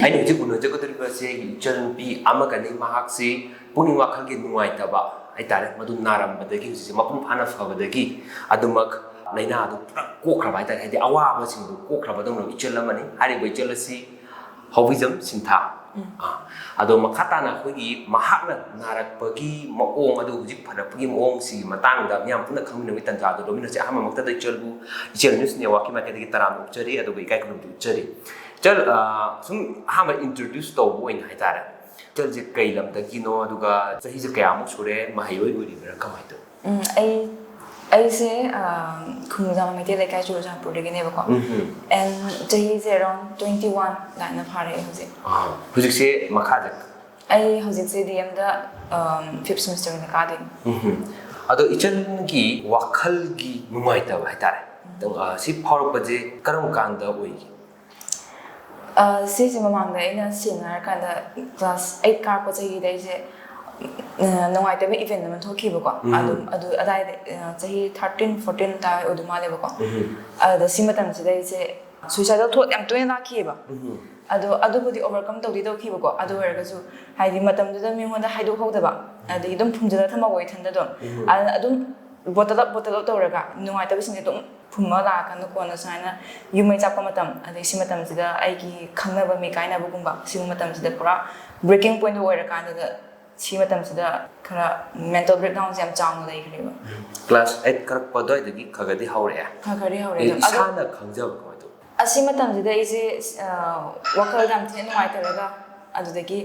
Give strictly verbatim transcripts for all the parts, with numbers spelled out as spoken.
ꯑꯩꯅ ꯍꯧꯖꯤꯛ ꯎꯅꯖꯒꯗꯧꯔꯤꯕꯁꯦ ꯑꯩꯒꯤ ꯏꯆꯟꯅꯨꯄꯤ ꯑꯃꯒꯅꯤ꯫ ꯃꯍꯥꯛꯁꯤ ꯄꯨꯛꯅꯤꯡ ꯋꯥꯈꯜꯒꯤ ꯅꯨꯡꯉꯥꯏꯇꯕ ꯍꯥꯏꯇꯥꯔꯦ, ꯃꯗꯨ ꯅꯥꯔꯝꯕꯗꯒꯤ ꯍꯧꯖꯤꯛꯁꯦ ꯃꯄꯨꯡ ꯐꯥꯅ ꯐꯕꯗꯒꯤ ꯑꯗꯨꯃꯛ ꯂꯥꯏꯅꯥ ꯑꯗꯨ ꯄꯨꯔꯥ ꯀꯣꯛꯈ꯭ꯔꯕ ꯍꯥꯏꯇꯥꯔꯦ, ꯍꯥꯏꯗꯤ ꯑꯋꯥꯕꯁꯤꯡꯗꯨ ꯀꯣꯛꯈ꯭ꯔꯕꯗꯧꯅ ꯏꯆꯜ ꯑꯃꯅꯤ꯫ ꯍꯥꯏꯔꯤꯕ ꯏꯆꯜ ꯑꯁꯤ ꯍꯧꯕꯤꯖꯝ ꯁꯤꯟꯊꯥ꯫ ꯑꯥ, ꯑꯗꯣ ꯃꯈꯥ ꯇꯥꯅ ꯑꯩꯈꯣꯏꯒꯤ ꯃꯍꯥꯛꯅ ꯅꯥꯔꯛꯄꯒꯤ ꯃꯑꯣꯡ ꯑꯗꯨ ꯍꯧꯖꯤꯛ ꯐꯔꯛꯄꯒꯤ ꯃꯑꯣꯡꯁꯤꯒꯤ ꯃꯇꯥꯡꯗ ꯃꯤꯌꯥꯝ ꯄꯨꯟꯅ ꯈꯪꯃꯤꯟꯅꯕꯒꯤ ꯇꯥꯟꯖꯥ ꯑꯗꯨ ꯂꯧꯃꯤꯟꯅꯁꯦ꯫ ꯑꯍꯥꯟꯕꯃꯛꯇꯗ ꯏꯆꯜꯕꯨ ꯏꯆꯦꯜ ꯅ꯭ꯌꯨꯁ ꯅꯦꯠꯋꯥꯛꯀꯤ ꯃꯥꯏꯀꯩꯗꯒꯤ ꯇꯔꯥꯝꯅ ꯑꯣꯛꯆꯔꯤ, ꯑꯗꯨꯒ ꯏꯀꯥꯏ ꯈꯨꯝꯅꯕꯁꯨ ꯎꯠꯆꯔꯤ꯫ ꯏꯆꯜ, ꯑꯥ, ꯁꯨꯝ ꯑꯍꯥꯟꯕ ꯏꯟꯇ꯭ꯔꯣꯗ꯭ꯌꯨꯁ ꯇꯧꯕ ꯑꯣꯏꯅ ꯍꯥꯏꯇꯥꯔꯦ, ꯏꯆꯜꯁꯦ ꯀꯩ ꯂꯝꯗꯒꯤꯅꯣ, ꯑꯗꯨꯒ ꯆꯍꯤꯁꯦ ꯀꯌꯥꯃꯨꯛ ꯁꯨꯔꯦ, ꯃꯍꯩꯔꯣꯏ ꯑꯣꯏꯔꯤꯕ꯭ꯔꯥ, ꯀꯃꯥꯏꯅ ꯇꯧꯏ? ꯎꯝ, ꯑꯩ ꯑꯩꯁꯦ ꯑꯥ, ꯈꯨꯃꯨꯖꯥꯃ ꯃꯩꯇꯩ ꯂꯩꯀꯥꯏ ꯆꯨꯔꯆꯥꯟꯄꯨꯔꯗꯒꯤꯅꯦꯕꯀꯣ꯫ ꯎꯝ꯫ ꯑꯦꯟ ꯆꯍꯤꯁꯦ ꯑꯦꯔꯥꯎꯟ ꯇ꯭ꯋꯦꯟꯇꯤ ꯋꯥꯟ ꯑꯗꯨꯃꯥꯏꯅ ꯐꯥꯔꯛꯑꯦ ꯍꯧꯖꯤꯛ꯫ ꯑꯥ, ꯍꯧꯖꯤꯛꯁꯦ ꯃꯈꯥꯁꯦ? ꯑꯩ ꯍꯧꯖꯤꯛꯁꯦ ꯗꯤ ꯑꯦꯝꯗ ꯐꯤꯞ ꯁꯦꯃꯤꯁꯇꯔ ꯑꯣꯏꯅ ꯀꯥꯗꯣꯏꯅꯦ꯫ ꯎꯝ꯫ ꯑꯗꯣ ꯏꯆꯟꯒꯤ ꯋꯥꯈꯜꯒꯤ ꯅꯨꯡꯉꯥꯏꯇꯕ ꯍꯥꯏꯇꯥꯔꯦ, ꯑꯗꯨꯝ, ꯑꯥ, ꯁꯤ ꯐꯥꯎꯔꯛꯄꯁꯦ ꯀꯔꯝ ꯀꯥꯟꯗ ꯑꯣꯏꯒꯦ? ꯑ, ꯁꯤꯁꯦ ꯃꯃꯥꯡꯗ ꯑꯩꯅ ꯁꯦꯡꯅ ꯍꯥꯏꯔꯀꯥꯟꯗ ꯀ꯭ꯂꯥꯁ ꯑꯩꯠ ꯀꯥꯔꯛꯄ ꯆꯍꯤꯗ ꯑꯩꯁꯦ, ꯑ, ꯅꯨꯡꯉꯥꯏꯇꯕ ꯏꯚꯦꯟ ꯑꯃ ꯊꯣꯛꯈꯤꯕꯀꯣ꯫ ꯎꯝ꯫ ꯑꯗꯨꯝ ꯑꯗꯨ ꯑꯗꯥꯏꯗ, ꯑ, ꯆꯍꯤ ꯊꯥꯔꯇꯤꯟ, ꯐꯣꯔꯇꯤꯟ ꯑꯗꯥꯏ ꯑꯣꯏꯗꯧ ꯃꯥꯜꯂꯦꯕꯀꯣ꯫ ꯎꯝ꯫ ꯑꯗꯨꯗ ꯁꯤ ꯃꯇꯝꯁꯤꯗ ꯑꯩꯁꯦ ꯁꯨꯏꯁꯥꯏꯗꯜ ꯊꯣꯠ ꯌꯥꯝ ꯇꯣꯏꯅ ꯂꯥꯛꯈꯤꯑꯕ꯫ ꯎꯝ꯫ ꯑꯗꯣ ꯑꯗꯨꯕꯨꯗꯤ ꯑꯣꯚꯔꯀꯝ ꯇꯧꯗꯤ ꯇꯧꯈꯤꯕꯀꯣ꯫ ꯑꯗꯨ ꯑꯣꯏꯔꯒꯁꯨ ꯍꯥꯏꯗꯤ ꯃꯇꯝꯗꯨꯗ ꯃꯤꯉꯣꯟꯗ ꯍꯥꯏꯗꯣꯛꯍꯧꯗꯕ, ꯑꯗꯒꯤ ꯑꯗꯨꯝ ꯐꯨꯝꯖꯤꯜꯂ ꯊꯝꯍꯧꯕ ꯏꯊꯟꯗ ꯑꯗꯨꯝ꯫ ꯎꯝ꯫ ꯑꯗꯨꯅ ꯑꯗꯨꯝ ꯕꯣꯇꯜ ꯑꯞ, ꯕꯣꯇꯜ ꯑꯞ ꯇꯧꯔꯒ ꯅꯨꯡꯉꯥꯏꯇꯕꯁꯤꯡꯁꯦ ꯑꯗꯨꯝ ꯐꯨꯝꯃ ꯂꯥꯛꯑꯀꯥꯟꯗ ꯀꯣꯟꯅ ꯁꯨꯃꯥꯏꯅ ꯌꯨꯝ ꯃꯩ ꯆꯥꯛꯄ ꯃꯇꯝ, ꯑꯗꯩ ꯁꯤ ꯃꯇꯝꯁꯤꯗ ꯑꯩꯒꯤ ꯈꯪꯅꯕ ꯃꯤ ꯀꯥꯏꯅꯕꯒꯨꯝꯕ, ꯁꯤꯒꯨꯝꯕ ꯃꯇꯝꯁꯤꯗ ꯄꯨꯔꯥ ꯕ꯭ꯔꯦꯀꯤꯡ ꯄꯣꯏꯟꯗꯣ ꯑꯣꯏꯔꯀꯥꯟꯗꯨꯗ ꯁꯤ ꯃꯇꯝꯁꯤꯗ ꯈꯔ ꯃꯦꯟꯇꯜ ꯕ꯭ꯔꯦꯛꯗꯥꯎꯟꯁꯦ ꯌꯥꯝ ꯆꯥꯎꯅ ꯂꯩꯈ꯭ꯔꯦꯕ꯫ ꯀ꯭ꯂꯥꯁ ꯑꯩꯠ ꯀꯥꯔꯛꯄ ꯑꯗꯨꯋꯥꯏꯗꯒꯤ ꯈꯔ ꯈꯔꯗꯤ ꯍꯧꯔꯛꯑꯦ? ꯈꯔ ꯈꯔꯗꯤ ꯍꯧꯔꯦ ꯑꯦ, ꯑꯗꯨꯝ꯫ ꯑꯗꯣ ꯏꯁꯥꯅ ꯈꯪꯖꯕ ꯀꯃꯥꯏꯅ ꯇꯧꯕ? ꯑꯁꯤ ꯃꯇꯝꯁꯤꯗ ꯑꯩꯁꯦ, ꯑ, ꯋꯥꯈꯜꯗ ꯌꯥꯝ ꯊꯤꯅ ꯅꯨꯡꯉꯥꯏꯇꯔꯒ, ꯑꯗꯨꯗꯒꯤ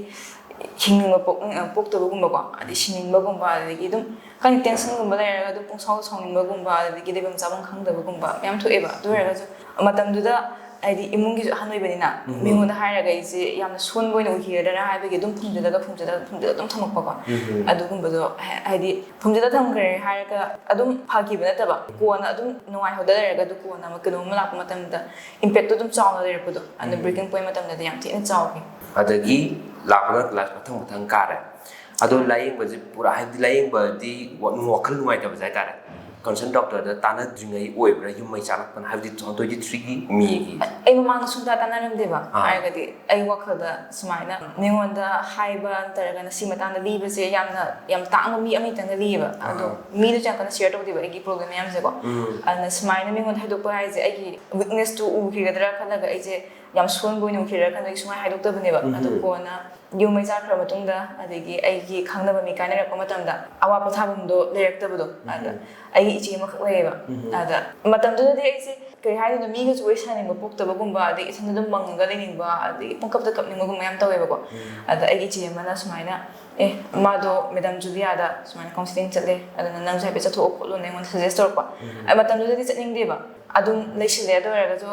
ꯍꯤꯡꯅꯤꯡꯕ ꯄꯣꯛ-, ꯑ, ꯄꯣꯛꯇꯕꯒꯨꯝꯕꯀꯣ, ꯑꯗꯩ ꯁꯤꯅꯤꯡꯕꯒꯨꯝꯕ, ꯑꯗꯒꯤ ꯑꯗꯨꯝ ꯈꯪꯗꯦ, ꯇꯦꯟꯁꯟꯒꯨꯝꯕ ꯂꯩꯔꯒ ꯑꯗꯨꯝ ꯄꯨꯡꯁꯥꯎ ꯁꯥꯎꯅꯤꯡꯕꯒꯨꯝꯕ, ꯑꯗꯒꯤ ꯂꯩꯐꯝ ꯆꯥꯐꯝ ꯈꯪꯗꯕꯒꯨꯝꯕ ꯃꯌꯥꯝ ꯊꯣꯛꯑꯦꯕ꯫ ꯑꯗꯨ ꯑꯣꯏꯔꯒꯁꯨ ꯃꯇꯝꯗꯨꯗ ꯍꯥꯏꯗꯤ ꯏꯃꯨꯡꯒꯤꯁꯨ ꯑꯍꯟ ꯑꯣꯏꯕꯅꯤꯅ, ꯎꯝ꯫ ꯃꯤꯉꯣꯟꯗ ꯍꯥꯏꯔꯒ ꯑꯩꯁꯦ ꯌꯥꯝꯅ ꯁꯣꯟꯕ ꯑꯣꯏꯅ ꯎꯈꯤꯒꯗ꯭ꯔꯥ ꯍꯥꯏꯕꯒꯤ ꯑꯗꯨꯝ ꯐꯨꯝꯖꯤꯜꯂꯒ, ꯐꯨꯝꯖꯤꯜꯂꯒ, ꯐꯨꯝꯖꯤꯜꯂꯒ ꯑꯗꯨꯝ ꯊꯝꯃꯛꯄꯀꯣ꯫ ꯎꯝ꯫ ꯑꯗꯨꯒꯨꯝꯕꯗꯣ ꯍꯥꯏ-, ꯍꯥꯏꯗꯤ ꯐꯨꯝꯖꯤꯜꯂ ꯊꯝꯈ꯭ꯔꯦ ꯍꯥꯏꯔꯒ ꯑꯗꯨꯝ ꯐꯈꯤꯕ ꯅꯠꯇꯕ, ꯀꯣꯟꯅ ꯑꯗꯨꯝ ꯅꯨꯡꯉꯥꯏꯍꯧꯗ ꯂꯩꯔꯒ ꯑꯗꯨ ꯀꯣꯟꯅ ꯑꯃꯨꯛ ꯀꯩꯅꯣꯝꯃ ꯂꯥꯛꯄ ꯃꯇꯝꯗ ꯏꯝꯄꯦꯛꯇꯣ ꯑꯗꯨꯝ ꯆꯥꯎꯅ ꯂꯩꯔꯛꯄꯗꯣ, ꯑꯗꯨ ꯎꯝ꯫ ꯕ꯭ꯔꯦꯀꯤꯡ ꯄꯣꯏꯟ ꯃꯇꯝꯗꯗꯤ ꯌꯥꯝ ꯊꯤꯅ ꯆꯥꯎꯈꯤ꯫ ꯑꯗꯒꯤ ꯂꯥꯛꯄꯅ ꯀ꯭ꯂꯥꯁ ꯃꯊꯪ ꯃꯊꯪ ꯀꯥꯔꯦ꯫ ꯑꯗꯣ ꯂꯥꯏꯌꯦꯡꯕꯁꯦ ꯄꯨꯔꯥ, ꯍꯥꯏꯕꯗꯤ ꯂꯥꯏꯌꯦꯡꯕꯗꯤ ꯋꯥ-, ꯋꯥꯈꯜ ꯅꯨꯡꯉꯥꯏꯇꯕꯁꯦ ꯍꯥꯏꯇꯥꯔꯦ, ꯀꯟꯁꯔꯟ ꯗꯣꯛꯇꯔꯗ ꯇꯥꯟꯅꯗ꯭ꯔꯤꯉꯩ ꯑꯣꯏꯕ꯭ꯔꯥ ꯌꯨꯝ ꯃꯩ ꯆꯥꯛꯂꯛꯄꯅ, ꯍꯥꯏꯕꯗꯤ two thousand twenty three ꯒꯤ ꯃꯦꯒꯤ? ꯑꯩ ꯃꯃꯥꯡꯗ ꯁꯨꯡꯇꯥ ꯇꯥꯟꯅꯔꯝꯗꯦꯕ꯫ ꯑꯥ꯫ ꯍꯥꯏꯔꯒꯗꯤ ꯑꯩ ꯋꯥꯈꯜꯗ ꯁꯨꯃꯥꯏꯅ ꯃꯤꯉꯣꯟꯗ ꯍꯥꯏꯕ ꯅꯠꯇ꯭ꯔꯒꯅ ꯁꯤ ꯃꯇꯥꯡꯗ ꯂꯤꯕꯁꯦ ꯌꯥꯝꯅ ꯌꯥꯝ ꯇꯥꯡꯕ ꯃꯤ ꯑꯃꯅꯤꯇꯪꯒ ꯂꯤꯌꯦꯕ꯫ ꯑꯗꯣ ꯑꯥ꯫ ꯃꯤꯗꯨꯁꯨ ꯌꯥꯝ ꯀꯟꯅ ꯁꯤꯌꯔ ꯇꯧꯗꯦꯕ ꯑꯩꯒꯤ ꯄ꯭ꯔꯣꯕ꯭ꯂꯦꯝ ꯃꯌꯥꯝꯁꯦꯀꯣ꯫ ꯎꯝ꯫ ꯑꯗꯨꯅ ꯁꯨꯃꯥꯏꯅ ꯃꯤꯉꯣꯟꯗ ꯍꯥꯏꯗꯣꯛꯄ ꯍꯥꯏꯁꯦ ꯑꯩꯒꯤ ꯋꯤꯛꯅꯦꯁꯇꯨ ꯎꯈꯤꯒꯗ꯭ꯔꯥ ꯈꯜꯂꯒ ꯑꯩꯁꯦ ꯌꯥꯝ ꯁꯣꯟꯕ ꯑꯣꯏꯅ ꯎꯈꯤꯒꯗ꯭ꯔꯥ ꯈꯜꯂꯒ ꯑꯩ ꯁꯨꯡꯍꯥꯏ ꯍꯥꯏꯗꯣꯛꯇꯕꯅꯦꯕ꯫ ꯎꯝ꯫ ꯑꯗꯣ ꯀꯣꯟꯅ ꯌꯨꯝ ꯃꯩ ꯆꯥꯛꯈ꯭ꯔ ꯃꯇꯨꯡꯗ, ꯑꯗꯒꯤ ꯑꯩꯒꯤ ꯈꯪꯅꯕ ꯃꯤ ꯀꯥꯏꯅꯔꯛꯄ ꯃꯇꯝꯗ ꯑꯋꯥ ꯄꯣꯊꯥꯐꯝꯗꯣ ꯂꯩꯔꯛꯇꯕꯗꯣ꯫ ꯑꯗ ꯎꯝ꯫ ꯑꯩꯒꯤ ꯏꯆꯦ ꯑꯃꯈꯛ ꯂꯩꯌꯦꯕ꯫ ꯎꯝ꯫ ꯑꯗ ꯃꯇꯝꯗꯨꯗꯗꯤ ꯑꯩꯁꯦ ꯀꯩ ꯍꯥꯏꯗꯣꯏꯅꯣ, ꯃꯤꯒꯁꯨ ꯋꯥꯔꯤ ꯁꯥꯅꯤꯡꯕ ꯄꯣꯛꯇꯕꯒꯨꯝꯕ, ꯑꯗꯩ ꯏꯊꯟꯗ ꯑꯗꯨꯝ ꯃꯪꯉꯒ ꯂꯩꯅꯤꯡꯕ, ꯑꯗꯩ ꯄꯪꯀꯞꯇ ꯀꯞꯅꯤꯡꯕꯒꯨꯝꯕ ꯌꯥꯝ ꯇꯧꯋꯦꯕꯀꯣ꯫ ꯎꯝ꯫ ꯑꯗ ꯑꯩꯒꯤ ꯏꯆꯦ ꯑꯃꯅ ꯁꯨꯃꯥꯏꯅ, "ꯑꯦ, ꯃꯥꯗꯣ ꯃꯦꯗꯥꯝ ꯖꯨꯂꯤꯌꯥꯗ ꯁꯨꯃꯥꯏꯅ ꯀꯥꯎꯟꯁꯤꯂꯤꯡ ꯆꯠꯂꯦ, ꯑꯗꯨꯅ ꯅꯪꯁꯨ ꯍꯥꯏꯐꯦꯠ ꯆꯠꯊꯣꯛꯑꯣ ꯈꯣꯠꯂꯣꯅ" ꯑꯩꯉꯣꯟꯗ ꯁꯖꯦꯁ ꯇꯧꯔꯛꯄ꯫ ꯎꯝ꯫ ꯑꯩ ꯃꯇꯝꯗꯨꯗꯗꯤ ꯆꯠꯅꯤꯡꯗꯦꯕ, ꯑꯗꯨꯝ ꯂꯩꯁꯤꯜꯂꯦ꯫ ꯑꯗꯨ ꯑꯣꯏꯔꯒꯁꯨ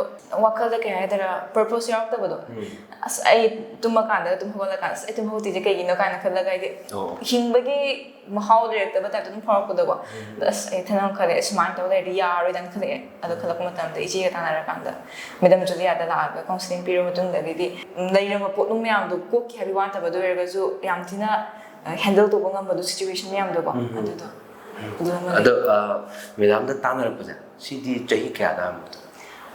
ꯋꯥꯈꯜꯗ ꯀꯩ ꯍꯥꯏꯗꯣꯏꯔꯥ, ꯄꯔꯄꯣꯁ ꯌꯥꯎꯔꯛꯇꯕꯗꯣ꯫ ꯎꯝ꯫ "ꯑꯁ, ꯑꯩ ꯇꯨꯝꯃꯀꯥꯟꯗ, ꯇꯨꯝ ꯍꯧꯒꯠꯂꯀꯥꯟꯗ, ꯑꯁ, ꯑꯩ ꯇꯨꯝ ꯍꯧꯒꯠꯇ꯭ꯔꯤꯁꯦ ꯀꯩꯒꯤꯅꯣ?" ꯀꯥꯏꯅ ꯈꯜꯂꯒ ꯍꯥꯏꯗꯤ ꯑꯣ꯫ ꯍꯤꯡꯕꯒꯤ ꯃꯍꯥꯎ ꯂꯩꯔꯛꯇꯕ ꯇꯥꯏꯞꯇ ꯑꯗꯨꯝ ꯐꯥꯎꯔꯛꯄꯗꯣꯀꯣ꯫ ꯎꯝ꯫ ꯑꯗ ꯑꯁ, ꯑꯩ ꯊꯅꯝ ꯈꯜꯂꯦ, ꯁꯨꯃꯥꯏꯅ ꯇꯧ ꯂꯩꯔꯗꯤ ꯌꯥꯔꯔꯣꯏꯗꯅ ꯈꯜꯂꯛꯑꯦ꯫ ꯑꯗꯣ ꯈꯜꯂꯛꯄ ꯃꯇꯝꯗ ꯏꯆꯦꯒ ꯇꯥꯟꯅꯔꯀꯥꯟꯗ ꯃꯦꯗꯥꯝ ꯖꯨꯂꯤꯌꯥꯗ ꯂꯥꯛꯑꯒ ꯀꯥꯎꯟꯁꯤꯂꯤꯡ ꯄꯤꯔꯕ ꯃꯇꯨꯡꯗꯒꯤꯗꯤ ꯂꯩꯔꯝꯕ ꯄꯣꯠꯅꯨꯡ ꯃꯌꯥꯝꯗꯣ ꯀꯣꯛꯈꯤ ꯍꯥꯏꯕꯒꯤ ꯋꯥ ꯅꯠꯇꯕ, ꯑꯗꯨ ꯑꯣꯏꯔꯒꯁꯨ ꯌꯥꯝ ꯊꯤꯅ ꯍꯦꯟꯗꯜ ꯇꯧꯕ ꯉꯝꯕꯗꯣ, ꯁꯤꯆꯨꯋꯦꯁꯟ ꯃꯌꯥꯝꯗꯣꯀꯣ꯫ ꯎꯝ꯫ ꯑꯗꯨꯗꯣ ꯑꯗꯨ ꯑꯃ ꯂꯩ꯫ ꯑꯗꯣ, ꯑ, ꯃꯦꯗꯥꯝꯗ ꯇꯥꯟꯅꯔꯛꯄꯁꯦ ꯁꯤꯗꯤ ꯆꯍꯤ ꯀꯌꯥꯗ ꯑꯍꯥꯟꯕꯗ?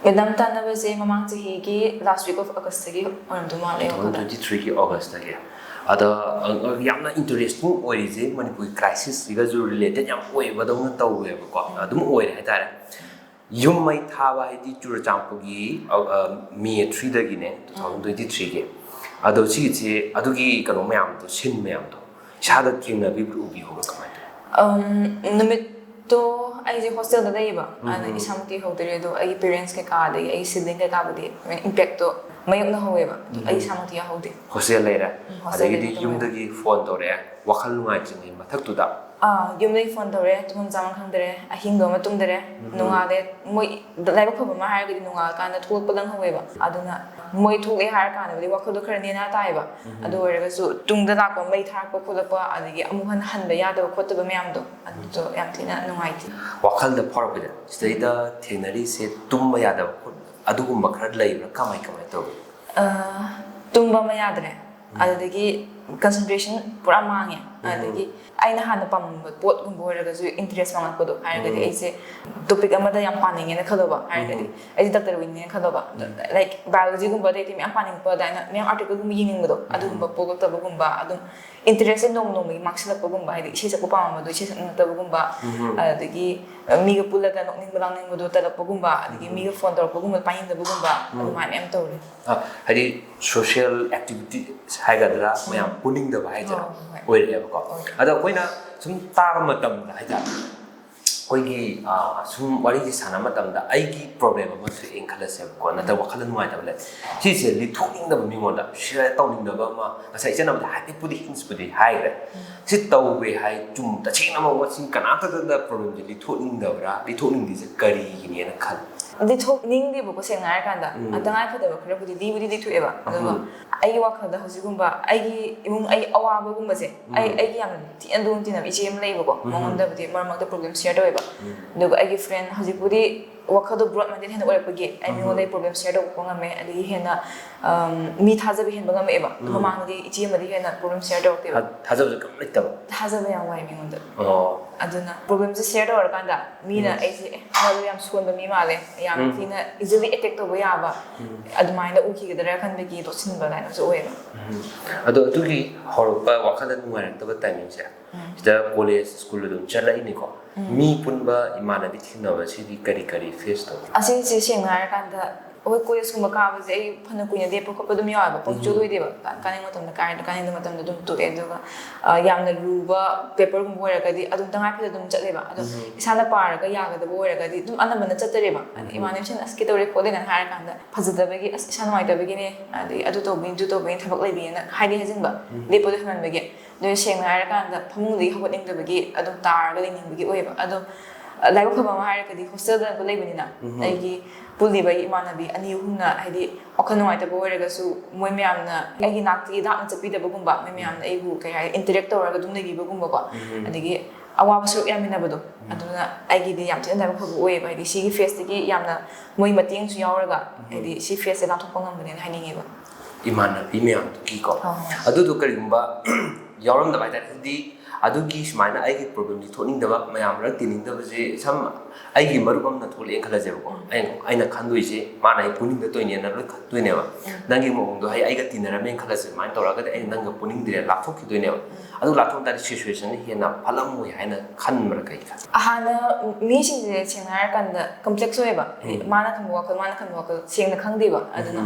ꯃꯦꯗꯥꯝ ꯇꯥꯟꯅꯕꯁꯦ ꯃꯃꯥꯡ ꯆꯍꯤꯒꯤ ꯂꯥꯁ ꯋꯤꯛ ꯑꯣꯐ ꯑꯣꯒꯁꯇꯒꯤ ꯑꯣꯏꯔꯝꯗꯧ ꯃꯥꯜꯂꯦ, ꯑꯩ ꯋꯥꯈꯜꯗ꯫ Two thousand twenty three ꯒꯤ ꯑꯣꯒꯁꯇꯒꯤ꯫ ꯑꯗ, ꯑ, ꯌꯥꯝꯅ ꯏꯟꯇꯔꯦꯁꯇꯤꯡ ꯑꯣꯏꯔꯤꯁꯦ ꯃꯅꯤꯄꯨꯔꯒꯤ ꯀ꯭ꯔꯥꯏꯁꯤꯁꯁꯤꯒꯁꯨ ꯔꯤꯂꯦꯇꯦꯠ ꯌꯥꯝ ꯑꯣꯏꯕꯗꯧꯅ ꯇꯧꯋꯦꯕꯀꯣ꯫ ꯑꯗꯨꯝ ꯑꯣꯏꯔꯦ ꯍꯥꯏꯇꯥꯔꯦ꯫ ꯌꯨꯝ ꯃꯩ ꯊꯥꯕ ꯍꯥꯏꯗꯤ ꯆꯨꯔꯆꯥꯟꯄꯨꯔꯒꯤ, ꯑ, ꯑ, ꯃꯦ three ꯗꯒꯤꯅꯦ, two thousand twenty three ꯒꯤ꯫ ꯑꯗꯣ ꯁꯤꯒꯤꯁꯦ ꯑꯗꯨꯒꯤ ꯀꯩꯅꯣ ꯃꯌꯥꯝꯗꯣ, ꯁꯤꯟ ꯃꯌꯥꯝꯗꯣ ꯏꯁꯥꯗ ꯊꯦꯡꯅꯕꯤꯕ꯭ꯔꯥ, ꯎꯕꯤꯍꯧꯕ꯭ꯔꯥ, ꯀꯃꯥꯏꯅ ꯇꯧꯋꯤ? ꯑꯝ, ꯅꯨꯃꯤꯠꯇꯣ ꯑꯩꯁꯦ ꯍꯣꯁꯇꯦꯜꯗ ꯂꯩꯌꯦꯕ꯫ ꯎꯝ꯫ ꯑꯗ ꯏꯁꯥꯃꯛꯇꯤ ꯍꯧꯗ꯭ꯔꯤ, ꯑꯗꯣ ꯑꯩꯒꯤ ꯄꯦꯔꯦꯟꯁ ꯀꯩꯀꯥ, ꯑꯗꯒꯤ ꯑꯩꯒꯤ ꯁꯤꯕ꯭ꯂꯤꯡ ꯀꯩꯀꯥꯕꯨꯗꯤ ꯏꯝꯄꯦꯛꯇꯣ ꯃꯥꯌꯣꯛꯅꯍꯧꯋꯦꯕ꯫ ꯑꯗꯣ ꯑꯩ ꯎꯝ꯫ ꯏꯁꯥꯃꯛꯇꯤ ꯌꯥꯎꯍꯧꯗꯦ꯫ ꯍꯣꯁꯇꯦꯜ ꯂꯩꯔꯦ꯫ ꯎꯝ, ꯍꯣꯁꯇꯦꯜ ꯑꯗꯒꯤꯗꯤ ꯂꯩꯔꯦ꯫ ꯌꯨꯝꯗꯒꯤ ꯐꯣꯟ ꯇꯧꯔꯛꯑꯦ, ꯋꯥꯈꯜ ꯅꯨꯡꯉꯥꯏꯇ꯭ꯔꯤꯉꯩ ꯃꯊꯛꯇꯨꯗ꯫ ꯑꯥ, ꯌꯨꯝꯗꯒꯤ ꯐꯣꯟ ꯇꯧꯔꯦ, ꯇꯨꯝꯐꯝ ꯆꯥꯐꯝ ꯈꯪꯗꯔꯦ, ꯑꯍꯤꯡꯗꯣ ꯑꯃ ꯇꯨꯝꯗꯔꯦ꯫ ꯎꯝ꯫ ꯅꯣꯡꯉꯥꯜꯂꯦ, ꯃꯣꯏ ꯂꯥꯏꯕꯛ ꯐꯕ ꯑꯃ ꯍꯥꯏꯔꯒꯗꯤ ꯅꯣꯡꯉꯥꯜꯂꯀꯥꯟꯗ ꯊꯣꯛꯂꯛꯄꯗꯪ ꯍꯧꯋꯦꯕ꯫ ꯑꯗꯨꯅ ꯃꯣꯏ ꯊꯣꯛꯂꯛꯑꯦ ꯍꯥꯏꯔ ꯀꯥꯟꯗꯕꯨꯗꯤ ꯋꯥꯈꯜꯗꯣ ꯈꯔ ꯅꯦꯅꯥ ꯇꯥꯏꯌꯦꯕ꯫ ꯎꯝ꯫ ꯑꯗꯨ ꯑꯣꯏꯔꯒꯁꯨ ꯇꯨꯡꯗ ꯂꯥꯛꯄ ꯃꯩ ꯊꯥꯔꯛꯄ ꯈꯣꯠꯂꯛꯄ, ꯑꯗꯒꯤ ꯑꯃꯨꯛ ꯍꯟꯅ ꯍꯟꯕ ꯌꯥꯗꯕ ꯈꯣꯠꯇꯕ ꯃꯌꯥꯝꯗꯣ, ꯑꯗꯨꯗꯣ ꯌꯥꯝ ꯊꯤꯅ ꯅꯨꯡꯉꯥꯏꯇꯦ꯫ ꯋꯥꯈꯜꯗ ꯐꯥꯎꯔꯛꯄꯗ ꯁꯤꯗꯩꯗ ꯊꯦꯡꯅꯔꯤꯁꯦ ꯇꯨꯝꯕ ꯌꯥꯗꯕ ꯈꯣꯠ-, ꯑꯗꯨꯒꯨꯝꯕ ꯈꯔ ꯂꯩꯕ꯭ꯔꯥ? ꯀꯃꯥꯏ ꯀꯃꯥꯏ ꯇꯧꯏ? ꯑ, ꯇꯨꯝꯕ ꯑꯃ ꯌꯥꯗ꯭ꯔꯦ꯫ ꯎꯝ꯫ ꯑꯗꯨꯗꯒꯤ ꯀꯟꯁꯦꯟꯇ꯭ꯔꯦꯁꯟ ꯄꯨꯔꯥ ꯃꯥꯡꯉꯦ꯫ ꯑꯗꯒꯤ ꯑꯩꯅ ꯍꯥꯟꯅ ꯄꯥꯝꯃꯝꯕ ꯄꯣꯠꯀꯨꯝꯕ ꯑꯣꯏꯔꯒꯁꯨ ꯏꯟꯇꯔꯦꯁ ꯃꯥꯡꯉꯛꯄꯗꯣ ꯍꯥꯏꯔꯒꯗꯤ, ꯑꯩꯁꯦ ꯇꯣꯄꯤꯛ ꯑꯃꯗ ꯌꯥꯝ ꯄꯥꯅꯤꯡꯉꯦꯅ ꯈꯜꯂꯣꯕ ꯍꯥꯏꯔꯒꯗꯤ, ꯑꯩꯁꯦ ꯗꯥꯛꯇꯔ ꯑꯣꯏꯅꯤꯡꯉꯦꯅ ꯈꯜꯂꯣꯕ, ꯂꯥꯏꯛ ꯕꯥꯏꯑꯣꯂꯣꯖꯤꯒꯨꯝꯕ, ꯑꯗꯩꯗꯤ ꯃꯌꯥꯝ ꯄꯥꯅꯤꯡꯉꯛꯄ, ꯑꯗꯨꯃꯥꯏꯅ ꯃꯌꯥꯝ ꯑꯥꯔꯇꯤꯀꯜꯒꯨꯝꯕ ꯌꯦꯡꯅꯤꯡꯕꯗꯣ, ꯑꯗꯨꯒꯨꯝꯕ ꯄꯣꯛꯂꯛꯇꯕꯒꯨꯝꯕ, ꯑꯗꯨꯝ ꯏꯟꯇꯔꯦꯁꯁꯦ ꯅꯣꯡꯃ ꯅꯣꯡꯃꯒꯤ ꯃꯥꯡꯁꯤꯜꯂꯛꯄꯒꯨꯝꯕ, ꯍꯥꯏꯗꯤ ꯏꯁꯩ ꯁꯛꯄ ꯄꯥꯝꯃꯝꯕꯗꯣ ꯏꯁꯩ ꯁꯛꯅꯤꯡꯉꯛꯇꯕꯒꯨꯝꯕ, ꯑꯗꯒꯤ ꯃꯤꯒ ꯄꯨꯜꯂꯒ ꯅꯣꯛꯅꯤꯡꯕ ꯂꯥꯡꯅꯤꯡꯕꯗꯣ ꯇꯜꯂꯛꯄꯒꯨꯝꯕ, ꯑꯗꯒꯤ ꯃꯤꯒ ꯐꯣꯟ ꯇꯧꯔꯛꯄꯒꯨꯝꯕ ꯄꯥꯏꯅꯤꯡꯗꯕꯒꯨꯝꯕ, ꯑꯗꯨꯃꯥꯏꯅ ꯃꯌꯥꯝ ꯇꯧꯔꯦ꯫ ꯑ, ꯍꯥꯏꯗꯤ ꯁꯣꯁꯤꯌꯦꯜ ꯑꯦꯛꯇꯤꯚꯤꯇꯤꯁ ꯍꯥꯏꯒꯗ꯭ꯔꯥ, ꯃꯌꯥꯝ ꯄꯨꯅꯤꯡꯗꯕ ꯍꯥꯏꯗꯣꯏꯔꯥ, ꯍꯣꯏ, ꯍꯣꯏ꯫ ꯑꯣꯏꯔꯛꯑꯦꯕꯀꯣ꯫ ꯍꯣꯏ꯫ ꯑꯗꯣ ꯑꯩꯈꯣꯏꯅ ꯁꯨꯝ ꯇꯥꯕ ꯃꯇꯝꯗ ꯍꯥꯏꯇꯥꯔꯦ, ꯑꯩꯈꯣꯏꯒꯤ ꯑ, ꯁꯨꯝ ꯋꯥꯔꯤꯁꯦ ꯁꯥꯟꯅꯕ ꯃꯇꯝꯗ ꯑꯩꯒꯤ ꯄ꯭ꯔꯣꯕ꯭ꯂꯦꯝ ꯑꯃ ꯊꯣꯛꯑꯦꯅ ꯈꯜꯂꯁꯦꯕꯀꯣ, ꯅꯠꯇ꯭ꯔꯒ ꯋꯥꯈꯜꯗ ꯅꯨꯡꯉꯥꯏꯇꯕ ꯂꯩ, ꯁꯤꯁꯦ ꯂꯤꯊꯣꯛꯅꯤꯡꯗꯕ, ꯃꯤꯉꯣꯟꯗ ꯁꯤꯌꯔ ꯇꯧꯅꯤꯡꯗꯕ ꯑꯃ, ꯉꯁꯥꯏ ꯏꯆꯟ ꯑꯃꯗꯤ ꯍꯥꯏꯐꯦꯠꯄꯨꯗꯤ ꯍꯤꯟꯁꯄꯨꯗꯤ ꯍꯥꯏꯈ꯭ꯔꯦ꯫ ꯁꯤ ꯇꯧꯋꯦ ꯍꯥꯏ, ꯆꯨꯝ, ꯇꯁꯦꯡꯅꯃꯛ ꯃꯁꯤ ꯀꯅꯥꯝꯇꯗ ꯄ꯭ꯔꯣꯕ꯭ꯂꯦꯝꯁꯦ ꯂꯤꯊꯣꯛꯅꯤꯡꯗꯕ꯭ꯔꯥ? ꯂꯤꯊꯣꯛꯅꯤꯡꯗ꯭ꯔꯤꯁꯦ ꯀꯔꯤꯒꯤꯅꯦꯅ ꯈꯜꯂꯤ? ꯂꯤꯊꯣꯛꯅꯤꯡꯗꯦꯕꯀꯣ, ꯁꯦꯡꯅ ꯍꯥꯏꯔꯀꯥꯟꯗ꯫ ꯇꯉꯥꯏ ꯐꯗꯕ ꯈꯔꯕꯨꯗꯤ ꯂꯤꯕꯨꯗꯤ ꯂꯤꯊꯣꯛꯑꯦꯕ꯫ ꯑꯗꯨꯒ ꯑꯩꯒꯤ ꯋꯥꯈꯜꯗ ꯍꯧꯖꯤꯛꯀꯨꯝꯕ ꯑꯩꯒꯤ ꯏꯃꯨꯡ, ꯑꯩ ꯑꯋꯥꯕꯒꯨꯝꯕꯁꯦ, ꯑꯩ ꯑꯩꯒꯤ ꯌꯥꯝ ꯊꯤꯅ ꯂꯨꯅ ꯇꯤꯟꯅꯕ ꯏꯆꯦ ꯑꯃ ꯂꯩꯌꯦꯕꯀꯣ, ꯃꯉꯣꯟꯗꯕꯨꯗꯤ ꯃꯔꯛ ꯃꯔꯛꯇ ꯄ꯭ꯔꯣꯕ꯭ꯂꯦꯝ ꯁꯤꯌꯔ ꯇꯧꯋꯦꯕ꯫ ꯑꯗꯨꯒ ꯑꯩꯒꯤ ꯐ꯭ꯔꯦꯟ ꯍꯧꯖꯤꯛꯄꯨꯗꯤ ꯋꯥꯈꯜꯗꯣ ꯕ꯭ꯔꯣꯗ ꯃꯥꯏꯟꯗꯦꯗ ꯍꯦꯟꯅ ꯑꯣꯏꯔꯛꯄꯒꯤ ꯑꯩ ꯃꯤꯉꯣꯟꯗ ꯑꯩ ꯄ꯭ꯔꯣꯕ꯭ꯂꯦꯝ ꯁꯤꯌꯔ ꯇꯧꯕ ꯉꯝꯃꯦ꯫ ꯑꯗꯒꯤ ꯍꯦꯟꯅ ꯃꯤ ꯊꯥꯖꯕ ꯍꯦꯟꯕ ꯉꯝꯃꯛꯑꯦꯕ꯫ ꯃꯃꯥꯡꯗꯗꯤ ꯏꯆꯦ ꯑꯃꯗꯤ ꯍꯦꯟꯅ ꯄ꯭ꯔꯣꯕ꯭ꯂꯦꯝ ꯁꯤꯌꯔ ꯇꯧꯔꯛꯇꯦꯕ꯫ ꯊꯥꯖꯕꯁꯨ ꯀꯝ ꯂꯩꯇꯕ꯫ ꯊꯥꯖꯕ ꯌꯥꯝ ꯋꯥꯏ ꯃꯤꯉꯣꯟꯗ꯫ ꯑꯣ꯫ ꯑꯗꯨꯅ ꯄ꯭ꯔꯣꯕ꯭ꯂꯦꯝꯁꯦ ꯁꯤꯌꯔ ꯇꯧꯔꯀꯥꯟꯗ ꯃꯤꯅ ꯑꯩꯁꯦ, "ꯑꯦ, ꯃꯥꯗꯣ ꯌꯥꯝ ꯁꯣꯟꯕ ꯃꯤ ꯃꯥꯜꯂꯦ, ꯌꯥꯝ ꯊꯤꯅ ꯏꯖꯤꯂꯤ ꯑꯦꯇꯦꯛ ꯇꯧꯕ ꯌꯥꯕ ꯑꯗꯨꯃꯥꯏꯅ ꯎꯈꯤꯒꯗ꯭ꯔꯥ" ꯈꯟꯕꯒꯤ ꯂꯣꯠꯁꯤꯟꯕ ꯀꯥꯏꯅꯁꯨ ꯑꯣꯏꯌꯦꯕ꯫ ꯑꯗꯣ ꯑꯗꯨꯒꯤ ꯍꯧꯔꯛꯄ ꯋꯥꯈꯜꯗ ꯅꯨꯡꯉꯥꯏꯔꯛꯇꯕ ꯇꯥꯏꯃꯤꯡꯁꯦ, ꯁꯤꯗ ꯀꯣꯂꯦꯖ, ꯁ꯭ꯀꯨꯜ ꯑꯗꯨꯝ ꯆꯠꯂꯛꯏꯅꯤꯀꯣ꯫ ꯃꯤ ꯄꯨꯟꯕ, ꯏꯃꯥꯟꯅꯕꯤ ꯊꯦꯡꯅꯕ, ꯁꯤꯗꯤ ꯀꯔꯤ ꯀꯔꯤ ꯐꯦꯁ ꯇꯧꯒꯦ? ꯑꯁꯤꯁꯦ ꯁꯦꯡꯅ ꯍꯥꯏꯔꯀꯥꯟꯗ ꯑꯩꯈꯣꯏ ꯀꯣꯂꯦꯖꯀꯨꯝꯕ ꯀꯥꯕꯁꯦ ꯑꯩ ꯐꯅ ꯀꯨꯏꯅ ꯂꯦꯞꯄ ꯈꯣꯠꯄ ꯑꯗꯨꯝ ꯌꯥꯎꯋꯦꯕ꯫ ꯄꯪꯆꯨ ꯑꯣꯏꯗꯦꯕ꯫ ꯀꯥ-, ꯀꯥꯅꯤꯡꯕ ꯃꯇꯝꯗ ꯀꯥꯏ, ꯀꯥꯅꯤꯡꯗꯕ ꯃꯇꯝꯗ ꯑꯗꯨꯝ ꯇꯣꯛꯑꯦ꯫ ꯑꯗꯨꯒ, ꯑ, ꯌꯥꯝꯅ ꯂꯨꯕ ꯄꯦꯄꯔꯒꯨꯝꯕ ꯑꯣꯏꯔꯒꯗꯤ ꯑꯗꯨꯝ ꯇꯉꯥꯏ ꯐꯗꯅ ꯑꯗꯨꯝ ꯆꯠꯂꯦꯕ꯫ ꯑꯗꯣ ꯏꯁꯥꯅ ꯄꯥꯔꯒ ꯌꯥꯒꯗꯕ ꯑꯣꯏꯔꯒꯗꯤ ꯑꯗꯨꯝ ꯑꯅꯝꯕꯅ ꯆꯠꯇꯔꯦꯕ꯫ ꯑꯗ ꯏꯃꯥꯟꯅꯕꯤꯁꯤꯡꯅ "ꯑꯁ ꯀꯩ ꯇꯧꯔꯦ ꯈꯣꯠꯂꯦ?" ꯀꯥꯏꯅ ꯍꯥꯏꯔꯀꯥꯟꯗ ꯐꯖꯗꯕꯒꯤ, "ꯑꯁ ꯏꯁꯥ ꯅꯨꯡꯉꯥꯏꯇꯕꯒꯤꯅꯦ, ꯑꯗꯩ ꯑꯗꯨ ꯇꯧꯕꯒꯤꯅꯦ, ꯑꯗꯨ ꯇꯧꯕꯒꯤꯅꯦ, ꯊꯕꯛ ꯂꯩꯕꯒꯤꯅꯦꯅ" ꯍꯥꯏꯗꯤ ꯍꯥꯏꯖꯤꯟꯕ, ꯂꯦꯞꯄꯗꯣ ꯍꯦꯟꯃꯟꯕꯒꯤ꯫ ꯑꯗꯨꯅ ꯁꯦꯡꯅ ꯍꯥꯏꯔꯀꯥꯟꯗ ꯐꯃꯨꯡꯗꯒꯤ ꯍꯧꯒꯠꯅꯤꯡꯗꯕꯒꯤ ꯑꯗꯨꯝ ꯇꯥꯔꯒ ꯂꯩꯅꯤꯡꯕꯒꯤ ꯑꯣꯏꯌꯦꯕ꯫ ꯑꯗꯣ, ꯑ, ꯂꯥꯏꯕꯛ ꯐꯕ ꯑꯃ ꯍꯥꯏꯔꯒꯗꯤ ꯍꯣꯁꯇꯦꯜꯗ ꯅꯠꯇ ꯂꯩꯕꯅꯤꯅ ꯑꯩꯒꯤ ꯄꯨꯜꯂꯤꯕ ꯑꯩꯒꯤ ꯏꯃꯥꯟꯅꯕꯤ ꯑꯅꯤ ꯑꯍꯨꯝꯅ ꯍꯥꯏꯗꯤ ꯋꯥꯈꯜ ꯅꯨꯡꯉꯥꯏꯇꯕ ꯑꯣꯏꯔꯒꯁꯨ ꯃꯣꯏ ꯃꯌꯥꯝꯅ ꯑꯩꯒꯤ ꯅꯥꯛꯇꯒꯤ ꯂꯥꯞꯅ ꯆꯠꯄꯤꯗꯕꯒꯨꯝꯕ, ꯃꯣꯏ ꯃꯌꯥꯝꯅ ꯑꯩꯕꯨ ꯀꯩ ꯍꯥꯏ, ꯏꯟꯇꯔꯦꯛ ꯇꯧꯔꯒ ꯑꯗꯨꯝ ꯂꯩꯕꯤꯕꯒꯨꯝꯕꯀꯣ꯫ ꯑꯗꯒꯤ ꯑꯋꯥꯕ ꯁꯔꯨꯛ ꯌꯥꯃꯤꯟꯅꯕꯗꯣ꯫ ꯑꯗꯨꯅ ꯑꯩꯒꯤꯗꯤ ꯌꯥꯝ ꯊꯤꯅ ꯂꯥꯏꯕꯛ ꯐꯕ ꯑꯣꯏꯌꯦꯕ꯫ ꯍꯥꯏꯗꯤ ꯁꯤꯒꯤ ꯐꯦꯁꯇꯒꯤ ꯌꯥꯝꯅ ꯃꯣꯏ ꯃꯇꯦꯡꯁꯨ ꯌꯥꯎꯔꯒ ꯍꯥꯏꯗꯤ ꯁꯤ ꯐꯦꯁꯁꯦ ꯂꯥꯟꯊꯣꯛꯄ ꯉꯝꯕꯅꯦꯅ ꯍꯥꯏꯅꯤꯡꯉꯦꯕ꯫ ꯏꯃꯥꯟꯅꯕꯤ ꯃꯌꯥꯝꯗꯨꯒꯤꯀꯣ꯫ ꯑꯗꯨꯗꯣ ꯀꯔꯤꯒꯨꯝꯕ ꯌꯥꯎꯔꯝꯗꯕ ꯍꯥꯏꯇꯥꯔꯦ, ꯍꯥꯏꯗꯤ ꯑꯗꯨꯒꯤ ꯁꯨꯃꯥꯏꯅ ꯑꯩꯒꯤ problemꯁꯤ ꯊꯣꯛꯅꯤꯡꯗꯕ, ꯃꯌꯥꯝ ꯃꯔꯛ ꯇꯤꯟꯅꯤꯡꯗꯕꯁꯦ, ꯁꯝ ꯑꯩꯒꯤ ꯃꯔꯨꯞ ꯑꯃꯅ ꯊꯣꯛꯂꯛꯑꯦꯅ ꯈꯜꯂꯁꯦꯕꯀꯣ꯫ ꯑꯩꯅ ꯑꯩꯅ ꯈꯟꯗꯣꯏꯁꯦ ꯃꯥꯅ ꯑꯩ ꯄꯨꯅꯤꯡꯗ ꯇꯣꯏꯅꯦꯅ ꯂꯣꯏ ꯈꯟꯗꯣꯏꯅꯦꯕ꯫ ꯅꯪꯒꯤ ꯃꯑꯣꯡꯗꯣ, ꯍꯩ ꯑꯩꯒ ꯇꯤꯟꯅꯔꯝꯃꯦꯅ ꯈꯜꯂꯁꯦ, ꯑꯗꯨꯃꯥꯏꯅ ꯇꯧꯔꯒꯗꯤ ꯑꯩꯅ ꯅꯪꯒ ꯄꯨꯅꯤꯡꯗ꯭ꯔꯦ, ꯂꯥꯞꯊꯣꯛꯈꯤꯗꯣꯏꯅꯦꯕ꯫ ꯑꯗꯨ ꯂꯥꯞꯊꯣꯛ ꯇꯥꯔꯗꯤ situationꯁꯤ ꯍꯦꯟꯅ ꯐꯠꯂꯝꯃꯣꯏ ꯍꯥꯏꯅ ꯈꯟꯕ꯭ꯔꯥ, ꯀꯩ ꯈꯟ? ꯑꯍꯥꯟꯅ ꯃꯤꯁꯤꯡꯁꯦ ꯁꯦꯡꯅ ꯍꯥꯏꯔꯀꯥꯟꯗ complex ꯑꯣꯏꯌꯦꯕ꯫ ꯍꯥꯏꯗꯤ ꯃꯥꯅ ꯈꯟꯕ ꯋꯥꯈꯜ, ꯃꯥꯅ ꯈꯟꯕ ꯋꯥꯈꯜ ꯁꯦꯡꯅ ꯈꯪꯗꯦꯕ꯫ ꯑꯗꯨꯅ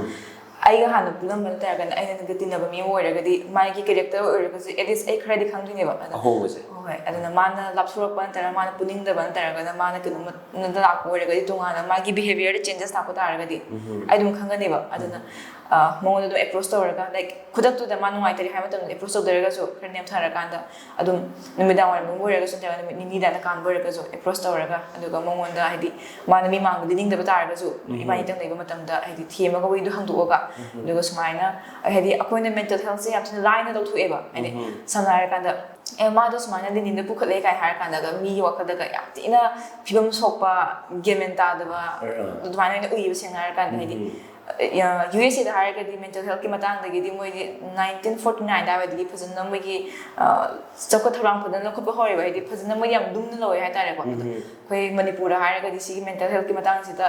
ꯑꯩꯒ ꯍꯥꯟꯅ ꯄꯨꯜꯂꯝꯕ ꯅꯠꯇ꯭ꯔꯒꯅ ꯑꯩꯅ ꯅꯪꯒ ꯇꯤꯟꯅꯕ ꯃꯤ ꯑꯃ ꯑꯣꯏꯔꯒꯗꯤ ꯃꯥꯒꯤ character ꯑꯣꯏꯔꯒꯁꯨ at least ꯑꯩ ꯈꯔꯗꯤ ꯈꯪꯗꯣꯏꯅꯦꯕ꯫ ꯑꯗꯣ ꯑꯍꯣꯡꯕꯁꯦ꯫ ꯍꯣꯏ, ꯑꯗꯨꯅ ꯃꯥꯅ ꯂꯥꯞꯊꯣꯔꯛꯄ ꯅꯠꯇ꯭ꯔꯒ ꯃꯥꯅ ꯄꯨꯅꯤꯡꯗꯕ ꯅꯠꯇ꯭ꯔꯒꯅ ꯃꯥꯅ ꯀꯩꯅꯣꯝꯃ ꯅꯉꯣꯟꯗ ꯂꯥꯛꯄ ꯑꯣꯏꯔꯒꯗꯤ ꯇꯣꯉꯥꯟꯅ ꯃꯥꯒꯤ behaviourꯗ changes ꯂꯥꯛꯄ ꯇꯥꯔꯒꯗꯤ ꯑꯩ ꯑꯗꯨꯝ ꯈꯪꯒꯅꯦꯕ꯫ ꯑꯗꯨꯅ ꯃꯉꯣꯟꯗ ꯑꯗꯨꯝ approach ꯇꯧꯔꯒ, like, ꯈꯨꯗꯛꯇꯨꯗ ꯃꯥ ꯅꯨꯡꯉꯥꯏꯇꯔꯦ ꯍꯥꯏꯕ ꯃꯇꯝꯗ approach ꯇꯧꯗꯔꯒꯁꯨ ꯈꯔ ꯅꯦꯝꯊꯔꯀꯥꯟꯗ ꯑꯗꯨꯝ ꯅꯨꯃꯤꯗꯥꯡ ꯋꯥꯏꯔꯝꯒꯨꯝꯕ ꯑꯣꯏꯔꯒꯁꯨ ꯅꯠꯇ꯭ꯔꯒ ꯅꯨꯃꯤꯠ ꯅꯤꯅꯤ ꯑꯗꯨꯃꯥꯏꯅ ꯀꯥꯟꯕ ꯑꯣꯏꯔꯒꯁꯨ approach ꯇꯧꯔꯒ, ꯑꯗꯨꯒ ꯃꯉꯣꯟꯗ, ꯍꯥꯏꯗꯤ, ꯃꯥꯅ ꯃꯤ ꯃꯥꯡꯗ ꯂꯤꯅꯤꯡꯗꯕ ꯇꯥꯔꯒꯁꯨ ꯏꯕꯥꯅꯤꯇꯪ ꯂꯩꯕ ꯃꯇꯝꯗ, ꯍꯥꯏꯗꯤ, ꯊꯦꯝꯃꯒ ꯋꯥꯔꯤꯗꯣ ꯍꯪꯗꯣꯛꯑꯒ, ꯑꯗꯨꯒ ꯁꯨꯃꯥꯏꯅ, ꯍꯥꯏꯗꯤ, ꯑꯩꯈꯣꯏꯅ mental healthꯁꯦ ꯌꯥꯝ ꯊꯤꯅ ꯂꯥꯏꯅ ꯂꯧꯊꯣꯛꯑꯦꯕ꯫ ꯍꯥꯏꯗꯤ, ꯁꯝꯅ ꯍꯥꯏꯔꯀꯥꯟꯗ, ꯑꯦ, ꯃꯥꯗꯣ ꯁꯨꯃꯥꯏꯅ ꯂꯤꯅꯤꯡꯗ ꯄꯨꯈꯠꯂꯦ ꯀꯥꯏ ꯍꯥꯏꯔꯀꯥꯟꯗꯒ ꯃꯤꯒꯤ ꯋꯥꯈꯜꯗꯒ ꯌꯥꯝ ꯊꯤꯅ ꯐꯤꯕꯝ ꯁꯣꯛꯄ, ꯒ꯭ꯌꯥꯟ ꯃꯦꯟ ꯇꯥꯗꯕ, ꯑꯗꯨꯃꯥꯏꯅ ꯑꯣꯏꯅ ꯎꯏꯌꯦꯕ, ꯁꯦꯡꯅ ꯍꯥꯏꯔꯀꯥꯟꯗ꯫ ꯍꯥꯏꯗꯤ, ꯌꯨ ꯑꯦꯁ ꯑꯦꯗ ꯍꯥꯏꯔꯒꯗꯤ mental healthꯀꯤ ꯃꯇꯥꯡꯗꯒꯤꯗꯤ ꯃꯣꯏꯗꯤ nineteen forty nine ꯑꯗꯨꯋꯥꯏꯗꯒꯤ ꯐꯖꯅ ꯃꯣꯏꯒꯤ, ꯑ, ꯆꯥꯎꯈꯠ ꯊꯧꯔꯥꯡ ꯐꯖꯅ ꯂꯧꯈꯠꯄ ꯍꯧꯔꯦꯕ꯫ ꯍꯥꯏꯗꯤ, ꯐꯖꯅ ꯃꯣꯏꯗꯤ ꯌꯥꯝ ꯂꯨꯝꯅ ꯂꯧꯋꯦ ꯍꯥꯏꯇꯥꯔꯦꯀꯣ꯫ ꯑꯗꯣ ꯑꯩꯈꯣꯏ ꯃꯅꯤꯄꯨꯔꯗ ꯍꯥꯏꯔꯒꯗꯤ ꯁꯤꯒꯤ mental healthꯀꯤ ꯃꯇꯥꯡꯁꯤꯗ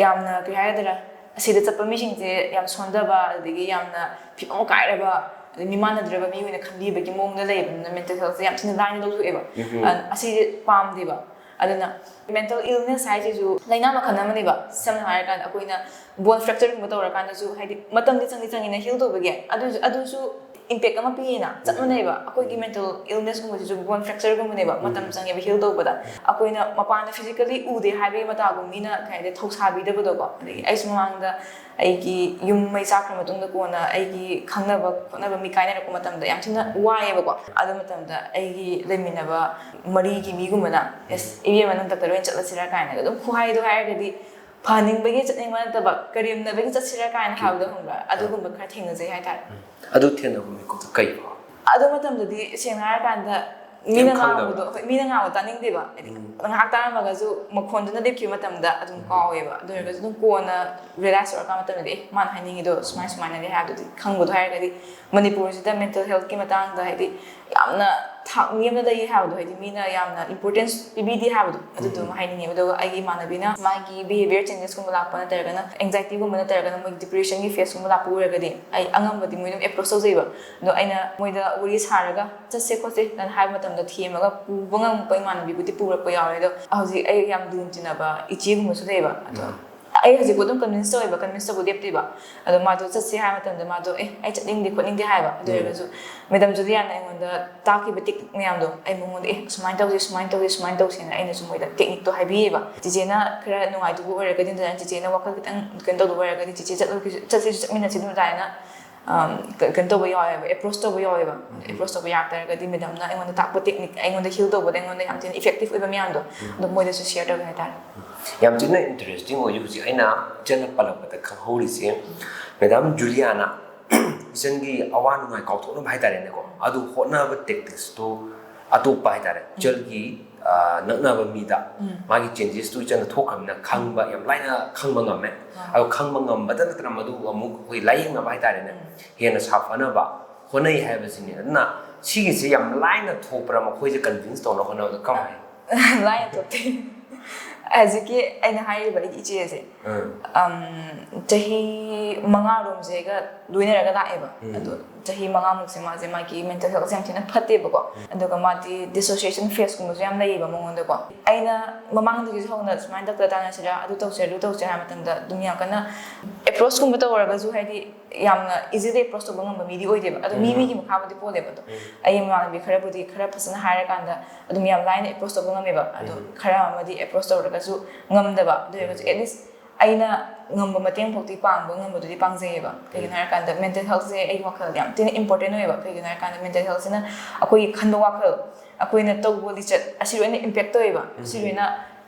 ꯌꯥꯝꯅ, ꯀꯩ ꯍꯥꯏꯒꯗ꯭ꯔꯥ, ꯑꯁꯤꯗ ꯆꯠꯄ ꯃꯤꯁꯤꯡꯁꯦ ꯌꯥꯝ ꯁꯣꯟꯊꯕ, ꯑꯗꯨꯗꯒꯤ ꯌꯥꯝꯅ ꯐꯤꯕꯝ ꯀꯥꯏꯔꯕ, ꯑꯗꯩ ꯃꯤꯃꯥꯟꯅꯗ꯭ꯔꯕ ꯃꯤ ꯑꯣꯏꯅ ꯈꯟꯕꯤꯕꯒꯤ ꯃꯑꯣꯡꯗ ꯂꯩꯕꯅꯤꯅ mental healthꯁꯦ ꯌꯥꯝ ꯊꯤꯅ ꯂꯥꯏꯅ ꯂꯧꯊꯣꯛꯑꯦꯕ꯫ ꯑ, ꯑꯁꯤꯁꯦ ꯄꯥꯝꯗꯦꯕ꯫ ꯑꯗꯨꯅ mental illness ꯍꯥꯏꯁꯤꯁꯨ ꯂꯥꯏꯅꯥ ꯃꯈꯜ ꯑꯃꯅꯦꯕ꯫ ꯁꯝꯅ ꯍꯥꯏꯔꯀꯥꯟꯗ, ꯑꯩꯈꯣꯏꯅ bone fractureꯒꯨꯝꯕ ꯇꯧꯔꯀꯥꯟꯗꯁꯨ, ꯍꯥꯏꯗꯤ, ꯃꯇꯝꯗꯤ ꯆꯪꯗꯤ ꯆꯪꯉꯤꯅ heal ꯇꯧꯕꯒꯤ, ꯑꯗꯨꯁꯨ, ꯑꯗꯨꯁꯨ impact ꯑꯃ ꯄꯤꯌꯦꯅ꯫ ꯆꯞ ꯃꯥꯟꯅꯩꯕ꯫ ꯑꯩꯈꯣꯏꯒꯤ mental illnessꯀꯨꯝꯕꯁꯤꯁꯨ bone fractureꯒꯨꯝꯕꯅꯦꯕ, ꯃꯇꯝ ꯆꯪꯉꯦꯕ heal ꯇꯧꯕꯗ꯫ ꯑꯩꯈꯣꯏꯅ ꯃꯄꯥꯟꯗ physically ꯎꯗꯦ ꯍꯥꯏꯕꯒꯤ ꯃꯇꯥꯒꯨꯝ ꯃꯤꯅ, ꯀꯩ ꯍꯥꯏꯗꯤ, ꯊꯧꯁꯥꯕꯤꯗꯕꯗꯣꯀꯣ꯫ ꯑꯗꯒꯤ ꯑꯩꯁꯨ ꯃꯃꯥꯡꯗ ꯑꯩꯒꯤ ꯌꯨꯝ ꯃꯩ ꯆꯥꯛꯈ꯭ꯔ ꯃꯇꯨꯡꯗ ꯀꯣꯟꯅ ꯑꯩꯒꯤ ꯈꯪꯅꯕ ꯈꯣꯠꯅꯕ ꯃꯤ ꯀꯥꯏꯅꯔꯛꯄ ꯃꯇꯝꯗ ꯌꯥꯝ ꯊꯤꯅ ꯋꯥꯏꯑꯦꯕꯀꯣ꯫ ꯑꯗꯨ ꯃꯇꯝꯗ ꯑꯩꯒꯤ ꯂꯩꯃꯤꯟꯅꯕ ꯃꯔꯤꯒꯤ ꯃꯤꯒꯨꯝꯕꯅ, "ꯑꯦꯁ, ꯏꯕꯦꯝꯃ, ꯅꯪ ꯗꯥꯛꯇꯔ ꯑꯣꯏꯅ ꯆꯠꯂꯁꯤꯔꯥ?" ꯀꯥꯏꯅꯒ ꯑꯗꯨꯝ ꯈꯨꯍꯥꯏꯗꯣ ꯍꯥꯏꯔꯒꯗꯤ, ꯐꯍꯟꯅꯤꯡꯕꯒꯤ ꯆꯠꯅꯤꯡꯕ ꯅꯠꯇꯕ, ꯀꯔꯦꯝꯅꯕꯒꯤ ꯆꯠꯁꯤꯔꯥ ꯀꯥꯏꯅ ꯍꯥꯏꯕꯗꯣ, ꯈꯪꯕ꯭ꯔꯥ? ꯑꯗꯨꯒꯨꯝꯕ ꯈꯔ ꯊꯦꯡꯅꯖꯩ ꯍꯥꯏꯇꯥꯔꯦ꯫ ꯑꯗꯨ ꯊꯦꯡꯅꯕ ꯃꯤꯀꯨꯞꯇ ꯀꯩ ꯐꯥꯎ? ꯑꯗꯨ ꯃꯇꯝꯗꯗꯤ, ꯁꯦꯡꯅ ꯍꯥꯏꯔꯀꯥꯟꯗ, ꯃꯤꯅ ꯉꯥꯡꯕꯗꯣ, ꯍꯣꯏ, ꯃꯤꯅ ꯉꯥꯡꯕ ꯇꯥꯅꯤꯡꯗꯦꯕ꯫ ꯍꯥꯏꯗꯤ ꯉꯥꯏꯍꯥꯛ ꯇꯥꯔꯝꯃꯒꯁꯨ ꯃꯈꯣꯟꯗꯨꯅ ꯂꯦꯞꯈꯤꯕ ꯃꯇꯝꯗ ꯑꯗꯨꯝ ꯀꯥꯎꯋꯦꯕ꯫ ꯑꯗꯨ ꯑꯣꯏꯔꯒꯁꯨ ꯑꯗꯨꯝ ꯀꯣꯟꯅ ꯔꯤꯌꯦꯂꯥꯏꯁ ꯇꯧꯔꯀꯥꯟ ꯃꯇꯝꯗꯗꯤ, "ꯑꯦ, ꯃꯥꯅ ꯍꯥꯏꯅꯤꯡꯉꯤꯗꯣ ꯁꯨꯃꯥꯏ ꯁꯨꯃꯥꯏꯅꯅꯤ" ꯍꯥꯏꯕꯗꯨꯗꯤ ꯈꯪꯕꯗꯣ꯫ ꯍꯥꯏꯔꯒꯗꯤ ꯃꯅꯤꯄꯨꯔꯁꯤꯗ ꯃꯦꯟꯇꯦꯜ ꯍꯦꯜꯠꯀꯤ ꯃꯇꯥꯡꯗ ꯍꯥꯏꯗꯤ ꯌꯥꯝꯅ ꯊꯥꯛ ꯃꯤ ꯑꯃꯗ ꯂꯩꯌꯦ ꯍꯥꯏꯕꯗꯣ, ꯍꯥꯏꯗꯤ ꯃꯤꯅ ꯌꯥꯝꯅ ꯏꯝꯄꯣꯔꯇꯦꯟꯁ ꯄꯤꯕꯤꯗꯦ ꯍꯥꯏꯕꯗꯣ, ꯑꯗꯨꯗꯨꯃ ꯍꯥꯏꯅꯤꯡꯉꯦꯕ꯫ ꯑꯗꯨꯒ ꯑꯩꯒꯤ ꯏꯃꯥꯟꯅꯕꯤꯅ ꯃꯥꯒꯤ ꯕꯤꯍꯦꯕꯤꯌꯔ ꯆꯦꯟꯖꯦꯁꯀꯨꯝꯕ ꯂꯥꯛꯄ ꯅꯠꯇ꯭ꯔꯒꯅ ꯑꯦꯡꯖꯥꯏꯇꯤꯒꯨꯝꯕ ꯅꯠꯇ꯭ꯔꯒꯅ ꯃꯣꯏꯒꯤ ꯗꯤꯄ꯭ꯔꯦꯁꯟꯒꯤ ꯐꯦꯁꯀꯨꯝꯕ ꯂꯥꯛꯄ ꯑꯣꯏꯔꯒꯗꯤ ꯑꯩ ꯑꯉꯝꯕꯗꯤ ꯃꯣꯏ ꯑꯗꯨꯝ ꯑꯦꯄ꯭ꯔꯣꯁ ꯇꯧꯖꯩꯕ꯫ ꯑꯗꯣ ꯑꯩꯅ ꯃꯣꯏꯗ ꯋꯥꯔꯤ ꯁꯥꯔꯒ ꯆꯠꯁꯦ ꯈꯣꯠꯁꯦ ꯅ ꯍꯥꯏꯕ ꯃꯇꯝꯗ ꯊꯦꯝꯃꯒ ꯄꯨꯕ ꯉꯝꯕ ꯏꯃꯥꯟꯅꯕꯤꯕꯨꯗꯤ ꯄꯨꯔꯛꯄ ꯌꯥꯎꯔꯦ꯫ ꯑꯗꯣ ꯍꯧꯖꯤꯛ ꯑꯩ ꯌꯥꯝ ꯂꯨꯅ ꯇꯤꯟꯅꯕ ꯏꯆꯦꯒꯨꯝꯕꯁꯨ ꯂꯩꯌꯦꯕ꯫ ꯑꯗꯣ ꯑꯩ ꯍꯧꯖꯤꯛꯄꯨ ꯑꯗꯨꯝ ꯀꯟꯚꯤꯟꯁ ꯇꯧꯋꯦꯕ, ꯀꯟꯚꯤꯟꯁ ꯇꯧꯕ ꯂꯦꯞꯇꯦꯕ꯫ ꯑꯗꯣ ꯃꯥꯗꯣ ꯆꯠꯁꯦ ꯍꯥꯏꯕ ꯃꯇꯝꯗ ꯃꯥꯗꯣ, "ꯑꯦ, ꯑꯩ ꯆꯠꯅꯤꯡꯗꯦ ꯈꯣꯠꯅꯤꯡꯗꯦ" ꯍꯥꯏꯕ꯫ ꯑꯗꯨ ꯑꯣꯏꯔꯒꯁꯨ ꯃꯦꯗꯥꯝ ꯖꯨꯂꯤꯌꯥꯅ ꯑꯩꯉꯣꯟꯗ ꯇꯥꯛꯈꯤꯕ ꯇꯦꯛꯅꯤꯛ ꯃꯌꯥꯝꯗꯣ ꯑꯩ ꯃꯉꯣꯟꯗ, "ꯑꯦ, ꯁꯨꯃꯥꯏꯅ ꯇꯧꯁꯤ, ꯁꯨꯃꯥꯏꯅ ꯇꯧꯁꯤ, ꯁꯨꯃꯥꯏꯅ ꯇꯧꯁꯤꯅ" ꯑꯩꯅꯁꯨ ꯃꯣꯏꯗ ꯇꯦꯛꯅꯤꯛꯇꯣ ꯍꯥꯏꯕꯤꯌꯦꯕ꯫ ꯆꯤꯆꯦꯅ ꯈꯔ ꯅꯨꯡꯉꯥꯏꯇꯕ ꯑꯣꯏꯔꯒꯗꯤ, ꯅꯠꯇ꯭ꯔꯒꯅ ꯆꯤꯆꯦꯅ ꯋꯥꯈꯜ ꯈꯤꯇꯪ ꯀꯩꯅꯣ ꯇꯧꯗꯕ ꯑꯣꯏꯔꯒꯗꯤ, "ꯆꯤꯆꯦ ꯆꯠꯂꯨ-, ꯆꯠꯁꯤꯁꯨ ꯆꯠꯃꯤꯟꯅꯁꯤ" ꯑꯗꯨꯝ ꯑꯗꯨꯃꯥꯏꯅ, ꯑꯝ, ꯀ-, ꯀꯩꯅꯣ ꯇꯧꯕ ꯌꯥꯎꯋꯦꯕ, ꯑꯦꯄ꯭ꯔꯣꯁ ꯇꯧꯕ ꯌꯥꯎꯋꯦꯕ꯫ ꯑꯦꯄ꯭ꯔꯣꯁ ꯇꯧꯕ ꯌꯥꯔꯛꯇ꯭ꯔꯒꯗꯤ ꯃꯦꯗꯥꯝꯅ ꯑꯩꯉꯣꯟꯗ ꯇꯥꯛꯄ ꯇꯦꯛꯅꯤꯛ, ꯑꯩꯉꯣꯟꯗ ꯍꯤꯜ ꯇꯧꯕꯗ ꯑꯩꯉꯣꯟꯗ ꯌꯥꯝ ꯊꯤꯅ ꯏꯐꯦꯛꯇꯤꯚ ꯑꯣꯏꯕ ꯃꯌꯥꯝꯗꯣ ꯑꯗꯨꯝ ꯃꯣꯏꯗꯁꯨ ꯁꯤꯌꯔ ꯇꯧꯒꯦ ꯍꯥꯏꯇꯥꯔꯦ꯫ ꯌꯥꯝ ꯊꯤꯅ ꯏꯟꯇꯔꯦꯁꯇꯤꯡ ꯑꯣꯏ꯫ ꯍꯧꯖꯤꯛ ꯑꯩꯅ ꯏꯆꯟꯅ ꯄꯜꯂꯛꯄꯗ ꯈꯪꯍꯧꯔꯤꯁꯦ, ꯃꯦꯗꯥꯝ ꯖꯨꯂꯤꯌꯥꯅ ꯏꯆꯟꯒꯤ ꯑꯋꯥ ꯅꯨꯡꯉꯥꯏ ꯀꯥꯎꯊꯣꯛꯅꯕ ꯍꯥꯏꯇꯥꯔꯦꯅꯦꯀꯣ, ꯑꯗꯨ ꯍꯣꯠꯅꯕ ꯇꯦꯛꯇꯤꯛꯁꯇꯨ ꯑꯇꯣꯞꯄ ꯍꯥꯏꯇꯥꯔꯦ, ꯏꯆꯟꯒꯤ, ꯑ, ꯅꯛꯅꯕ ꯃꯤꯗ ꯃꯥꯒꯤ ꯆꯦꯟꯖꯦꯁꯇꯨ ꯏꯆꯟꯗ ꯊꯣꯛꯈ꯭ꯔꯕꯅꯤꯅ ꯈꯪꯕ, ꯌꯥꯝ ꯂꯥꯏꯅ ꯈꯪꯕ ꯉꯝꯃꯦ꯫ ꯑꯗꯣ ꯈꯪꯕ ꯉꯝꯕꯗ ꯅꯠꯇꯅ ꯃꯗꯨ ꯑꯃꯨꯛ ꯑꯩꯈꯣꯏ ꯂꯥꯏꯌꯦꯡꯅꯕ ꯍꯥꯏꯇꯥꯔꯦꯅꯦ, ꯍꯦꯟꯅ ꯁꯥꯐꯅꯕ ꯍꯣꯠꯅꯩ ꯍꯥꯏꯕꯁꯤꯅꯤ꯫ ꯑꯗꯨꯅ ꯁꯤꯒꯤꯁꯦ ꯌꯥꯝ ꯂꯥꯏꯅ ꯊꯣꯛꯄ꯭ꯔꯥ ꯃꯈꯣꯏꯁꯦ ꯀꯟꯚꯤꯟꯁ ꯇꯧꯅꯕ ꯍꯣꯠꯅꯕꯗ ꯀꯃꯥꯏꯅ? ꯂꯥꯏꯅ ꯊꯣꯛꯇꯦ꯫ ꯍꯧꯖꯤꯛꯀꯤ ꯑꯩꯅ ꯍꯥꯏꯔꯤꯕ ꯑꯩꯒꯤ ꯏꯆꯦꯁꯦ, ꯎꯝ꯫ ꯑꯝ, ꯆꯍꯤ ꯃꯉꯥꯔꯣꯝꯁꯦꯒ ꯂꯣꯏꯅꯔꯒ ꯂꯥꯛꯑꯦꯕ꯫ ꯎꯝ꯫ ꯑꯗꯣ ꯆꯍꯤ ꯃꯉꯥꯃꯨꯛꯁꯦ ꯃꯥꯁꯦ ꯃꯥꯒꯤ ꯃꯦꯟꯇꯦꯜ ꯍꯦꯜꯊꯁꯦ ꯌꯥꯝ ꯊꯤꯅ ꯐꯠꯇꯦꯕꯀꯣ꯫ ꯎꯝ꯫ ꯑꯗꯨꯒ ꯃꯥꯗꯤ ꯗꯤꯁꯣꯁꯤꯌꯦꯁꯟ ꯐꯦꯁꯀꯨꯝꯕꯁꯨ ꯌꯥꯝ ꯂꯩꯌꯦꯕ ꯃꯉꯣꯟꯗꯀꯣ꯫ ꯑꯩꯅ ꯃꯃꯥꯡꯗꯒꯤꯁꯨ ꯍꯧꯅ ꯁꯨꯃꯥꯏꯅ ꯗꯥꯛꯇꯔ ꯇꯥꯟꯅꯁꯤꯔꯥ, ꯑꯗꯨ ꯇꯧꯁꯤꯔꯥ, ꯑꯗꯨ ꯇꯧꯁꯤꯔꯥ ꯍꯥꯏꯕ ꯃꯇꯝꯗ ꯑꯗꯨꯝ ꯌꯥꯝ ꯀꯟꯅ ꯑꯦꯄ꯭ꯔꯣꯁꯀꯨꯝꯕ ꯇꯧꯔꯒꯁꯨ ꯍꯥꯏꯗꯤ ꯌꯥꯝꯅ ꯏꯖꯤꯂꯤ ꯑꯦꯄ꯭ꯔꯣꯁ ꯇꯧꯕ ꯉꯝꯕ ꯃꯤꯗꯤ ꯑꯣꯏꯗꯦꯕ꯫ ꯑꯗꯣ ꯃꯤ ꯎꯝ꯫ ꯃꯤꯒꯤ ꯃꯈꯥꯕꯨꯗꯤ ꯄꯣꯜꯂꯦꯕ꯫ ꯑꯗꯣ ꯎꯝ꯫ ꯑꯩ ꯏꯃꯥꯟꯅꯕꯤ ꯈꯔꯕꯨꯗꯤ ꯈꯔ ꯐꯖꯅ ꯍꯥꯏꯔꯀꯥꯟꯗ ꯑꯗꯨꯝ ꯌꯥꯝ ꯂꯥꯏꯅ ꯑꯦꯄ꯭ꯔꯣꯁ ꯇꯧꯕ ꯉꯝꯃꯦꯕ꯫ ꯑꯗꯣ ꯎꯝ꯫ ꯈꯔ ꯑꯃꯗꯤ ꯑꯦꯄ꯭ꯔꯣꯁ ꯇꯧꯔꯒꯁꯨ ꯉꯝꯗꯕ꯫ ꯑꯗꯨ ꯑꯣꯏꯔꯒꯁꯨ ꯎꯝ꯫ ꯑꯦꯠꯂꯤꯁ ꯑꯩꯅ ꯉꯝꯕ ꯃꯇꯦꯡ ꯐꯥꯎꯗꯤ ꯄꯥꯡꯕ ꯉꯝꯕꯗꯨꯗꯤ ꯄꯥꯡꯖꯩꯌꯦꯕ꯫ ꯀꯩꯒꯤꯅꯣ ꯎꯝ꯫ ꯍꯥꯏꯔꯀꯥꯟꯗ ꯃꯦꯟꯇꯦꯜ ꯍꯦꯜꯊꯁꯦ ꯑꯩꯒꯤ ꯋꯥꯈꯜꯗ ꯌꯥꯝ ꯊꯤꯅ ꯏꯝꯄꯣꯔꯇꯦꯟ ꯑꯣꯏꯌꯦꯕ꯫ ꯀꯩꯒꯤꯅꯣ ꯍꯥꯏꯔꯀꯥꯟꯗ ꯃꯦꯟꯇꯦꯜ ꯍꯦꯜꯊꯁꯤꯅ ꯑꯩꯈꯣꯏꯒꯤ ꯈꯟꯕ ꯋꯥꯈꯜ, ꯑꯩꯈꯣꯏꯅ ꯇꯧꯕ ꯂꯤꯆꯠ ꯑꯁꯤ ꯂꯣꯏꯅ ꯏꯝꯄꯦꯛ ꯇꯧꯋꯦꯕ꯫ ꯎꯝ꯫ ꯑꯁꯤ ꯂꯣꯏꯅ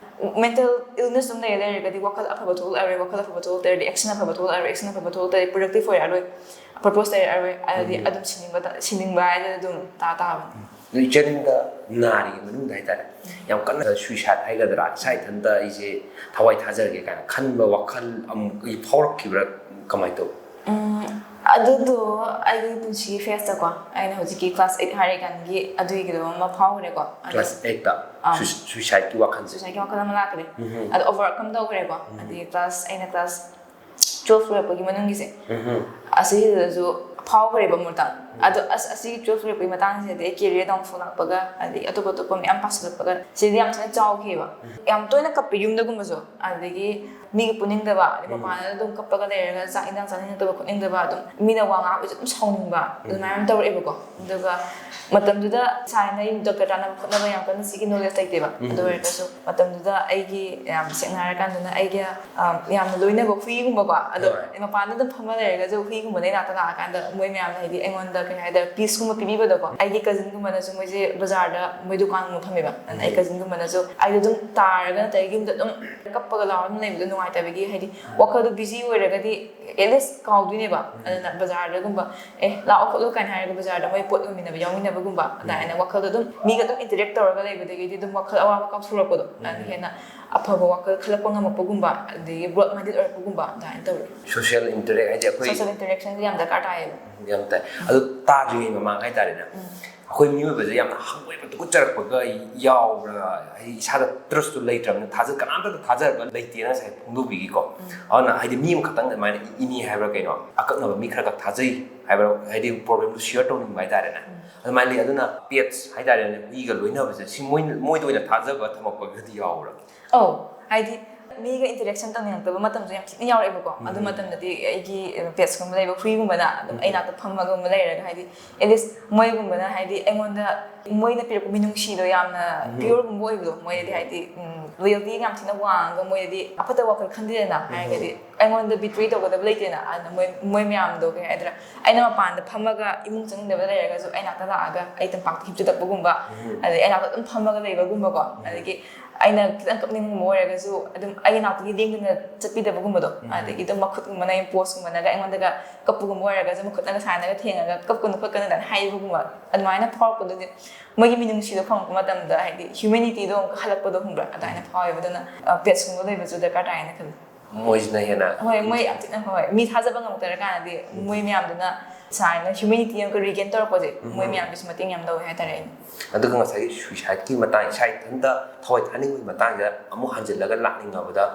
ꯃꯦꯟꯇꯦꯜ ꯏꯜꯅꯦꯁ ꯑꯗꯨꯝ ꯂꯩꯔ ꯂꯩꯔꯒꯗꯤ ꯋꯥꯈꯜ ꯑꯐꯕ ꯊꯣꯛꯂꯛꯑꯔꯣꯏ, ꯋꯥꯈꯜ ꯑꯐꯕ ꯊꯣꯛꯂꯛꯇꯔꯗꯤ ꯑꯦꯛꯁꯟ ꯑꯐꯕ ꯊꯣꯛꯂꯛꯑꯔꯣꯏ, ꯑꯦꯛꯁꯟ ꯑꯐꯕ ꯊꯣꯛꯂꯛꯇꯔꯗꯤ ꯄ꯭ꯔꯗꯛꯇꯤꯚ ꯑꯣꯏꯔꯛꯑꯔꯣꯏ, ꯄꯔꯄꯣꯁ ꯂꯩꯔꯛꯑꯔꯣꯏ꯫ ꯑꯗꯨꯗꯤ ꯎꯝ꯫ ꯑꯗꯨꯝ ꯁꯤꯅꯤꯡꯕ ꯇ-, ꯁꯤꯅꯤꯡꯕ ꯍꯥꯏꯗꯨꯅ ꯑꯗꯨꯝ ꯇꯥ ꯇꯥꯕꯅꯤ꯫ ꯑꯗꯨ ꯏꯆꯟꯗ ꯅꯥꯔꯤꯉꯩ ꯃꯅꯨꯡꯗ ꯍꯥꯏꯇꯥꯔꯦ, ꯌꯥꯝ ꯀꯟꯅ suicide ꯍꯥꯏꯒꯗ꯭ꯔꯥ, ꯏꯁꯥ ꯏꯊꯟꯇ ꯑꯩꯁꯦ ꯊꯋꯥꯏ ꯊꯥꯖꯔꯒꯦ ꯀꯥꯏꯅ ꯈꯟꯕ ꯋꯥꯈꯜ ꯑꯃꯨꯛ ꯐꯥꯎꯔꯛꯈꯤꯕ꯭ꯔꯥ? ꯀꯃꯥꯏꯅ ꯇꯧ? ꯎꯝ, ꯑꯗꯨꯗꯣ ꯑꯩꯒꯤ ꯄꯨꯟꯁꯤꯒꯤ phaseꯇꯀꯣ, ꯑꯩꯅ ꯍꯧꯖꯤꯛꯀꯤ class eight ꯍꯥꯏꯔꯤꯀꯥꯟꯒꯤ ꯑꯗꯨꯒꯤꯗꯣ ꯑꯃ ꯐꯥꯎꯈ꯭ꯔꯦꯀꯣ꯫ ꯑꯗꯣ Class eightꯇ ꯑꯥ꯫ Suicideꯀꯤ ꯋꯥꯈꯜꯁꯦ? Suicideꯀꯤ ꯋꯥꯈꯜ ꯑꯃ ꯂꯥꯛꯈ꯭ꯔꯦ꯫ ꯑꯗꯣ overcome ꯇꯧꯈ꯭ꯔꯦꯀꯣ꯫ ꯑꯗꯒꯤ class ꯑꯩꯅ class twelve ꯂꯣꯏꯔꯛꯄꯒꯤ ꯃꯅꯨꯡꯒꯤꯁꯦ, ꯑꯁꯤꯗꯁꯨ ꯐꯥꯎꯈ꯭ꯔꯦꯕ ꯑꯃꯨꯔꯇꯪ꯫ ꯑꯗꯣ ꯑꯁ, ꯑꯁꯤꯒꯤ twelve ꯂꯣꯏꯔꯛꯄꯒꯤ ꯃꯇꯥꯡꯁꯤꯗꯗꯤ ꯑꯩ career downfall ꯂꯥꯛꯄꯒ, ꯑꯗꯒꯤ ꯑꯇꯣꯞ ꯑꯇꯣꯞꯄ ꯃꯌꯥꯝ ꯄꯥꯁꯤꯜꯂꯛꯄꯒ, ꯁꯤꯗꯤ ꯌꯥꯝ ꯊꯤꯅ ꯆꯥꯎꯈꯤꯕ꯫ ꯌꯥꯝ ꯇꯣꯏꯅ ꯀꯞꯄ ꯌꯨꯝꯗꯒꯨꯝꯕꯁꯨ, ꯑꯗꯒꯤ ꯃꯤꯒ ꯄꯨꯅꯤꯡꯗꯕ, ꯑꯗꯩ ꯃꯄꯥꯟꯗ ꯑꯗꯨꯝ ꯀꯞꯄꯒ ꯂꯩꯔꯒ ꯆꯥꯛ ꯏꯟꯖꯥꯡ ꯆꯥꯅꯤꯡꯉꯛꯇꯕ ꯈꯣꯠꯅꯤꯡꯗꯕ, ꯑꯗꯨꯝ ꯃꯤꯅ ꯋꯥ ꯉꯥꯡꯕꯁꯨ ꯑꯗꯨꯝ ꯁꯥꯎꯅꯤꯡꯕ, ꯑꯗꯨꯃꯥꯏꯅ ꯑꯗꯨꯝ ꯇꯧꯔꯛꯑꯦꯕꯀꯣ꯫ ꯑꯗꯨꯒ ꯃꯇꯝꯗꯨꯗ ꯏꯁꯥꯅ ꯌꯨꯝ ꯗꯣꯛꯇꯔ ꯇꯥꯟꯅꯕ ꯈꯣꯠꯅꯕ ꯌꯥꯝ ꯀꯟꯅ ꯁꯤꯒꯤ knowledge ꯂꯩꯇꯦꯕ꯫ ꯑꯗꯨ ꯑꯣꯏꯔꯒꯁꯨ ꯃꯇꯝꯗꯨꯗ ꯑꯩꯒꯤ, ꯌꯥꯝ ꯁꯦꯡꯅ ꯍꯥꯏꯔꯀꯥꯟꯗꯅ, ꯑꯩꯒꯤ ꯑ, ꯌꯥꯝꯅ ꯂꯣꯏꯅꯕ ꯍꯨꯏꯒꯨꯝꯕꯀꯣ꯫ ꯑꯗꯣ ꯍꯣꯏ꯫ ꯃꯄꯥꯟꯗ ꯑꯗꯨꯝ ꯐꯝꯃ ꯂꯩꯔꯒꯁꯨ ꯍꯨꯏꯒꯨꯝꯕꯅ ꯏꯅꯥꯛꯇ ꯂꯥꯛꯑꯀꯥꯟꯗ ꯃꯣꯏ ꯃꯌꯥꯝꯅ ꯍꯥꯏꯗꯤ ꯑꯩꯉꯣꯟꯗ ꯀꯩ ꯍꯥꯏꯇꯥꯔꯦ, peaceꯀꯨꯝꯕ ꯄꯤꯕꯤꯕꯗꯣꯀꯣ꯫ ꯑꯩꯒꯤ cousinꯒꯨꯝꯕꯅꯁꯨ ꯃꯣꯏꯁꯦ ꯕꯖꯥꯔꯗ ꯃꯣꯏ ꯗꯨꯀꯥꯟꯒꯨꯝꯕ ꯐꯝꯃꯦꯕ꯫ ꯑꯗꯨꯅ ꯑꯩ cousinꯒꯨꯝꯕꯅꯁꯨ ꯑꯩꯗꯣ ꯑꯗꯨꯝ ꯇꯥꯔꯒ ꯅꯠꯇ꯭ꯔꯒ ꯌꯨꯝꯗ ꯑꯗꯨꯝ ꯀꯞꯄꯒ ꯂꯥꯎꯔꯒ ꯑꯗꯨꯝ ꯂꯩꯕꯗꯣ ꯅꯨꯡꯉꯥꯏꯇꯕꯒꯤ, ꯍꯥꯏꯗꯤ ꯋꯥꯈꯜꯗꯣ busy ꯑꯣꯏꯔꯒꯗꯤ at least ꯀꯥꯎꯗꯣꯏꯅꯦꯕ꯫ ꯑꯗꯨꯅ ꯕꯖꯥꯔꯗꯒꯨꯝꯕ, "ꯑꯦ, ꯂꯥꯛꯑꯣ ꯈꯣꯠꯂꯣ" ꯀꯥꯏꯅ ꯍꯥꯏꯔꯒ ꯕꯖꯥꯔꯗ ꯃꯣꯏ ꯄꯣꯠ ꯌꯣꯟꯃꯤꯟꯅꯕ ꯌꯥꯎꯃꯤꯟꯅꯕꯒꯨꯝꯕ, ꯑꯗꯨꯃꯥꯏꯅ ꯋꯥꯈꯜꯗꯣ ꯑꯗꯨꯝ ꯃꯤꯒ ꯑꯗꯨꯝ interact ꯇꯧꯔꯒ ꯂꯩꯕꯗꯒꯤꯗꯤ ꯑꯗꯨꯝ ꯋꯥꯈꯜ ꯑꯋꯥꯕ ꯀꯥꯎꯊꯣꯔꯛꯄꯗꯣ, ꯑꯗꯨꯅ ꯍꯦꯟꯅ ꯑꯐꯕ ꯋꯥꯈꯜ ꯈꯜꯂꯛꯄ ꯉꯝꯃꯛꯄꯒꯨꯝꯕ, ꯑꯗꯒꯤ growth minded ꯑꯣꯏꯔꯛꯄꯒꯨꯝꯕ ꯑꯗꯨꯃꯥꯏꯅ ꯇꯧꯋꯤ꯫ Social interact ꯍꯥꯏꯗꯤ ꯑꯩꯈꯣꯏ Social interactionꯁꯦ ꯌꯥꯝ ꯗꯔꯀꯥꯔ ꯇꯥꯏꯌꯦꯕ꯫ ꯌꯥꯝ ꯇꯥꯏ꯫ ꯑꯗꯨ ꯇꯥꯗ꯭ꯔꯤꯉꯩ ꯃꯃꯥꯡ ꯍꯥꯏꯇꯥꯔꯦꯅꯦ, ꯑꯩꯈꯣꯏ ꯃꯤꯑꯣꯏꯕꯁꯦ ꯌꯥꯝꯅ ꯍꯪꯒꯣꯏꯕ ꯇꯨꯀꯠꯆꯔꯛꯄꯒ ꯌꯥꯎꯕ꯭ꯔꯥ? ꯍꯥꯏꯗꯤ ꯏꯁꯥꯗ trustꯇꯨ ꯂꯩꯇ꯭ꯔꯕꯅꯤꯅ, ꯊꯥꯖ-, ꯀꯅꯥꯝꯇꯗ ꯊꯥꯖꯕ ꯂꯩꯇꯦꯅ ꯉꯁꯥꯏ ꯐꯣꯡꯗꯣꯛꯄꯤꯈꯤꯀꯣ꯫ ꯑꯗꯨꯅ ꯍꯥꯏꯗꯤ ꯃꯤ ꯑꯃꯈꯛꯇꯪ ꯑꯗꯨꯃꯥꯏꯅ ꯏꯅꯤ ꯍꯥꯏꯕ꯭ꯔꯥ ꯀꯩꯅꯣ, ꯑꯀꯛꯅꯕ ꯃꯤ ꯈꯔ ꯈꯛ ꯊꯥꯖꯩ ꯍꯥꯏꯕ꯭ꯔꯥ, ꯍꯥꯏꯗꯤ problemꯗꯨ share ꯇꯧꯅꯤꯡꯕ ꯍꯥꯏꯇꯥꯔꯦꯅꯦ꯫ ꯑꯗꯨꯃꯥꯏꯅ ꯂꯩ꯫ ꯑꯗꯨꯅ pets ꯍꯥꯏꯇꯥꯔꯦꯅꯦ, ꯍꯨꯏꯒ ꯂꯣꯏꯅꯕꯁꯦ, ꯁꯤ ꯃꯣꯏꯅ, ꯃꯣꯏꯗ ꯑꯣꯏꯅ ꯊꯥꯖꯕ ꯊꯝꯃꯛꯄꯒꯗꯤ ꯌꯥꯎꯕ꯭ꯔꯥ? ꯑꯧ, ꯍꯥꯏꯗꯤ ꯃꯤꯒ interaction ꯇꯧꯅꯤꯡꯉꯛꯇꯕ ꯃꯇꯝꯁꯨ ꯌꯥꯝ ꯊꯤꯅ ꯌꯥꯎꯔꯛꯑꯦꯕꯀꯣ꯫ ꯑꯗꯨ ꯃꯇꯝꯗꯗꯤ ꯑꯩꯒꯤ petsꯀꯨꯝꯕ ꯂꯩꯕ ꯍꯨꯏꯒꯨꯝꯕꯅ ꯑꯗꯨꯝ ꯑꯩ ꯅꯥꯛꯇ ꯐꯝꯃꯒꯨꯝꯕ ꯂꯩꯔꯒ, ꯍꯥꯏꯗꯤ at least ꯃꯣꯏꯒꯨꯝꯕꯅ ꯍꯥꯏꯗꯤ ꯑꯩꯉꯣꯟꯗ, ꯃꯣꯏꯅ ꯄꯤꯔꯛꯄ ꯃꯤꯅꯨꯡꯁꯤꯗꯣ ꯌꯥꯝꯅ pureꯒꯨꯝꯕ ꯑꯣꯏꯕꯗꯣ, ꯃꯣꯏꯗꯗꯤ ꯍꯥꯏꯗꯤ, ꯎꯝ, loyalty ꯌꯥꯝ ꯊꯤꯅ ꯋꯥꯡꯉꯒ, ꯃꯣꯏꯗꯗꯤ ꯑꯐꯠꯇ ꯋꯥꯈꯜ ꯈꯟꯗꯦꯗꯅ꯫ ꯍꯥꯏꯔꯒꯗꯤ ꯑꯩꯉꯣꯟꯗ betray ꯇꯧꯒꯗꯕ ꯂꯩꯇꯦꯅ, ꯑꯗꯨꯅ ꯃꯣꯏ, ꯃꯣꯏ ꯃꯌꯥꯝꯗꯣ ꯀꯩ ꯍꯥꯏꯗ꯭ꯔꯥ, ꯑꯩꯅ ꯃꯄꯥꯟꯗ ꯐꯝꯃꯒ ꯏꯃꯨꯡ ꯆꯪꯅꯤꯡꯗꯕ ꯂꯩꯔꯒꯁꯨ ꯑꯩ ꯅꯥꯛꯇ ꯂꯥꯛꯑꯒ ꯑꯩ ꯇꯝꯄꯥꯛꯇ ꯍꯤꯞꯆꯜꯂꯛꯄꯒꯨꯝꯕ, ꯑꯗꯩ ꯑꯩ ꯅꯥꯛꯇ ꯑꯗꯨꯝ ꯐꯝꯃꯒ ꯂꯩꯕꯒꯨꯝꯕꯀꯣ꯫ ꯑꯗꯒꯤ ꯑꯩꯅ ꯈꯤꯇꯪ ꯀꯞꯅꯤꯡꯕ ꯑꯣꯏꯔꯒꯁꯨ ꯑꯗꯨꯝ ꯑꯩꯒꯤ ꯅꯥꯛꯇꯒꯤ ꯂꯦꯡꯗꯅ ꯆꯠꯄꯤꯗꯕꯒꯨꯝꯕꯗꯣ, ꯑꯗꯒꯤ ꯑꯗꯨꯝ ꯃꯈꯨꯠꯀꯨꯝꯕꯅ, ꯑꯩ ꯄꯣꯁꯀꯨꯝꯕꯅꯒ ꯑꯩꯉꯣꯟꯗꯒ, ꯀꯞꯄꯒꯨꯝꯕ ꯑꯣꯏꯔꯒꯁꯨ ꯃꯈꯨꯠꯅꯒ ꯁꯨꯃꯥꯏꯅꯒ ꯊꯦꯡꯉꯒ "ꯀꯞꯀꯅꯨ ꯈꯣꯠꯀꯅꯨ" ꯑꯗꯨꯃꯥꯏꯅ ꯍꯥꯏꯕꯒꯨꯝꯕ, ꯑꯗꯨꯃꯥꯏꯅ ꯐꯥꯎꯔꯛꯄꯗꯨꯗꯤ ꯃꯣꯏꯒꯤ ꯃꯤꯅꯨꯡꯁꯤꯗꯣ ꯐꯪꯉꯛꯄ ꯃꯇꯝꯗ ꯍꯥꯏꯗꯤ ꯍ꯭ꯌꯨꯃꯦꯅꯤꯇꯤꯗꯣ ꯑꯃꯨꯛꯀ ꯍꯜꯂꯛꯄꯗꯣ, ꯈꯪꯕ꯭ꯔꯥ? ꯑꯗꯨꯃꯥꯏꯅ ꯐꯥꯎꯋꯦꯕ꯫ ꯑꯗꯨꯅ ꯄꯦꯠꯁꯀꯨꯝꯕ ꯂꯩꯕꯁꯨ ꯗꯔꯀꯥꯔ ꯇꯥꯏꯅ ꯈꯜꯂꯤ꯫ ꯃꯣꯏꯁꯤꯅ ꯍꯦꯟꯅ ꯍꯣꯏ, ꯃꯣꯏ ꯌꯥꯝ ꯊꯤꯅ, ꯍꯣꯏ, ꯃꯤ ꯊꯥꯖꯕ ꯉꯝꯃꯛꯇ꯭ꯔꯀꯥꯟꯗꯗꯤ ꯃꯣꯏ ꯃꯌꯥꯝꯗꯨꯅ ꯁꯨꯃꯥꯏꯅ ꯍ꯭ꯌꯨꯃꯦꯅꯤꯇꯤ ꯑꯃꯒ ꯔꯤꯒꯦꯟ ꯇꯧꯔꯛꯄꯁꯦ, ꯃꯣꯏ ꯃꯌꯥꯝꯒꯤꯁꯨ ꯃꯇꯦꯡ ꯌꯥꯝ ꯂꯧꯋꯦ ꯍꯥꯏꯇꯥꯔꯦ ꯑꯩꯅ꯫ ꯑꯗꯨꯒ ꯉꯁꯥꯏꯒꯤ ꯁꯨꯏꯁꯥꯏꯠꯀꯤ ꯃꯇꯥꯡ, ꯏꯁꯥ ꯏꯊꯟꯇ ꯊꯋꯥꯏ ꯊꯥꯅꯤꯡꯕꯒꯤ ꯃꯇꯥꯡꯁꯤꯗ ꯑꯃꯨꯛ ꯍꯟꯖꯤꯜꯂꯒ ꯂꯥꯛꯅꯤꯡꯉꯕꯗ,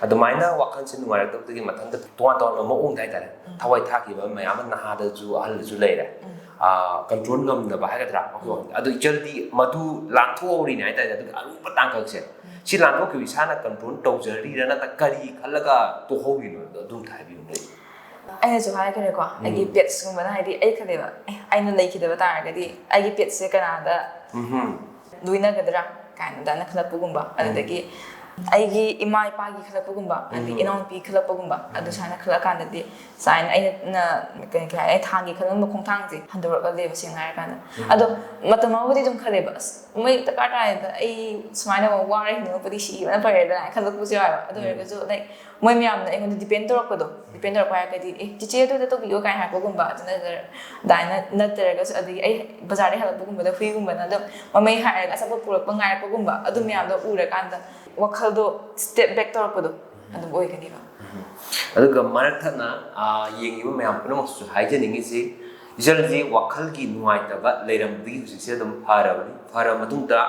ꯑꯗꯨꯃꯥꯏꯅ ꯋꯥꯈꯜꯁꯦ ꯅꯨꯡꯉꯥꯏꯔꯛꯇꯕꯗꯒꯤ ꯃꯊꯟꯇ ꯇꯣꯉꯥꯟ ꯇꯣꯉꯥꯟꯕ ꯃꯑꯣꯡꯗ ꯍꯥꯏꯇꯥꯔꯦ, ꯊꯋꯥꯏ ꯊꯥꯈꯤꯕ ꯃꯌꯥꯝ ꯑꯃ ꯅꯍꯥꯗꯁꯨ ꯑꯍꯜꯗꯁꯨ ꯂꯩꯔꯦ꯫ ꯀꯟꯇ꯭ꯔꯣꯜ ꯉꯝꯗꯕ ꯍꯥꯏꯒꯗ꯭ꯔꯥ, ꯑꯗꯣ ꯏꯆꯜꯗꯤ ꯃꯗꯨ ꯂꯥꯟꯊꯣꯛꯍꯧꯔꯤꯅꯦ ꯍꯥꯏꯇꯥꯔꯦ꯫ ꯑꯗꯨꯒꯤ ꯑꯔꯨꯕ ꯇꯥꯡꯀꯛꯁꯦ, ꯁꯤ ꯂꯥꯟꯊꯣꯛꯈꯤꯕ ꯏꯁꯥꯅ ꯀꯟꯇ꯭ꯔꯣꯜ ꯇꯧꯖꯔꯤꯔꯥ, ꯅꯠꯇ꯭ꯔꯒ ꯀꯔꯤ ꯈꯜꯂꯒ ꯇꯣꯛꯍꯧꯔꯤꯅꯣ? ꯑꯗꯨꯝꯇ ꯍꯥꯏꯕꯤꯌꯨꯅꯦ꯫ ꯑꯩꯅꯁꯨ ꯍꯥꯏꯈ꯭ꯔꯦꯀꯣ, ꯑꯩꯒꯤ ꯄꯦꯠꯁꯀꯨꯝꯕꯅ, ꯍꯥꯏꯗꯤ ꯑꯩ ꯈꯜꯂꯦꯕ, "ꯑꯦ, ꯑꯩꯅ ꯂꯩꯈꯤꯗꯕ ꯇꯥꯔꯒꯗꯤ ꯑꯩꯒꯤ ꯄꯦꯠꯁꯦ ꯀꯅꯥꯗ ꯂꯣꯏꯅꯒꯗ꯭ꯔꯥ?" ꯀꯥꯏꯅ ꯑꯗꯨꯃꯥꯏꯅ ꯈꯜꯂꯛꯄꯒꯨꯝꯕ, ꯑꯗꯨꯗꯒꯤ ꯑꯩꯒꯤ ꯏꯃꯥ ꯏꯄꯥꯒꯤ ꯈꯜꯂꯛꯄꯒꯨꯝꯕ, ꯑꯗꯒꯤ ꯏꯅꯥꯎꯅꯨꯄꯤ ꯈꯜꯂꯛꯄꯒꯨꯝꯕ, ꯑꯗꯨ ꯁꯨꯃꯥꯏꯅ ꯈꯜꯂꯛꯑꯀꯥꯟꯗꯗꯤ ꯁꯨꯃꯥꯏꯅ ꯑꯩꯅ, ꯀꯩ ꯀꯩ ꯍꯥꯏ, ꯑꯩ ꯊꯥꯡꯒꯤ ꯈꯜꯂꯝꯕ ꯈꯣꯡꯊꯥꯡꯁꯦ ꯍꯟꯗꯣꯔꯛꯑꯒ ꯂꯩꯕ, ꯁꯦꯡꯅ ꯍꯥꯏꯔꯀꯥꯟꯗ꯫ ꯑꯗꯣ ꯃꯇꯝ ꯑꯃꯕꯨꯗꯤ ꯑꯗꯨꯝ ꯈꯜꯂꯦꯕ, "ꯑꯁ, ꯃꯣꯏ ꯗꯔꯀꯥꯔ ꯇꯥꯏꯗ, ꯑꯩ ꯁꯨꯃꯥꯏꯅ ꯋꯥꯔ ꯍꯤꯡꯉꯛꯄꯗꯤ ꯁꯤꯕꯅ ꯐꯔꯦꯗꯅ" ꯈꯜꯂꯛꯄꯁꯨ ꯌꯥꯎꯋꯦꯕ꯫ ꯑꯗꯨ ꯑꯣꯏꯔꯒꯁꯨ, ꯂꯥꯏꯛ, ꯃꯣꯏ ꯃꯌꯥꯝꯅ ꯑꯩꯉꯣꯟꯗ ꯗꯤꯄꯦꯟ ꯇꯧꯔꯛꯄꯗꯣ, ꯗꯤꯄꯦꯟ ꯇꯧꯔꯛꯄ ꯍꯥꯏꯔꯒꯗꯤ, "ꯑꯦ, ꯆꯤꯆꯦ, ꯑꯗꯨꯗ ꯇꯧꯕꯤꯌꯣ" ꯀꯥꯏꯅ ꯍꯥꯏꯔꯛꯄꯒꯨꯝꯕ, ꯑꯗꯨ ꯅꯠꯇ꯭ꯔ-, ꯑꯗꯨꯃꯥꯏꯅ ꯅꯠꯇ꯭ꯔꯒꯁꯨ, ꯑꯗꯒꯤ ꯑꯩ ꯕꯖꯥꯔꯗꯒꯤ ꯍꯜꯂꯛꯄꯒꯨꯝꯕꯗ ꯍꯨꯏꯒꯨꯝꯕꯅ ꯑꯗꯨꯝ ꯃꯃꯩ ꯍꯥꯏꯔꯒ ꯑꯆꯥꯄꯣꯠ ꯄꯨꯔꯛꯄ ꯉꯥꯏꯔꯛꯄꯒꯨꯝꯕ, ꯑꯗꯨ ꯃꯌꯥꯝꯗꯣ ꯎꯔꯀꯥꯟꯗ ꯋꯥꯈꯜꯗꯣ ꯁ꯭ꯇꯦꯞ ꯕꯦꯛ ꯇꯧꯔꯛꯄꯗꯣ ꯑꯗꯨꯝ ꯑꯣꯏꯒꯅꯦꯕ꯫ ꯑꯗꯨꯒ ꯃꯔꯛ ꯊꯠꯅ, ꯑ, ꯌꯦꯡꯉꯤꯕ ꯃꯌꯥꯝ ꯄꯨꯝꯅꯃꯛꯁꯨ ꯍꯥꯏꯖꯅꯤꯡꯉꯤꯁꯤ, ꯏꯆꯜꯁꯤ ꯋꯥꯈꯜꯒꯤ ꯅꯨꯡꯉꯥꯏꯇꯕ ꯂꯩꯔꯝꯕꯗꯒꯤ ꯍꯧꯖꯤꯛꯁꯦ ꯑꯗꯨꯝ ꯐꯔꯕꯅꯤ꯫ ꯐꯔꯕ ꯃꯇꯨꯡꯗ,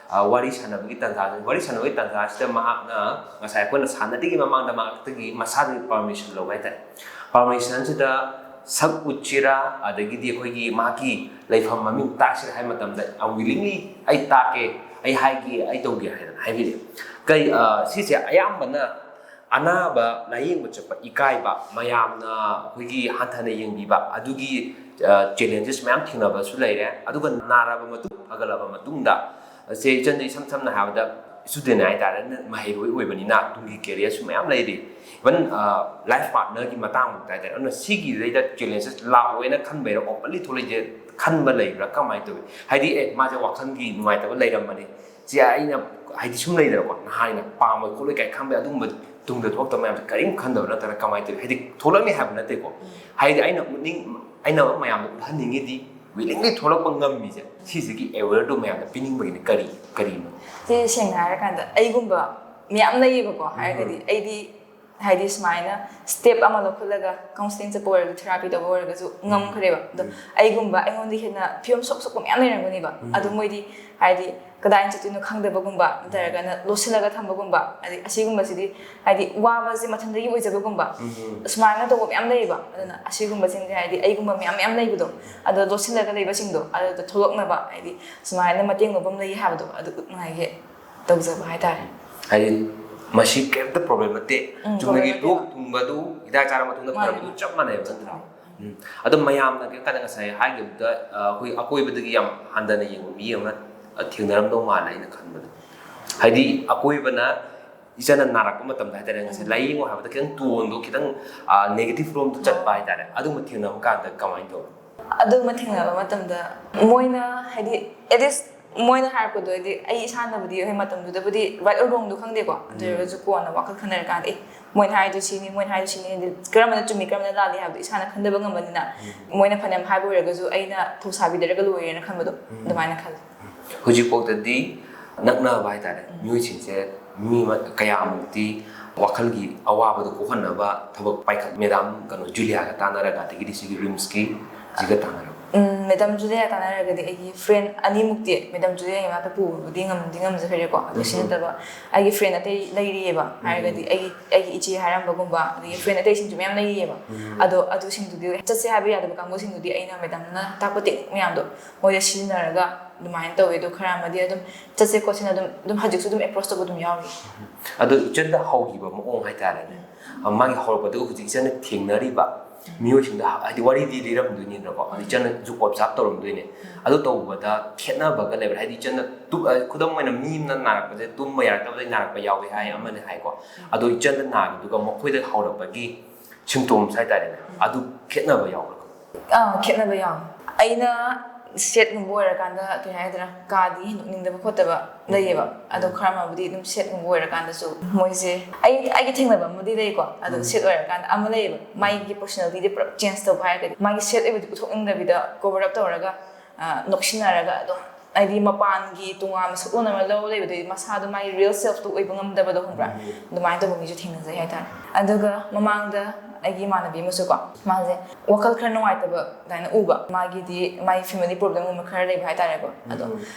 ꯑ, ꯋꯥꯔꯤ ꯁꯥꯟꯅꯕꯒꯤ ꯇꯥꯟꯖꯥꯗꯨꯅꯤ꯫ ꯋꯥꯔꯤ ꯁꯥꯟꯅꯕꯒꯤ ꯇꯥꯟꯖꯥꯁꯤꯗ ꯃꯍꯥꯛꯅ ꯉꯁꯥꯏ ꯑꯩꯈꯣꯏꯅ ꯁꯥꯟꯅꯗ꯭ꯔꯤꯉꯩ ꯃꯃꯥꯡꯗ ꯃꯍꯥꯛꯇꯒꯤ ꯃꯁꯥꯗꯒꯤ ꯄꯥꯔꯃꯤꯁꯟ ꯂꯧꯕ ꯍꯥꯏꯇꯥꯔꯦ꯫ ꯄꯥꯔꯃꯤꯁꯟꯁꯤꯗ ꯁꯛ ꯎꯠꯁꯤꯔꯥ, ꯑꯗꯒꯤꯗꯤ ꯑꯩꯈꯣꯏꯒꯤ ꯃꯍꯥꯛꯀꯤ ꯂꯩꯐꯝ ꯃꯃꯤꯡ ꯇꯥꯛꯁꯤꯔꯥ ꯍꯥꯏꯕ ꯃꯇꯝꯗ, "ꯑ, willingly ꯑꯩ ꯇꯥꯛꯀꯦ, ꯑꯩ ꯍꯥꯏꯒꯦ, ꯑꯩ ꯇꯧꯒꯦ" ꯍꯥꯏꯗꯅ ꯍꯥꯏꯕꯤꯔꯛꯑꯦ꯫ ꯀꯩ, ꯑ, ꯁꯤꯁꯦ ꯑꯌꯥꯝꯕꯅ ꯑꯅꯥꯕ ꯂꯥꯌꯦꯡꯕ ꯆꯠꯄ ꯏꯀꯥꯏꯕ, ꯃꯌꯥꯝꯅ ꯑꯩꯈꯣꯏꯒꯤ ꯍꯟꯊꯅ ꯌꯦꯡꯕꯤꯕ, ꯑꯗꯨꯒꯤ, ꯑ, ꯆꯦꯂꯦꯟꯖꯦꯁ ꯃꯌꯥꯝ ꯊꯦꯡꯅꯕꯁꯨ ꯂꯩꯔꯦ꯫ ꯑꯗꯨꯒ ꯅꯥꯔꯕ ꯃꯇꯨꯡ, ꯐꯒꯠꯂꯕ ꯃꯇꯨꯡꯗ, ꯁꯦ ꯏꯆꯟꯗ ꯏꯁꯝ ꯁꯝꯅ ꯍꯥꯏꯔꯕꯗ, ꯏꯁꯇꯨꯗꯦꯟ ꯍꯥꯏꯇꯥꯔꯦ, ꯃꯍꯩꯔꯣꯏ ꯑꯣꯏꯕꯅꯤꯅ ꯇꯨꯡꯒꯤ ꯀꯦꯔꯤꯌꯔꯁꯨ ꯃꯌꯥꯝ ꯂꯩꯔꯤ꯫ ꯏꯚꯟ ꯂꯥꯏꯐ ꯄꯥꯔꯠꯅꯔꯒꯤ ꯃꯇꯥꯡꯃꯛꯇ ꯍꯥꯏꯇꯥꯔꯦ꯫ ꯑꯗꯨꯅ ꯁꯤꯒꯤꯗꯩꯗ ꯆꯦꯂꯦꯟꯖꯦꯁ ꯂꯥꯛꯑꯣꯏꯅ ꯈꯟꯕꯩꯔꯥ, ꯑꯣꯄꯟꯂꯤ ꯊꯣꯛꯂꯛꯏꯁꯦ ꯈꯟꯕ ꯂꯩꯕ꯭ꯔꯥ, ꯀꯃꯥꯏꯅ ꯇꯧꯏ? ꯍꯥꯏꯗꯤ ꯑꯦ, ꯃꯥꯁꯦ ꯋꯥꯈꯜꯒꯤ ꯅꯨꯡꯉꯥꯏꯇꯕ ꯂꯩꯔꯝꯃꯅꯤ, ꯁꯤ ꯑꯩꯅ ꯍꯥꯏꯗꯤ ꯁꯨꯝ ꯂꯩꯗꯅꯀꯣ, ꯅꯍꯥ ꯑꯩꯅ ꯄꯥꯝꯃꯣꯏ ꯈꯣꯠꯂꯣꯏ ꯀꯥꯏ ꯈꯟꯕ ꯑꯗꯨꯒꯨꯝꯕ ꯇꯨꯡꯗ ꯊꯣꯛꯂꯛꯇꯕ ꯃꯌꯥꯝꯁꯦ ꯀꯔꯤꯝ ꯈꯟꯗꯕ ꯅꯠꯇ꯭ꯔꯥ, ꯀꯃꯥꯏꯅ ꯇꯧꯏ? ꯍꯥꯏꯗꯤ ꯊꯣꯛꯂꯛꯅꯤ ꯍꯥꯏꯕ ꯅꯠꯇꯦꯀꯣ, ꯍꯥꯏꯗꯤ ꯑꯩꯅ ꯎꯠꯅꯤꯡ ꯑꯩꯅ ꯃꯌꯥꯝꯗ ꯎꯠꯍꯟꯅꯤꯡꯉꯤꯗꯤ ꯋꯤꯂꯤꯡꯂꯤ ꯊꯣꯛꯂꯛꯄ ꯉꯝꯃꯤꯁꯦ, ꯁꯤꯁꯤꯒꯤ ꯑꯦꯋꯦꯌꯔꯗꯨ ꯃꯌꯥꯝꯗ ꯄꯤꯅꯤꯡꯕꯒꯤꯅꯤ꯫ ꯀꯔꯤ ꯀꯔꯤꯅꯣ? ꯁꯤ ꯁꯦꯡꯅ ꯍꯥꯏꯔꯀꯥꯟꯗ ꯑꯩꯒꯨꯝꯕ ꯃꯌꯥꯝ ꯂꯩꯌꯦꯕꯀꯣ꯫ ꯍꯥꯏꯔꯒꯗꯤ ꯑꯩꯗꯤ ꯍꯥꯏꯗꯤ ꯁꯨꯃꯥꯏꯅ ꯁ꯭ꯇꯦꯞ ꯑꯃ ꯂꯧꯈꯠꯂꯒ ꯀꯥꯎꯟꯁꯤꯂꯤꯡ ꯆꯠꯄ ꯑꯣꯏꯔꯒꯁꯨ, ꯊꯦꯔꯥꯄꯤ ꯇꯧꯕ ꯑꯣꯏꯔꯒꯁꯨ ꯉꯝꯈ꯭ꯔꯦꯕ꯫ ꯑꯗꯣ ꯑꯩꯒꯨꯝꯕ ꯑꯩꯉꯣꯟꯗ ꯍꯦꯟꯅ ꯐꯤꯕꯝ ꯁꯣꯛ ꯁꯣꯛꯄ ꯃꯌꯥꯝ ꯂꯩꯔꯝꯒꯅꯤꯕ꯫ ꯑꯗꯣ ꯃꯣꯏꯗꯤ ꯍꯥꯏꯗꯤ ꯀꯗꯥꯏ ꯆꯠꯇꯣꯏꯅꯣ ꯈꯪꯗꯕꯒꯨꯝꯕ, ꯅꯠꯇ꯭ꯔꯒꯅ ꯂꯣꯠꯁꯤꯜꯂꯒ ꯊꯝꯕꯒꯨꯝꯕ, ꯑꯗꯩ ꯑꯁꯤꯒꯨꯝꯕꯁꯤꯗꯤ ꯍꯥꯏꯗꯤ ꯋꯥꯕꯁꯦ ꯃꯊꯟꯇꯒꯤ ꯑꯣꯏꯖꯕꯒꯨꯝꯕ, ꯁꯨꯃꯥꯏꯅ ꯇꯧꯕ ꯃꯌꯥꯝ ꯂꯩꯌꯦꯕ꯫ ꯑꯗꯨꯅ ꯑꯁꯤꯒꯨꯝꯕꯁꯤꯡꯁꯦ ꯍꯥꯏꯗꯤ ꯑꯩꯒꯨꯝꯕ ꯃꯌꯥꯝ ꯃꯌꯥꯝ ꯂꯩꯕꯗꯣ, ꯑꯗꯣ ꯂꯣꯠꯁꯤꯜꯂꯒ ꯂꯩꯕꯁꯤꯡꯗꯣ ꯑꯗꯨꯗ ꯊꯣꯛꯂꯛꯅꯕ ꯍꯥꯏꯗꯤ ꯁꯨꯃꯥꯏꯅ ꯃꯇꯦꯡ ꯂꯧꯐꯝ ꯂꯩ ꯍꯥꯏꯕꯗꯣ ꯑꯗꯨ ꯎꯠꯅꯉꯥꯏꯒꯤ ꯇꯧꯖꯕ ꯍꯥꯏꯇꯥꯔꯦ꯫ ꯍꯥꯏꯗꯤ ꯃꯁꯤ ꯀꯩꯝꯇ ꯄ꯭ꯔꯣꯕ꯭ꯂꯦꯝ ꯅꯠꯇꯦ, ꯎꯝ, ꯆꯨꯝꯅꯒꯤ ꯄ꯭ꯔꯣꯕ꯭ꯂꯦꯝ ꯂꯣꯛ ꯅꯠꯇꯦꯕ꯫ ꯊꯨꯡꯕꯗꯨ ꯍꯤꯗꯥꯛ ꯆꯥꯔ ꯃꯇꯨꯡꯗ ꯃꯥꯅꯦ꯫ ꯐꯔꯛꯄꯗꯨ ꯆꯞ ꯃꯥꯟꯅꯩꯕ, ꯅꯠꯇ꯭ꯔꯥ? ꯎꯝ꯫ ꯑꯗꯣ ꯃꯌꯥꯝꯅ ꯀꯩ ꯍꯥꯏꯇꯥꯔꯦ, ꯉꯁꯥꯏ ꯍꯥꯏꯈꯤꯕꯗ ꯑ, ꯑꯩꯈꯣꯏ ꯑꯀꯣꯏꯕꯗꯒꯤ ꯌꯥꯝ ꯍꯟꯊꯅ ꯌꯦꯡꯕ ꯃꯤ ꯑꯃ ꯑ, ꯊꯦꯡꯅꯔꯝꯗꯧ ꯃꯥꯜꯂꯦ ꯑꯩꯅ ꯈꯟꯕꯗ꯫ ꯍꯥꯏꯗꯤ ꯑꯀꯣꯏꯕꯅ ꯏꯆꯟꯅ ꯅꯥꯔꯛꯄ ꯃꯇꯝꯗ ꯍꯥꯏꯇꯥꯔꯦ, ꯉꯁꯥꯏ ꯂꯥꯏꯌꯦꯡꯉꯣ ꯍꯥꯏꯕꯗ ꯈꯤꯇꯪ ꯇꯣꯟꯗꯣ ꯈꯤꯇꯪ ꯅꯦꯒꯦꯇꯤꯚ ꯔꯣꯝꯗ ꯆꯠꯄ ꯍꯥꯏꯇꯥꯔꯦ, ꯑꯗꯨꯝꯕ ꯊꯦꯡꯅꯕ ꯀꯥꯟꯗ ꯀꯃꯥꯏꯅ ꯇꯧꯋꯤ? ꯑꯗꯨꯝꯕ ꯊꯦꯡꯅꯕ ꯃꯇꯝꯗ ꯃꯣꯏꯅ ꯍꯥꯏꯗꯤ ꯑꯦꯠꯂꯤꯁ ꯃꯣꯏꯅ ꯍꯥꯏꯔꯛꯄꯗꯣ ꯍꯥꯏꯗꯤ ꯑꯩ ꯏꯁꯥꯅꯕꯨꯗꯤ ꯍꯣꯏ ꯃꯇꯝꯗꯨꯗꯕꯨꯗꯤ ꯔꯥꯏꯠ ꯑꯣꯔ ꯔꯣꯡꯗꯣ ꯈꯪꯗꯦꯀꯣ꯫ ꯑꯗꯨ ꯑꯣꯏꯔꯒꯁꯨ ꯀꯣꯟꯅ ꯋꯥꯈꯜ ꯈꯟꯅꯔꯀꯥꯟꯗ ꯑꯦ, ꯃꯣꯏꯅ ꯍꯥꯏꯔꯤꯗꯣ ꯁꯤꯅꯤ, ꯃꯣꯏꯅ ꯍꯥꯏꯔꯤꯗꯣ ꯁꯤꯅꯤ, ꯍꯥꯏꯗꯤ ꯀꯔꯝꯕꯅ ꯆꯨꯝꯃꯤ ꯀꯔꯝꯕꯅ ꯂꯥꯜꯂꯤ ꯍꯥꯏꯕꯗꯣ ꯏꯁꯥꯅ ꯈꯟꯗꯕ ꯉꯝꯕꯅꯤꯅ ꯃꯣꯏꯅ ꯐꯅꯌꯥꯝ ꯍꯥꯏꯕ ꯑꯣꯏꯔꯒꯁꯨ ꯑꯩꯅ ꯊꯧꯁꯥꯕꯤꯗꯔꯒ ꯂꯣꯏꯔꯦꯅ ꯈꯟꯕꯗꯣ ꯑꯗꯨꯃꯥꯏꯅ ꯈꯜꯂꯦ꯫ ꯍꯧꯖꯤꯛꯐꯥꯎꯗꯗꯤ ꯅꯛꯅꯕ ꯍꯥꯏꯇꯥꯔꯦ, ꯃꯤꯑꯣꯏꯁꯤꯡꯁꯦ ꯃꯤ ꯑꯃ ꯀꯌꯥꯃꯨꯛꯇꯤ ꯋꯥꯈꯜꯒꯤ ꯑꯋꯥꯕꯗꯣ ꯀꯣꯛꯍꯟꯅꯕ ꯊꯕꯛ ꯄꯥꯏꯈꯠ, ꯃꯦꯗꯥꯝ ꯀꯩꯅꯣ ꯖꯨꯂꯤꯌꯥꯒ ꯇꯥꯟꯅꯔꯒ, ꯑꯗꯒꯤꯗꯤ ꯁꯤꯒꯤ ꯔꯤꯝꯁꯀꯤ ꯁꯤꯒ ꯇꯥꯟꯅꯔꯕ? ꯎꯝ, ꯃꯦꯗꯥꯝ ꯖꯨꯂꯤꯌꯥ ꯇꯥꯟꯅꯔꯒꯗꯤ ꯑꯩꯒꯤ ꯐ꯭ꯔꯦꯟ ꯑꯅꯤꯃꯨꯛꯇꯤ ꯃꯦꯗꯥꯝ ꯖꯨꯂꯤꯌꯥꯒꯤ ꯃꯅꯥꯛꯇ ꯄꯨꯕꯕꯨꯗꯤ ꯉꯝꯗꯤ ꯉꯝꯖꯈ꯭ꯔꯦꯀꯣ꯫ ꯑꯗꯨ ꯁꯤ ꯅꯠꯇꯕ ꯑꯩꯒꯤ ꯐ꯭ꯔꯦꯟ ꯑꯇꯩ ꯂꯩꯔꯤꯑꯕ꯫ ꯍꯥꯏꯔꯒꯗꯤ ꯑꯩꯒꯤ ꯑꯩꯒꯤ ꯏꯆꯦ ꯍꯥꯏꯔꯝꯕꯒꯨꯝꯕ, ꯑꯗꯒꯤ ꯐ꯭ꯔꯦꯟ ꯑꯇꯩꯁꯤꯡꯁꯨ ꯃꯌꯥꯝ ꯂꯩꯔꯤꯑꯕ꯫ ꯑꯗꯣ ꯑꯗꯨꯁꯤꯡꯗꯨꯗꯤ ꯆꯠꯁꯦ ꯍꯥꯏꯕ ꯌꯥꯗꯕ ꯀꯥꯡꯕꯨꯁꯤꯡꯗꯨꯗꯤ ꯑꯩꯅ ꯃꯦꯗꯥꯝꯅ ꯇꯥꯛꯄ ꯇꯦꯛꯅꯤꯛ ꯃꯌꯥꯝꯗꯣ ꯃꯣꯏꯗ ꯁꯤꯖꯤꯟꯅꯔꯒ ꯑꯗꯨꯃꯥꯏꯅ ꯇꯧꯋꯦ꯫ ꯑꯗꯣ ꯈꯔ ꯑꯃꯗꯤ ꯑꯗꯨꯝ ꯆꯠꯁꯦ ꯈꯣꯠꯁꯦꯅ ꯑꯗꯨꯝ ꯑꯗꯨꯝ ꯍꯧꯖꯤꯛꯁꯨ ꯑꯗꯨꯝ ꯑꯦꯄ꯭ꯔꯣꯁ ꯇꯧꯕ ꯑꯗꯨꯝ ꯌꯥꯎꯔꯤ꯫ ꯑꯗꯣ ꯏꯆꯟꯗ ꯍꯧꯈꯤꯕ ꯃꯑꯣꯡ ꯍꯥꯏꯇꯥꯔꯦꯅꯦ, ꯃꯥꯒꯤ ꯍꯧꯔꯛꯄꯗꯨꯒ ꯍꯧꯖꯤꯛ ꯏꯆꯟꯅ ꯊꯦꯡꯅꯔꯤꯕ ꯃꯤꯑꯣꯏꯁꯤꯡꯗ ꯍꯥꯏꯗꯤ ꯋꯥꯔꯤꯗꯤ ꯂꯤꯔꯝꯗꯣꯏꯅꯤꯅꯀꯣ, ꯑꯗꯨ ꯏꯆꯟꯅꯁꯨ ꯑꯣꯕꯖꯥꯔꯕ ꯇꯧꯔꯝꯗꯣꯏꯅꯦ꯫ ꯑꯗꯨ ꯇꯧꯕꯗ ꯈꯦꯠꯅꯕꯒ ꯂꯩꯕ꯭ꯔꯥ? ꯍꯥꯏꯗꯤ ꯏꯆꯟꯅ ꯇꯨ- ꯑ, ꯈꯨꯗꯝ ꯑꯣꯏꯅ ꯃꯤ ꯑꯃꯅ ꯅꯥꯔꯛꯄꯁꯦ ꯇꯨꯝꯕ ꯌꯥꯔꯛꯇꯕꯗꯒꯤ ꯅꯥꯔꯛꯄ ꯌꯥꯎꯋꯤ ꯍꯥꯏ, ꯑꯃꯅ ꯍꯥꯏꯀꯣ꯫ ꯑꯗꯣ ꯏꯆꯟꯅ ꯅꯥꯈꯤꯕꯗꯨꯒ ꯃꯈꯣꯏꯗ ꯍꯧꯔꯛꯄꯒꯤ ꯁꯤꯝꯇꯣꯝꯁ ꯍꯥꯏꯇꯥꯔꯦꯅꯦ, ꯑꯗꯨ ꯈꯦꯠꯅꯕ ꯌꯥꯎꯕ꯭ꯔꯥ? ꯑꯥ, ꯈꯦꯠꯅꯕ ꯌꯥꯎꯋꯦ꯫ ꯑꯩꯅ ꯁꯦꯠꯀꯨꯝꯕ ꯑꯣꯏꯔꯀꯥꯟꯗ ꯀꯩ ꯍꯥꯏꯗ꯭ꯔꯥ, ꯀꯥꯗꯤ ꯍꯦꯟꯗꯣꯛꯅꯤꯡꯗꯕ ꯈꯣꯠꯇꯕ ꯂꯩꯌꯦꯕ꯫ ꯑꯗꯣ ꯈꯔ ꯑꯃꯕꯨꯗꯤ ꯑꯗꯨꯝ ꯁꯦꯠꯀꯨꯝꯕ ꯑꯣꯏꯔꯀꯥꯟꯗꯁꯨ ꯃꯣꯏꯁꯦ, ꯑꯩ ꯑꯩꯒꯤ ꯊꯦꯡꯅꯕ ꯑꯃꯗꯤ ꯂꯩꯀꯣ꯫ ꯑꯗꯣ ꯁꯦꯠ ꯑꯣꯏꯔꯀꯥꯟꯗ ꯑꯃ ꯂꯩꯌꯦꯕ, ꯃꯥꯒꯤ ꯄꯔꯁꯣꯅꯦꯂꯤꯇꯤꯗꯤ ꯄꯨꯔꯥ ꯆꯦꯟꯖ ꯇꯧꯕ ꯍꯥꯏꯔꯒꯗꯤ, ꯃꯥꯒꯤ ꯁꯦꯠ ꯑꯣꯏꯕꯗꯤ ꯎꯠꯊꯣꯛꯅꯤꯡꯗꯕꯤꯗ ꯀꯣꯚꯔ ꯑꯞ ꯇꯧꯔꯒ, ꯑ, ꯅꯣꯛꯁꯤꯟꯅꯔꯒ ꯑꯗꯨꯝ, ꯍꯥꯏꯗꯤ ꯃꯄꯥꯟꯒꯤ ꯇꯣꯉꯥꯟꯕ ꯁꯛꯂꯣꯟ ꯑꯃ ꯂꯧꯔ ꯂꯩꯕꯗꯨꯗꯤ ꯃꯁꯥꯗꯣ ꯃꯥꯒꯤ ꯔꯤꯌꯦꯜ ꯁꯦꯜꯐꯇꯣ ꯑꯣꯏꯕ ꯉꯝꯗꯕꯗꯣ, ꯈꯪꯕ꯭ꯔꯥ? ꯑꯗꯨꯃꯥꯏꯅ ꯇꯧꯕ ꯃꯤꯁꯨ ꯊꯦꯡꯅꯖꯩ ꯍꯥꯏꯇꯥꯔꯦ꯫ ꯑꯗꯨꯒ ꯃꯃꯥꯡꯗ ꯑꯩꯒꯤ ꯏꯃꯥꯟꯅꯕꯤ ꯑꯃꯁꯨꯀꯣ, ꯃꯥꯁꯦ ꯋꯥꯈꯜ ꯈꯔ ꯅꯨꯡꯉꯥꯏꯇꯕ ꯑꯗꯨꯃꯥꯏꯅ ꯎꯕ, ꯃꯥꯒꯤꯗꯤ ꯃꯥꯒꯤ ꯐꯦꯃꯤꯂꯤ ꯄ꯭ꯔꯣꯕ꯭ꯂꯦꯝꯒꯨꯝꯕ ꯈꯔ ꯂꯩꯕ ꯍꯥꯏꯇꯥꯔꯦꯀꯣ꯫ ꯑꯗꯣ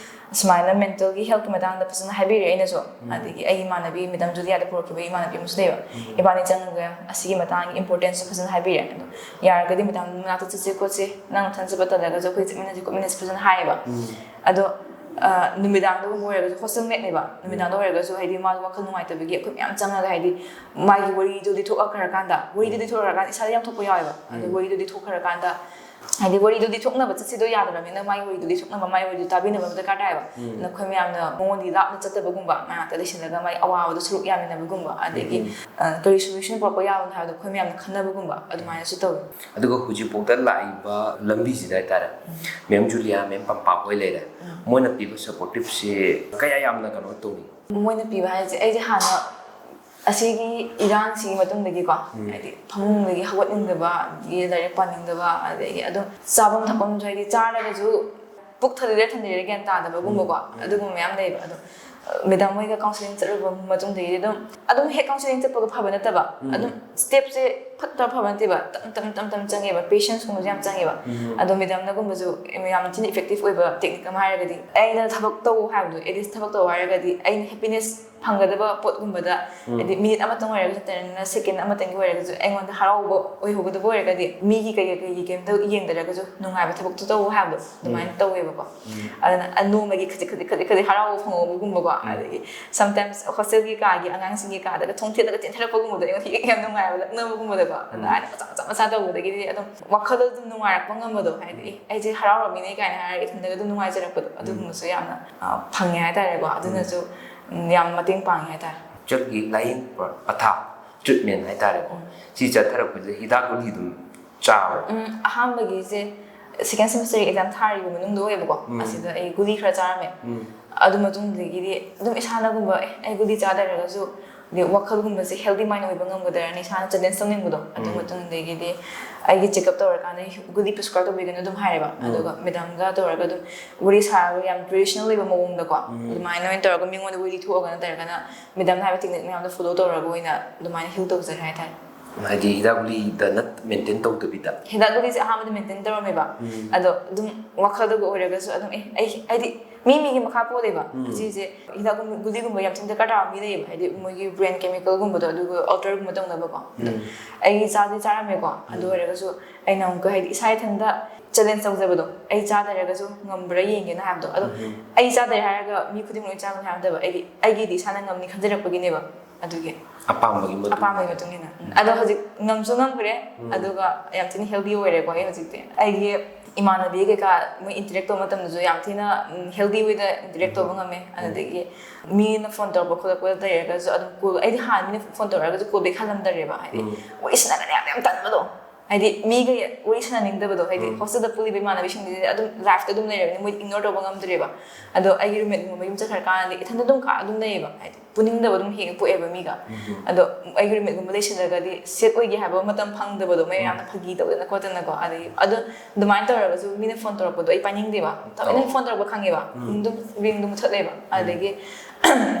ꯁꯨꯃꯥꯏꯅ ꯃꯦꯟꯇꯦꯜꯒꯤ ꯍꯦꯜꯠꯀꯤ ꯃꯇꯥꯡꯗ ꯐꯖꯅ ꯍꯥꯏꯕꯤꯔꯦ ꯑꯩꯅꯁꯨ꯫ ꯑꯗꯒꯤ ꯑꯩꯒꯤ ꯏꯃꯥꯟꯅꯕꯤ ꯃꯦꯗꯥꯝ ꯖꯨꯂꯤꯌꯥꯗ ꯄꯨꯔꯛꯈꯤꯕ ꯏꯃꯥꯟꯅꯕꯤ ꯑꯃꯁꯨ ꯂꯩꯕ, ꯏꯕꯥꯅꯤ ꯆꯪꯉꯒ ꯑꯁꯤꯒꯤ ꯃꯇꯥꯡꯒꯤ ꯏꯝꯄꯣꯔꯇꯦꯟꯁꯁꯨ ꯐꯖꯅ ꯍꯥꯏꯕꯤꯔꯦ꯫ ꯑꯗꯣ ꯌꯥꯔꯒꯗꯤ ꯃꯦꯗꯥꯝ ꯃꯅꯥꯛꯇ ꯆꯠꯁꯦ ꯈꯣꯠꯁꯦ, ꯅꯪ ꯅꯊꯟ ꯆꯠꯄ ꯇꯜꯂꯒꯁꯨ ꯑꯩꯈꯣꯏ ꯆꯠꯃꯤꯟꯅꯁꯦ ꯈꯣꯠꯃꯤꯟꯅꯁꯦ ꯐꯖꯅ ꯍꯥꯏꯌꯦꯕ꯫ ꯑꯗꯣ, ꯑ, ꯅꯨꯃꯤꯗꯥꯡꯗꯒꯨꯝꯕ ꯑꯣꯏꯔꯒꯁꯨ, ꯍꯣꯁꯇꯦꯜ ꯃꯦꯠꯅꯦꯕ, ꯅꯨꯃꯤꯗꯥꯡꯗ ꯑꯣꯏꯔꯒꯁꯨ ꯍꯥꯏꯗꯤ ꯃꯥꯗꯣ ꯋꯥꯈꯜ ꯅꯨꯡꯉꯥꯏꯇꯕꯒꯤ ꯑꯩꯈꯣꯏ ꯃꯌꯥꯝ ꯆꯪꯉꯒ ꯍꯥꯏꯗꯤ ꯃꯥꯒꯤ ꯋꯥꯔꯤꯗꯣ ꯂꯤꯊꯣꯛꯈ꯭ꯔꯀꯥꯟꯗ, ꯋꯥꯔꯤꯗꯣ ꯂꯤꯊꯣꯛꯈ꯭ꯔꯀꯥꯟꯗ ꯏꯁꯥꯗ ꯌꯥꯝ ꯊꯣꯛꯄ ꯌꯥꯎꯋꯦꯕ꯫ ꯑꯗꯣ ꯋꯥꯔꯤꯗꯣ ꯂꯤꯊꯣꯛꯈ꯭ꯔꯀꯥꯟꯗ ꯍꯥꯏꯗꯤ ꯋꯥꯔꯤꯗꯣ ꯂꯤꯊꯣꯛꯅꯕ ꯆꯠꯁꯤꯗꯣ ꯌꯥꯗ꯭ꯔꯕꯅꯤꯅ, ꯃꯥꯒꯤ ꯋꯥꯔꯤꯗꯣ ꯂꯤꯊꯣꯛꯅꯕ, ꯃꯥꯒꯤ ꯋꯥꯔꯤꯗꯣ ꯇꯥꯕꯤꯅꯕ ꯑꯃ ꯗꯔꯀꯥꯔ ꯇꯥꯏꯌꯦꯕ꯫ ꯑꯗꯨꯅ ꯑꯩꯈꯣꯏ ꯃꯌꯥꯝꯅ ꯃꯉꯣꯟꯗꯤ ꯂꯥꯞꯅ ꯆꯠꯇꯕꯒꯨꯝꯕ, ꯃꯅꯥꯛꯇ ꯂꯩꯁꯤꯜꯂꯒ ꯃꯥꯒꯤ ꯑꯋꯥꯕꯗꯣ ꯁꯔꯨꯛ ꯌꯥꯃꯤꯟꯅꯕꯒꯨꯝꯕ, ꯑꯗꯒꯤ, ꯑ, ꯀꯔꯤ ꯁꯣꯂꯨꯁꯟ ꯄꯨꯔꯛꯄ ꯌꯥꯕꯅꯣ ꯍꯥꯏꯕꯗꯣ ꯑꯩꯈꯣꯏ ꯃꯌꯥꯝꯅ ꯈꯟꯅꯕꯒꯨꯝꯕ, ꯑꯗꯨꯃꯥꯏꯅꯁꯨ ꯇꯧꯋꯤ꯫ ꯑꯗꯨꯒ ꯍꯧꯖꯤꯛꯐꯥꯎꯗ ꯂꯥꯛꯏꯕ ꯂꯝꯕꯤꯁꯤꯗ ꯍꯥꯏꯇꯥꯔꯦ, ꯃꯦꯝ ꯖꯨꯂꯤꯌꯥ, ꯃꯦꯝ ꯄꯝꯄꯥꯛ ꯍꯣꯏ ꯂꯩꯔꯦ, ꯃꯣꯏꯅ ꯄꯤꯕ ꯁꯄꯣꯔꯇꯤꯞꯁꯤ ꯀꯌꯥ ꯌꯥꯝꯅ ꯀꯩꯅꯣ ꯇꯧꯅꯤ? ꯃꯣꯏꯅ ꯄꯤꯕ ꯍꯥꯏꯁꯦ, ꯑꯩꯁꯦ ꯍꯥꯟꯅ ꯑꯁꯤꯒꯤ ꯏꯔꯥꯡꯁꯤꯒꯤ ꯃꯇꯨꯡꯗꯒꯤꯀꯣ, ꯍꯥꯏꯗꯤ ꯐꯃꯨꯡꯗꯒꯤ ꯍꯧꯒꯠꯅꯤꯡꯗꯕ, ꯑꯗꯒꯤ ꯂꯥꯏꯔꯤꯛ ꯄꯥꯅꯤꯡꯗꯕ, ꯑꯗꯒꯤ ꯑꯗꯨꯝ ꯆꯥꯐꯝ ꯊꯛꯐꯝꯁꯨ, ꯍꯥꯏꯗꯤ ꯆꯥꯔꯒꯁꯨ ꯄꯨꯛ ꯊꯜꯂꯤꯔ ꯊꯟꯗ꯭ꯔꯤꯔ ꯒ꯭ꯌꯥꯟ ꯇꯥꯗꯕꯒꯨꯝꯕꯀꯣ, ꯑꯗꯨꯒꯨꯝꯕ ꯃꯌꯥꯝ ꯂꯩꯌꯦꯕ꯫ ꯑꯗꯣ, ꯑ, ꯃꯦꯗꯥꯝ ꯍꯣꯏꯒ ꯀꯥꯎꯟꯁꯤꯂꯤꯡ ꯆꯠꯂꯨꯕ ꯃꯇꯨꯡꯗꯒꯤꯗꯤ ꯑꯗꯨꯝ, ꯑꯗꯨꯝ ꯍꯦꯛ ꯀꯥꯎꯟꯁꯤꯂꯤꯡ ꯆꯠꯄꯒ ꯐꯕ ꯅꯠꯇꯕ, ꯑꯗꯨꯝ ꯁ꯭ꯇꯦꯞꯁꯦ ꯐꯠꯇ ꯐꯕ ꯅꯠꯇꯦꯕ, ꯇꯞ ꯇꯞ ꯇꯞ ꯇꯞ ꯆꯪꯉꯦꯕ, ꯄꯦꯁꯦꯟꯁꯀꯨꯝꯕꯁꯨ ꯌꯥꯝ ꯆꯪꯉꯦꯕ꯫ ꯑꯗꯣ ꯃꯦꯗꯥꯝꯅꯒꯨꯝꯕꯁꯨ ꯌꯥꯝ ꯊꯤꯅ ꯏꯐꯦꯛꯇꯤꯞ ꯑꯣꯏꯕ ꯇꯦꯛꯅꯤꯛ ꯑꯃ ꯍꯥꯏꯔꯒꯗꯤ, ꯑꯩꯅ ꯊꯕꯛ ꯇꯧ ꯍꯥꯏꯕꯗꯣ, ꯑꯦꯠ ꯂꯤꯁ ꯊꯕꯛ ꯇꯧ ꯍꯥꯏꯔꯒꯗꯤ ꯑꯩꯅ ꯍꯦꯄꯤꯅꯦꯁ ꯐꯪꯒꯗꯕ ꯄꯣꯠꯀꯨꯝꯕꯗ, ꯍꯥꯏꯗꯤ ꯃꯤꯅꯤꯠ ꯑꯃꯇꯪ ꯑꯣꯏꯔꯒꯁꯨ ꯅꯠꯇ꯭ꯔꯒꯅ ꯁꯦꯀꯦꯟ ꯑꯃꯇꯪꯒꯤ ꯑꯣꯏꯔꯒꯁꯨ ꯑꯩꯉꯣꯟꯗ ꯍꯔꯥꯎꯕ ꯑꯣꯏꯍꯧꯒꯗꯕ ꯑꯣꯏꯔꯒꯗꯤ, ꯃꯤꯒꯤ ꯀꯩꯒ ꯀꯩꯒꯤ ꯀꯩꯝꯇ ꯌꯦꯡꯗꯔꯒꯁꯨ ꯅꯨꯡꯉꯥꯏꯕ ꯊꯕꯛꯇꯣ ꯇꯧ ꯍꯥꯏꯕꯗꯣ ꯑꯗꯨꯃꯥꯏꯅ ꯇꯧꯋꯦꯕꯀꯣ꯫ ꯑꯗꯨꯅ, ꯑ, ꯅꯣꯡꯃꯒꯤ ꯈꯖꯤꯛ ꯈꯖꯤꯛ ꯈꯖꯤꯛ ꯈꯖꯤꯛ ꯍꯔꯥꯎꯕ ꯐꯪꯍꯧꯕꯒꯨꯝꯕꯀꯣ꯫ ꯑꯗꯒꯤ ꯁꯝꯇꯥꯏꯝꯁ ꯍꯣꯁꯇꯦꯜꯒꯤ ꯀꯥꯒꯤ ꯑꯉꯥꯡꯁꯤꯡꯒꯤ ꯀꯥꯗꯒ ꯊꯣꯡ ꯊꯤꯜꯂꯒ ꯆꯦꯟꯊꯔꯛꯄꯒꯨꯝꯕꯗꯣ ꯑꯩꯉꯣꯟꯗ ꯌꯥꯝ ꯅꯨꯡꯉꯥꯏꯕ, ꯂꯛꯅꯕꯒꯨꯝꯕꯗꯣ ꯑꯗ ꯍꯥꯏꯅ ꯃꯆꯥ ꯃꯆꯥ ꯃꯆꯥ ꯇꯧꯕꯗꯒꯤꯗꯤ ꯑꯗꯨꯝ ꯋꯥꯈꯜꯗ ꯑꯗꯨꯝ ꯅꯨꯡꯉꯥꯏꯔꯛꯄ ꯉꯝꯕꯗꯣ, ꯍꯥꯏꯗꯤ ꯑꯦ, ꯑꯩꯁꯦ ꯍꯔꯥꯎꯔꯝꯃꯤꯅꯦ ꯀꯥꯏꯅ ꯍꯥꯏꯔꯒ ꯏꯊꯟꯗꯒ ꯑꯗꯨꯝ ꯅꯨꯡꯉꯥꯏꯖꯔꯛꯄꯗꯣ, ꯑꯗꯨꯒꯨꯝꯕꯁꯨ ꯌꯥꯝꯅ ꯑ, ꯐꯪꯉꯦ ꯍꯥꯏꯇꯥꯔꯦꯀꯣ꯫ ꯑꯗꯨꯅꯁꯨ ꯎꯝ, ꯌꯥꯝ ꯃꯇꯦꯡ ꯄꯥꯡꯉꯦ ꯍꯥꯏꯇꯥꯔꯦ꯫ ꯆꯠꯀꯤ ꯂꯥꯏꯌꯦꯡꯕ ꯄꯊꯥꯞ, ꯇ꯭ꯔꯤꯠꯃꯦꯟ ꯍꯥꯏꯇꯥꯔꯦꯀꯣ, ꯁꯤ ꯆꯠꯊꯔꯛꯄꯁꯦ ꯍꯤꯗꯥꯛ ꯒꯨꯂꯤ ꯑꯗꯨꯝ ꯆꯥꯕ꯭ꯔꯥ? ꯎꯝ, ꯑꯍꯥꯟꯕꯒꯤꯁꯦ second semester exam ꯊꯥꯔꯤꯕ ꯃꯅꯨꯡꯗ ꯑꯣꯏꯌꯦꯕꯀꯣ꯫ ꯑꯁꯤꯗ ꯑꯩ ꯒꯨꯂꯤ ꯈꯔ ꯆꯥꯔꯝꯃꯦ꯫ ꯑꯗꯨ ꯃꯇꯨꯡꯗꯒꯤꯗꯤ ꯑꯗꯨꯝ ꯏꯁꯥꯅꯒꯨꯝꯕ ꯑꯦ, ꯑꯩ ꯒꯨꯂꯤ ꯆꯥꯗꯔꯒꯁꯨ ꯑꯗꯩ ꯋꯥꯈꯜꯒꯨꯝꯕꯁꯦ healthy mind ꯑꯣꯏꯕ ꯉꯝꯒꯗ꯭ꯔꯅ ꯏꯁꯥꯅ challenge ꯇꯧꯅꯤꯡꯕꯗꯣ꯫ ꯑꯗꯨ ꯃꯇꯨꯡꯗꯒꯤꯗꯤ ꯑꯩꯒꯤ check up ꯇꯧꯔꯀꯥꯟꯗ ꯒꯨꯂꯤ prescribe ꯇꯧꯕꯤꯒꯅꯨ ꯑꯗꯨꯝ ꯍꯥꯏꯔꯦꯕ꯫ ꯑꯗꯨꯒ madamꯒ ꯇꯧꯔꯒ ꯑꯗꯨꯝ ꯋꯥꯔꯤ ꯁꯥꯔꯒ ꯌꯥꯝ traditional ꯑꯣꯏꯕ ꯃꯑꯣꯡꯗꯀꯣ, ꯑꯗꯨꯃꯥꯏꯅ ꯑꯣꯏꯅ ꯇꯧꯔꯒ ꯃꯤꯉꯣꯟꯗ ꯋꯥꯔꯤ ꯊꯣꯛꯑꯒ ꯅꯠꯇ꯭ꯔꯒꯅ madamꯅ ꯍꯥꯏꯕ technique ꯃꯌꯥꯝꯗꯣ follow ꯇꯧꯔꯒ ꯑꯣꯏꯅ ꯑꯗꯨꯃꯥꯏꯅ heal ꯇꯧꯖꯔꯦ ꯍꯥꯏꯇꯥꯔꯦ꯫ ꯍꯥꯏꯗꯤ ꯍꯤꯗꯥꯛ ꯒꯨꯂꯤꯗ ꯅꯠ maintain ꯇꯧꯗꯕꯤꯗ? ꯍꯤꯗꯥꯛ ꯒꯨꯂꯤꯁꯦ ꯑꯍꯥꯟꯕꯗ maintain ꯇꯧꯔꯝꯃꯦꯕ꯫ ꯑꯗꯣ ꯑꯗꯨꯝ ꯋꯥꯈꯜꯗꯒ ꯑꯣꯏꯔꯒꯁꯨ ꯑꯗꯨꯝ ꯑꯦ, ꯑꯩ ꯍꯥꯏꯗꯤ ꯃꯤ ꯃꯤꯒꯤ ꯃꯈꯥ ꯄꯣꯜꯂꯦꯕ꯫ ꯑꯁꯤꯁꯦ ꯍꯤꯗꯥꯛ ꯒꯨꯂꯤꯒꯨꯝꯕ ꯌꯥꯝ ꯊꯤꯅ ꯗꯔꯀꯥꯔ ꯇꯥꯕ ꯃꯤ ꯂꯩꯌꯦꯕ, ꯍꯥꯏꯗꯤ ꯃꯣꯏꯒꯤ brain chemicalꯒꯨꯝꯕꯗꯣ ꯑꯗꯨꯒ alterꯒꯨꯝꯕ ꯇꯧꯅꯕꯀꯣ꯫ ꯑꯗꯣ ꯑꯩ ꯆꯥꯗꯤ ꯆꯥꯔꯝꯃꯦꯀꯣ꯫ ꯑꯗꯨ ꯑꯣꯏꯔꯒꯁꯨ ꯑꯩꯅ ꯑꯃꯨꯛꯀ ꯍꯥꯏꯗꯤ ꯏꯁꯥ ꯏꯊꯟꯇ challenge ꯇꯧꯖꯕꯗꯣ, ꯑꯩ ꯆꯥꯗꯔꯒꯁꯨ ꯉꯝꯕ꯭ꯔꯥ ꯌꯦꯡꯒꯦꯅ ꯍꯥꯏꯕꯗꯣ꯫ ꯑꯗꯣ ꯑꯩ ꯆꯥꯗꯔꯦ ꯍꯥꯏꯔꯒ ꯃꯤ ꯈꯨꯗꯤꯡꯃꯛ ꯂꯣꯏ ꯆꯥꯒꯅꯤ ꯍꯥꯏꯕ ꯅꯠꯇꯕ, ꯑꯩꯗꯤ ꯑꯩꯒꯤꯗꯤ ꯏꯁꯥꯅ ꯉꯝꯅꯤ ꯈꯟꯖꯔꯛꯄꯒꯤꯅꯦꯕ꯫ ꯑꯗꯨꯒꯤ ꯑꯄꯥꯝꯕꯒꯤ ꯃꯇꯨꯡ ꯑꯄꯥꯝꯕꯒꯤ ꯃꯇꯨꯡ ꯏꯟꯅ꯫ ꯎꯝ꯫ ꯑꯗꯣ ꯍꯧꯖꯤꯛ ꯉꯝꯁꯨ ꯉꯝꯈ꯭ꯔꯦ, ꯑꯗꯨꯒ ꯌꯥꯝ ꯊꯤꯅ healthy ꯑꯣꯏꯔꯦꯀꯣ ꯑꯩ ꯍꯧꯖꯤꯛꯇꯤ꯫ ꯑꯩꯒꯤ ꯏꯃꯥꯟꯅꯕꯤ ꯀꯩꯀꯥ ꯃꯣꯏ interact ꯇꯧꯕ ꯃꯇꯝꯗꯁꯨ ꯌꯥꯝ ꯊꯤꯅ healthy wayꯗ interact ꯇꯧꯕ ꯉꯝꯃꯦ꯫ ꯑꯗꯨꯗꯒꯤ ꯃꯤꯅ phone ꯇꯧꯔꯛꯄ ꯈꯣꯠꯂꯛꯄ ꯂꯩꯔꯒꯁꯨ ꯑꯗꯨꯝ call, ꯑꯩꯗꯤ ꯍꯥꯟꯅ ꯃꯤꯅ phone ꯇꯧꯔꯛꯑꯒꯁꯨ call back ꯍꯜꯂꯝꯗꯔꯦꯕ, ꯍꯥꯏꯗꯤ ꯋꯥꯔꯤ ꯁꯥꯟꯅꯒꯅꯤ ꯍꯥꯏꯕꯗ ꯌꯥꯝ ꯇꯟꯕꯗꯣ꯫ ꯍꯥꯏꯗꯤ ꯃꯤꯒ ꯋꯥꯔꯤ ꯁꯥꯟꯅꯅꯤꯡꯗꯕꯗꯣ, ꯍꯥꯏꯗꯤ hostelꯗ ꯄꯨꯜꯂꯤꯕ ꯏꯃꯥꯟꯅꯕꯤꯁꯤꯡꯗꯤ ꯑꯗꯨꯝ lifeꯇ ꯑꯗꯨꯝ ꯂꯩꯔꯕꯅꯤꯅ ꯃꯣꯏ ignore ꯇꯧꯕ ꯉꯝꯗ꯭ꯔꯦꯕ꯫ ꯑꯗꯣ ꯑꯩꯒꯤ roommateꯒꯨꯝꯕ ꯃꯌꯨꯝ ꯆꯠꯈ꯭ꯔꯀꯥꯟꯗꯗꯤ ꯏꯊꯟꯗ ꯑꯗꯨꯝ ꯀꯥ ꯑꯗꯨꯝ ꯂꯩꯌꯦꯕ, ꯍꯥꯏꯗꯤ ꯄꯨꯅꯤꯡꯗꯕ ꯑꯗꯨꯝ ꯍꯦꯛ ꯄꯣꯛꯑꯦꯕ ꯃꯤꯒ꯫ ꯑꯗꯣ ꯑꯩꯒꯤ roommateꯒꯨꯝꯕ ꯂꯩꯁꯤꯜꯂꯒꯗꯤ safe ꯑꯣꯏꯒꯦ ꯍꯥꯏꯕ ꯃꯇꯝ ꯐꯪꯗꯕꯗꯣ, ꯃꯌꯥꯝꯅ ꯐꯥꯒꯤ ꯇꯧꯗꯅ ꯈꯣꯠꯇꯅꯀꯣ꯫ ꯑꯗꯒꯤ ꯑꯗꯣ ꯑꯗꯨꯃꯥꯏꯅ ꯇꯧꯔꯒꯁꯨ ꯃꯤꯅ phone ꯇꯧꯔꯛꯄꯗꯣ ꯑꯩ ꯄꯥꯏꯅꯤꯡꯗꯦꯕ, ꯊꯑꯣꯏꯅ phone ꯇꯧꯔꯛꯄ ꯈꯪꯉꯦꯕ, ꯑꯗꯨꯝ ringꯗꯣ ꯃꯨꯊꯠꯂꯦꯕ꯫ ꯑꯗꯒꯤ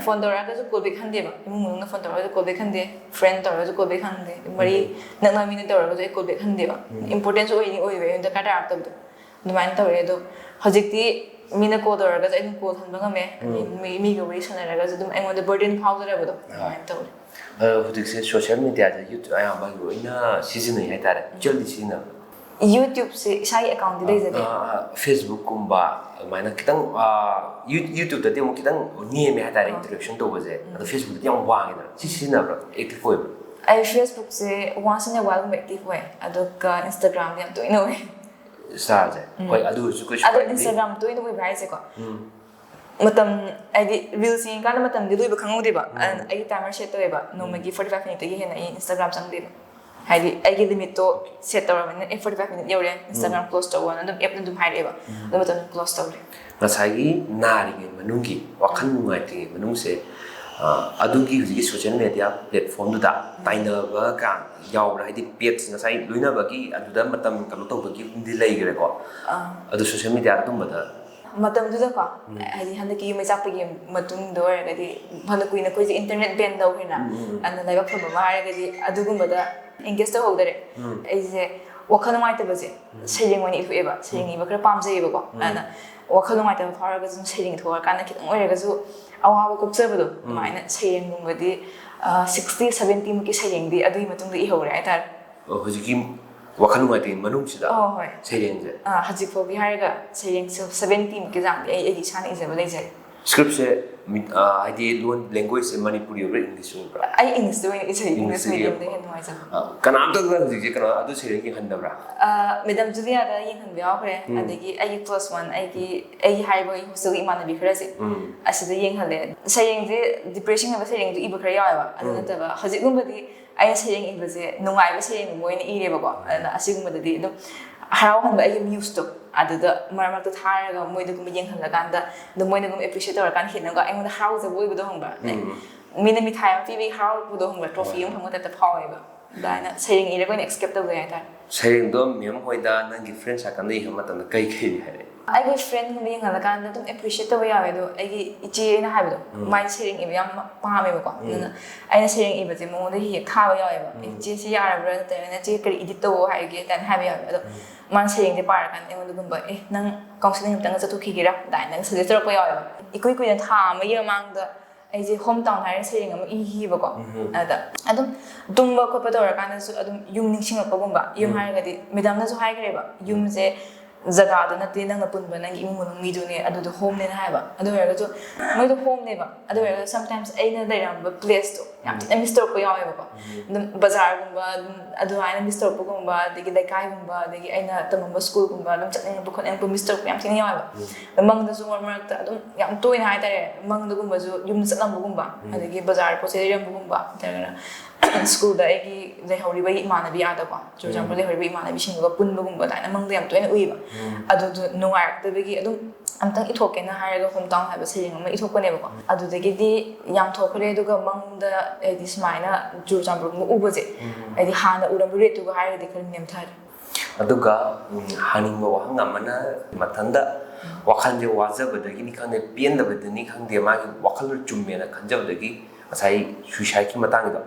phone ꯇꯧꯔꯛꯑꯒꯁꯨ call back ꯍꯟꯗꯦꯕ, ꯏꯃꯨꯡ ꯃꯅꯨꯡꯅ phone ꯇꯧꯔꯛꯑꯒꯁꯨ call back ꯍꯟꯗꯦ, friend ꯇꯧꯔꯒꯁꯨ call back ꯍꯟꯗꯦ꯫ ꯃꯔꯤ ꯅꯛꯅꯕ ꯃꯤꯅ ꯇꯧꯔꯒꯁꯨ ꯑꯩ call back ꯍꯟꯗꯦꯕ꯫ Importance ꯑꯣꯏꯅꯤ ꯑꯣꯏꯕ ꯑꯩꯉꯣꯟꯗ ꯗꯔꯀꯥꯔ ꯇꯥꯔꯛꯇꯕꯗꯣ꯫ ꯑꯗꯨꯃꯥꯏꯅ ꯇꯧꯔꯦ꯫ ꯑꯗꯣ ꯍꯧꯖꯤꯛꯇꯤ ꯃꯤꯅ call ꯇꯧꯔꯒꯁꯨ ꯑꯩ ꯑꯗꯨꯝ call ꯍꯟꯕ ꯉꯝꯃꯦ꯫ ꯑꯗꯩ ꯃꯤ- ꯃꯤꯒ ꯋꯥꯔꯤ ꯁꯥꯟꯅꯔꯒꯁꯨ ꯑꯗꯨꯝ ꯑꯩꯉꯣꯟꯗ burden ꯐꯥꯎꯗ꯭ꯔꯕꯗꯣ ꯑꯗꯨꯃꯥꯏꯅ ꯇꯧꯔꯦ꯫ ꯑꯗꯣ ꯍꯧꯖꯤꯛꯁꯦ social mediaꯗ YouTube ꯑꯌꯥꯝꯕ ꯂꯣꯏꯅ ꯁꯤꯖꯤꯟꯅꯩ ꯍꯥꯏꯇꯥꯔꯦ꯫ ꯏꯆꯜꯗꯤ ꯁꯤꯖꯤꯟꯅꯕ꯭ꯔꯥ? YouTubeꯁꯦ ꯏꯁꯥꯒꯤ accountꯗꯤ ꯂꯩꯖꯗꯦ꯫ ꯑ, Facebookꯀꯨꯝꯕ ꯑꯗꯨꯃꯥꯏꯅ ꯈꯤꯇꯪ, ꯑ, You- YouTubeꯇꯗꯤ ꯑꯃꯨꯛ ꯈꯤꯇꯪ ꯅꯦꯝꯃꯦ ꯍꯥꯏꯇꯥꯔꯦ interaction ꯇꯧꯕꯁꯦ꯫ ꯑꯗꯣ Facebookꯇꯗꯤ ꯌꯥꯝ ꯋꯥꯡꯉꯦꯗꯅ꯫ ꯁꯤ ꯁꯤꯖꯤꯟꯅꯕ꯭ꯔꯥ? Active ꯑꯣꯏꯕ꯭ꯔꯥ? ꯑꯩ Facebook say once in a while ꯒꯨꯝꯕ active ꯑꯣꯏ, ꯑꯗꯨꯒ Instagram ꯗꯤ ꯌꯥꯝ ꯇꯣꯏꯅ ꯑꯣꯏ꯫ Insta ꯁꯦ? ꯍꯣꯏ, ꯑꯗꯨ ꯑꯣꯏꯔꯁꯨ ꯀꯩꯁꯨ ꯑꯗꯣ ꯀꯥꯏꯗꯦ꯫ Instagram ꯇꯣꯏꯅ ꯑꯣꯏꯕ ꯍꯥꯏꯁꯦꯀꯣ, ꯎꯝ. ꯃꯇꯝ, ꯍꯥꯏꯗꯤ reels ꯌꯦꯡꯉꯀꯥꯟꯗ ꯃꯇꯝꯗꯤ ꯂꯣꯏꯕ ꯈꯪꯍꯧꯗꯦꯕ꯫ ꯑꯗꯨꯅ ꯑꯩꯒꯤ timer set ꯇꯧꯋꯦꯕ, ꯅꯣꯡꯃꯒꯤ forty five minute ꯇꯒꯤ ꯍꯦꯟꯅ ꯑꯩ Instagram ꯆꯪꯗꯦꯕ꯫ ꯍꯥꯏꯗꯤ ꯑꯩꯒꯤ limit ꯇꯣ set ꯇꯧꯔꯕꯅꯤꯅ, ꯑꯦ forty five minute ꯌꯧꯔꯦ, Instagram close ꯇꯧꯑꯣꯅ ꯑꯗꯨꯝ app ꯅ ꯑꯗꯨꯝ ꯍꯥꯏꯔꯛꯑꯦꯕ꯫ ꯑꯗꯨ ꯃꯇꯝꯗ close ꯇꯧꯔꯦ꯫ ꯉꯁꯥꯏꯒꯤ ꯅꯥꯔꯤꯉꯩ ꯃꯅꯨꯡꯒꯤ, ꯋꯥꯈꯜ ꯅꯨꯡꯉꯥꯏꯇ꯭ꯔꯤꯉꯩ ꯃꯅꯨꯡꯁꯦ, ꯑ, ꯑꯗꯨꯒꯤ ꯍꯧꯖꯤꯛꯀꯤ social media platform ꯗꯨꯗ ꯇꯥꯏꯅꯕ ꯀꯥ ꯌꯥꯎꯕ꯭ꯔꯥ? ꯍꯥꯏꯗꯤ page ꯉꯁꯥꯏ ꯂꯣꯏꯅꯕꯒꯤ ꯑꯗꯨꯗ ꯃꯇꯝ ꯀꯩꯅꯣ ꯇꯧꯕꯒꯤ ꯗꯤ ꯂꯩꯈ꯭ꯔꯦꯀꯣ꯫ ꯑꯥ꯫ ꯑꯗꯣ social media ꯑꯗꯨꯝꯕꯗ ꯃꯇꯝꯗꯨꯗꯀꯣ, ꯍꯥꯏꯗꯤ ꯍꯟꯗꯛꯀꯤ ꯌꯨꯝ ꯃꯩ ꯆꯥꯛꯄꯒꯤ ꯃꯇꯨꯡꯗ ꯑꯣꯏꯔꯒꯗꯤ, ꯐꯅ ꯀꯨꯏꯅ ꯑꯩꯈꯣꯏꯁꯦ internet ban ꯇꯧꯈ꯭ꯔꯦꯅ꯫ ꯑꯗꯨꯅ ꯂꯥꯏꯕꯛ ꯐꯕ ꯑꯃ ꯍꯥꯏꯔꯒꯗꯤ ꯑꯗꯨꯒꯨꯝꯕꯗ engage ꯇꯧꯍꯧꯗꯔꯦ꯫ ꯑꯩꯁꯦ ꯋꯥꯈꯜ ꯅꯨꯡꯉꯥꯏꯇꯕꯁꯦ ꯁꯩꯔꯦꯡ ꯑꯣꯏꯅ ꯏꯊꯣꯛꯑꯦꯕ꯫ ꯁꯩꯔꯦꯡ ꯏꯕ ꯈꯔ ꯄꯥꯝꯖꯩꯌꯦꯕꯀꯣ꯫ ꯑꯗꯨꯅ ꯋꯥꯈꯜ ꯅꯨꯡꯉꯥꯏꯇꯕ ꯐꯥꯎꯔꯒꯁꯨ ꯑꯗꯨꯝ ꯁꯩꯔꯦꯡ ꯏꯊꯣꯛꯑꯀꯥꯟꯗ ꯈꯤꯇꯪ ꯑꯣꯏꯔꯒꯁꯨ ꯑꯋꯥꯕ ꯀꯣꯛꯆꯕꯗꯣ, ꯑꯗꯨꯃꯥꯏꯅ ꯁꯩꯔꯦꯡꯒꯨꯝꯕꯗꯤ, ꯑ, sixty seventy ꯃꯨꯛꯀꯤ ꯁꯩꯔꯦꯡꯗꯤ ꯑꯗꯨꯒꯤ ꯃꯇꯨꯡꯗ ꯏꯍꯧꯔꯦ ꯍꯥꯏꯇꯥꯔꯦ꯫ ꯑ, ꯍꯧꯖꯤꯛꯀꯤ ꯋꯥꯈꯜ ꯅꯨꯡꯉꯥꯏꯇ꯭ꯔꯤꯉꯩ ꯃꯅꯨꯡꯁꯤꯗ ꯑꯣ, ꯍꯣꯏ꯫ ꯁꯩꯔꯦꯡꯁꯦ? ꯑ, ꯍꯧꯖꯤꯛ ꯐꯥꯎꯒꯤ ꯍꯥꯏꯔꯒ ꯁꯩꯔꯦꯡ seventy ꯃꯨꯛꯀꯤ ꯆꯥꯡꯗꯤ ꯑꯩ ꯑꯩꯒꯤ ꯏꯁꯥꯅ ꯏꯖꯕ ꯂꯩꯖꯔꯦ꯫ Script ꯁꯦ ꯃꯤ-, ꯑ, ꯍꯥꯏꯗꯤ ꯂꯣꯟ, language ꯁꯦ ꯃꯅꯤꯄꯨꯔꯤ ꯑꯣꯏꯕ꯭ꯔꯥ, English ꯑꯣꯏꯕ꯭ꯔꯥ? ꯑꯩ English ꯇ ꯑꯣꯏꯅ ꯏꯖꯩ, English English ꯇ medium ꯗ ꯏꯕ꯫ ꯍꯦꯟꯅ ꯅꯨꯡꯉꯥꯏꯖꯕ꯫ ꯑ, ꯀꯅꯥꯝꯇꯗ ꯍꯧꯖꯤꯛꯁꯦ ꯀꯩꯅꯣ ꯑꯗꯨ ꯁꯩꯔꯦꯡ ꯌꯦꯡꯍꯟꯗꯕ꯭ꯔꯥ? ꯑ, Madam Juliaꯗ ꯌꯦꯡꯍꯟꯕ ꯌꯥꯎꯈ꯭ꯔꯦ, ꯑꯗꯒꯤ ꯑꯩꯒꯤ close one, ꯑꯩꯒꯤ, ꯑꯩꯒꯤ ꯍꯥꯏꯔꯤꯕ ꯑꯩꯒꯤ hostel ꯒꯤ ꯏꯃꯥꯟꯅꯕꯤ ꯈꯔꯁꯦ, ꯑꯁꯤꯗ ꯌꯦꯡꯍꯜꯂꯦ꯫ ꯁꯩꯔꯦꯡꯁꯦ depression ꯑꯣꯏꯕ ꯁꯩꯔꯦꯡꯗꯨ ꯏꯕ ꯈꯔ ꯌꯥꯎꯋꯦꯕ, ꯑꯗꯨ ꯅꯠꯇꯕ ꯍꯧꯖꯤꯛꯀꯨꯝꯕꯗꯤ ꯑꯩꯅ ꯁꯩꯔꯦꯡ ꯏꯕꯁꯦ ꯅꯨꯡꯉꯥꯏꯕ ꯁꯩꯔꯦꯡꯒꯨꯝꯕ ꯑꯣꯏꯅ ꯏꯔꯦꯕꯀꯣ꯫ ꯑꯗꯨꯅ ꯑꯁꯤꯒꯨꯝꯕꯗꯗꯤ ꯑꯗꯨꯝ ꯍꯔꯥꯎꯍꯟꯕ ꯑꯩꯒꯤ muse ꯇꯣ, ꯑꯗꯨꯗ ꯃꯔꯛ ꯃꯔꯛꯇ ꯊꯥꯔꯒ ꯃꯣꯏꯗꯒꯨꯝꯕ ꯌꯦꯡꯍꯜꯂꯀꯥꯟꯗ, ꯑꯗꯨꯝ ꯃꯣꯏꯅꯒꯨꯝꯕ appreciate ꯇꯧꯔꯀꯥꯟꯗ ꯍꯦꯟꯅꯒ ꯑꯩꯉꯣꯟꯗ ꯍꯔꯥꯎꯖꯕ ꯑꯣꯏꯕꯗꯣ ꯈꯪꯕ꯭ꯔꯥ? Like, ꯃꯤꯅ ꯃꯤꯊꯥꯏ ꯑꯃ ꯄꯤꯕꯒꯤ ꯍꯔꯥꯎꯕꯗꯣ ꯈꯪꯕ꯭ꯔꯥ? Trophy ꯑꯃ ꯐꯪꯕ type ꯇ ꯐꯥꯎꯋꯦꯕ꯫ ꯑꯗꯨꯃꯥꯏꯅ ꯁꯩꯔꯦꯡ ꯏꯔꯒ ꯑꯣꯏꯅ escape ꯇꯧꯖꯩ ꯍꯥꯏꯇꯥꯔꯦ꯫ ꯁꯩꯔꯦꯡꯗꯣ ma'am ꯍꯣꯏꯗ, ꯅꯪꯒꯤ friend circle ꯗ ꯌꯦꯡꯕ ꯃꯇꯝꯗ ꯀꯩ ꯀꯩ ꯍꯥꯏꯔꯛꯏ? ꯑꯩꯒꯤ friend ꯒꯨꯝꯕ ꯌꯦꯡꯍꯜꯂꯀꯥꯟꯗ ꯑꯗꯨꯝ appreciate ꯇꯧꯕ ꯌꯥꯎꯋꯦ, ꯑꯗꯣ ꯑꯩꯒꯤ ꯏꯆꯦ ꯑꯩꯅ ꯍꯥꯏꯕꯗꯣ, ꯃꯥꯏ ꯁꯩꯔꯦꯡ ꯏꯕ ꯌꯥꯝ ꯄꯥꯝꯃꯦꯕꯀꯣ꯫ ꯑꯗꯨꯅ ꯑꯩꯅ ꯁꯩꯔꯦꯡ ꯏꯕꯁꯦ ꯃꯉꯣꯟꯗ ꯍꯦꯛ ꯍꯦꯛ ꯊꯥꯕ ꯌꯥꯎꯋꯦꯕ꯫ "ꯏꯆꯦ, ꯁꯤ ꯌꯥꯔꯕ꯭ꯔꯥ?" ꯅꯠꯇ꯭ꯔꯒꯅ, "ꯏꯆꯦ, ꯀꯔꯤ edit ꯇꯧꯑꯣ ꯍꯥꯏꯒꯦ?" ꯀꯥꯏꯅ ꯍꯥꯏꯕ ꯌꯥꯎꯋꯦ꯫ ꯑꯗꯣ ꯃꯥꯅ ꯁꯩꯔꯦꯡꯁꯦ ꯄꯥꯔꯀꯥꯟꯗ ꯑꯩꯉꯣꯟꯗꯒꯨꯝꯕ, "ꯑꯦ, ꯅꯪ counselling ꯑꯝꯇꯪꯒ ꯆꯠꯊꯣꯛꯈꯤꯒꯦꯔꯥ?" ꯑꯗꯨꯃꯥꯏꯅ suggest ꯇꯧꯔꯛꯄ ꯌꯥꯎꯋꯦꯕ꯫ ꯏꯀꯨꯏ ꯀꯨꯏꯗꯅ, ꯊꯥ ꯑꯃꯒꯤ ꯃꯃꯥꯡꯗ ꯑꯩꯁꯦ Home Town ꯍꯥꯏꯔ ꯁꯩꯔꯦꯡ ꯑꯃ ꯏꯈꯤꯕꯀꯣ꯫ ꯑꯗ ꯑꯗꯨꯝ ꯇꯨꯝꯕ ꯈꯣꯠꯄ ꯇꯧꯔꯀꯥꯟꯗꯁꯨ ꯑꯗꯨꯝ ꯌꯨꯝ ꯅꯤꯡꯁꯤꯡꯉꯛꯄꯒꯨꯝꯕ, ꯌꯨꯝ ꯍꯥꯏꯔꯒꯗꯤ madam ꯅꯁꯨ ꯍꯥꯏꯈ꯭ꯔꯦꯕ, ꯌꯨꯝꯁꯦ ꯖꯒꯥꯗꯨ ꯅꯠꯇꯦ, ꯅꯪꯅ ꯄꯨꯟꯕ ꯅꯪꯒꯤ ꯏꯃꯨꯡ ꯃꯅꯨꯡ ꯃꯤꯗꯨꯅꯦ, ꯑꯗꯨꯗꯣ ꯍꯣꯝꯅꯦꯅ ꯍꯥꯏꯕ꯫ ꯑꯗꯨ ꯑꯣꯏꯔꯒꯁꯨ ꯃꯣꯏꯗꯣ ꯍꯣꯝꯅꯦꯕ, ꯑꯗꯨ ꯑꯣꯏꯔꯒꯁꯨ ꯁꯝꯇꯥꯏꯝꯁ ꯑꯩꯅ ꯂꯩꯔꯝꯕ ꯄ꯭ꯂꯦꯁꯇꯣ ꯌꯥꯝ ꯊꯤꯅ ꯃꯤꯁ ꯇꯧꯔꯛꯄ ꯌꯥꯎꯋꯦꯕꯀꯣ꯫ ꯑꯗꯨꯝ ꯕꯖꯥꯔꯒꯨꯝꯕ, ꯑꯗꯨꯝ ꯑꯗꯨꯃꯥꯏꯅ ꯃꯤꯁ ꯇꯧꯔꯛꯄꯒꯨꯝꯕ, ꯑꯗꯒꯤ ꯂꯩꯀꯥꯏꯒꯨꯝꯕ, ꯑꯗꯒꯤ ꯑꯩꯅ ꯇꯝꯃꯝꯕ ꯁ꯭ꯀꯨꯜꯒꯨꯝꯕ ꯑꯗꯨꯝ ꯆꯠꯅꯤꯡꯉꯛꯄ ꯈꯣꯠꯅꯤꯡꯉꯛꯄ ꯃꯤꯁ ꯇꯧꯔꯛꯄ ꯌꯥꯝ ꯊꯤꯅ ꯌꯥꯎꯋꯦꯕ꯫ ꯑꯗꯣ ꯃꯪꯗꯁꯨ ꯃꯔꯛ ꯃꯔꯛꯇ ꯑꯗꯨꯝ ꯌꯥꯝ ꯇꯣꯏꯅ ꯍꯥꯏꯇꯥꯔꯦ, ꯃꯪꯗꯒꯨꯝꯕꯁꯨ ꯌꯨꯝꯗ ꯆꯠꯂꯝꯕꯒꯨꯝꯕ, ꯑꯗꯒꯤ ꯕꯖꯥꯔ ꯄꯣꯠ ꯆꯩ ꯂꯩꯔꯝꯕꯒꯨꯝꯕ, ꯅꯠꯇ꯭ꯔꯒꯅ ꯁ꯭ꯀꯨꯜꯗ ꯑꯩꯒꯤ ꯂꯩꯍꯧꯔꯤꯕ ꯏꯃꯥꯟꯅꯕꯤ ꯑꯥꯗꯀꯣ, ꯆꯨꯔꯆꯥꯟꯄꯨꯔ ꯂꯩꯍꯧꯔꯤꯕ ꯏꯃꯥꯟꯅꯕꯤꯁꯤꯡꯗꯨꯒ ꯄꯨꯟꯕꯒꯨꯝꯕ ꯑꯗꯨꯃꯥꯏꯅ ꯃꯪꯗ ꯌꯥꯝ ꯇꯣꯏꯅ ꯎꯏꯕ꯫ ꯑꯗꯨꯗꯣ ꯅꯨꯡꯉꯥꯏꯔꯛꯇꯕꯒꯤ ꯑꯗꯨꯝ ꯑꯝꯇꯪ ꯏꯊꯣꯛꯀꯦꯅ ꯍꯥꯏꯔꯒ ꯍꯣꯝ ꯇꯥꯎꯟ ꯍꯥꯏꯕ ꯁꯩꯔꯦꯡ ꯑꯃ ꯏꯊꯣꯛꯄꯅꯦꯕꯀꯣ꯫ ꯑꯗꯨꯗꯒꯤꯗꯤ ꯌꯥꯝ ꯊꯣꯛꯈ꯭ꯔꯦ꯫ ꯑꯗꯨꯒ ꯃꯪꯗ ꯍꯥꯏꯗꯤ ꯁꯨꯃꯥꯏꯅ ꯆꯨꯔꯆꯥꯟꯄꯨꯔꯒꯨꯝꯕ ꯎꯕꯁꯦ, ꯍꯥꯏꯗꯤ ꯍꯥꯟꯅ ꯎꯔꯝꯕ ꯔꯦꯠꯇꯨꯒ ꯍꯥꯏꯔꯒꯗꯤ ꯈꯔ ꯅꯦꯝꯊꯔꯦ꯫ ꯑꯗꯨꯒ ꯎꯝ, ꯍꯪꯅꯤꯡꯕ ꯋꯥꯍꯪ ꯑꯃꯅ, ꯃꯊꯟꯇ ꯋꯥꯈꯜꯁꯦ ꯋꯥꯖꯕꯗꯒꯤꯅꯤ ꯈꯪꯗꯦ, ꯄꯦꯟꯗꯕꯗꯅꯤ ꯈꯪꯗꯦ, ꯃꯥꯒꯤ ꯋꯥꯈꯜꯗꯣ ꯆꯨꯝꯃꯦꯅ ꯈꯟꯖꯕꯗꯒꯤ ꯉꯁꯥꯏ ꯁꯨꯏꯁꯥꯏꯗꯀꯤ ꯃꯇꯥꯡꯒꯤꯗꯣ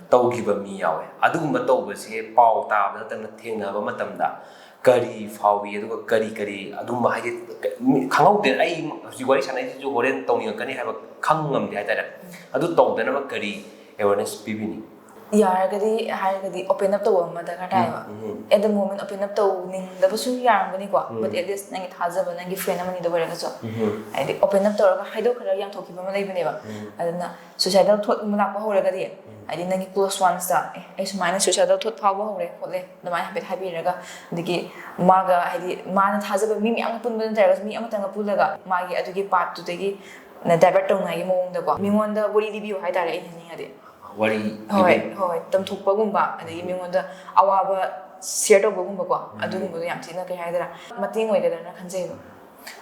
ꯇꯧꯈꯤꯕ ꯃꯤ ꯌꯥꯎꯋꯦ꯫ ꯑꯗꯨꯒꯨꯝꯕ ꯇꯧꯕꯁꯦ ꯄꯥꯎ ꯇꯥꯕ ꯅꯠꯇꯅ ꯊꯦꯡꯅꯕ ꯃꯇꯝꯗ ꯀꯔꯤ ꯐꯥꯎꯏ, ꯑꯗꯨꯒ ꯀꯔꯤ ꯀꯔꯤ ꯑꯗꯨꯝꯕ ꯍꯥꯏꯗꯤ ꯈꯪꯍꯧꯗꯦ꯫ ꯑꯩ ꯍꯧꯖꯤꯛ ꯋꯥꯔꯤ ꯁꯥꯟꯅꯩꯁꯤꯁꯨ ꯍꯣꯔꯦꯟ ꯇꯧꯅꯤꯡꯉꯛꯀꯅꯤ ꯍꯥꯏꯕ ꯈꯪ ꯉꯝꯗꯦ ꯍꯥꯏꯇꯥꯔꯦ꯫ ꯑꯗꯨ ꯇꯧꯗꯅꯕ ꯀꯔꯤ ꯑꯦꯋꯦꯔꯅꯦꯁ ꯄꯤꯕꯤꯅꯤ? ꯌꯥꯔꯒꯗꯤ ꯍꯥꯏꯔꯒꯗꯤ open up ꯇꯧꯕ ꯑꯃ ꯗꯔꯀꯥꯔ ꯇꯥꯏꯌꯦꯕ꯫ At the moment open up ꯇꯧꯅꯤꯡꯗꯕꯁꯨ ꯌꯥꯔꯝꯒꯅꯤꯀꯣ, but at least ꯅꯪꯒꯤ ꯊꯥꯖꯕ, ꯅꯪꯒꯤ friend ꯑꯃꯅꯤꯗ ꯑꯣꯏꯔꯒꯁꯨ ꯍꯥꯏꯗꯤ open up ꯇꯧꯔꯒ ꯍꯥꯏꯗꯣꯛꯈ꯭ꯔꯒ ꯌꯥꯝꯊꯣꯛꯈꯤꯕ ꯑꯃ ꯂꯩꯕꯅꯦꯕ꯫ ꯑꯗꯨꯅ suicidal thought ꯀꯨꯝꯕ ꯂꯥꯛꯄ ꯍꯧꯔꯒꯗꯤ ꯍꯥꯏꯗꯤ ꯅꯪꯒꯤ close ones ꯇ, "ꯑꯦ, ꯑꯩ ꯁꯨꯃꯥꯏꯅ suicidal thought ꯐꯥꯎꯕ ꯍꯧꯔꯦ ꯈꯣꯠꯂꯦ" ꯑꯗꯨꯃꯥꯏꯅ ꯍꯥꯏꯐꯦꯠ ꯍꯥꯏꯕꯤꯔꯒ, ꯑꯗꯒꯤ ꯃꯥꯒ ꯍꯥꯏꯗꯤ ꯃꯥꯅ ꯊꯥꯖꯕ ꯃꯤ ꯃꯌꯥꯝꯒ ꯄꯨꯟꯕ ꯅꯠꯇ꯭ꯔꯒꯁꯨ ꯃꯤ ꯑꯃꯇꯪꯒ ꯄꯨꯜꯂꯒ ꯃꯥꯒꯤ ꯑꯗꯨꯒꯤ part ꯇꯨꯗꯒꯤ divert ꯇꯧꯅꯉꯥꯏꯒꯤ ꯃꯑꯣꯡꯗꯀꯣ ꯃꯤꯉꯣꯟꯗ ꯋꯥꯔꯤ ꯂꯤꯕꯤꯌꯨ ꯍꯥꯏꯇꯥꯔꯦ꯫ ꯑꯩꯅ ꯍꯥꯏꯅꯤꯡꯉꯗꯤ ꯋꯥꯔꯤ ꯍꯣꯏ ꯂꯤꯕꯤꯌꯨ꯫ ꯍꯣꯏ, ꯇꯝꯊꯣꯛꯄꯒꯨꯝꯕ, ꯑꯗꯒꯤ ꯃꯤꯉꯣꯟꯗ ꯑꯋꯥꯕ share ꯇꯧꯕꯒꯨꯝꯕꯀꯣ, ꯑꯗꯨꯒꯨꯝꯕꯗꯣ ꯌꯥꯝ ꯊꯤꯅ, ꯀꯩ ꯍꯥꯏꯗꯣꯏꯔꯥ, ꯃꯇꯦꯡ ꯑꯣꯏꯒꯗ꯭ꯔꯥꯅ ꯈꯟꯖꯩꯕ꯫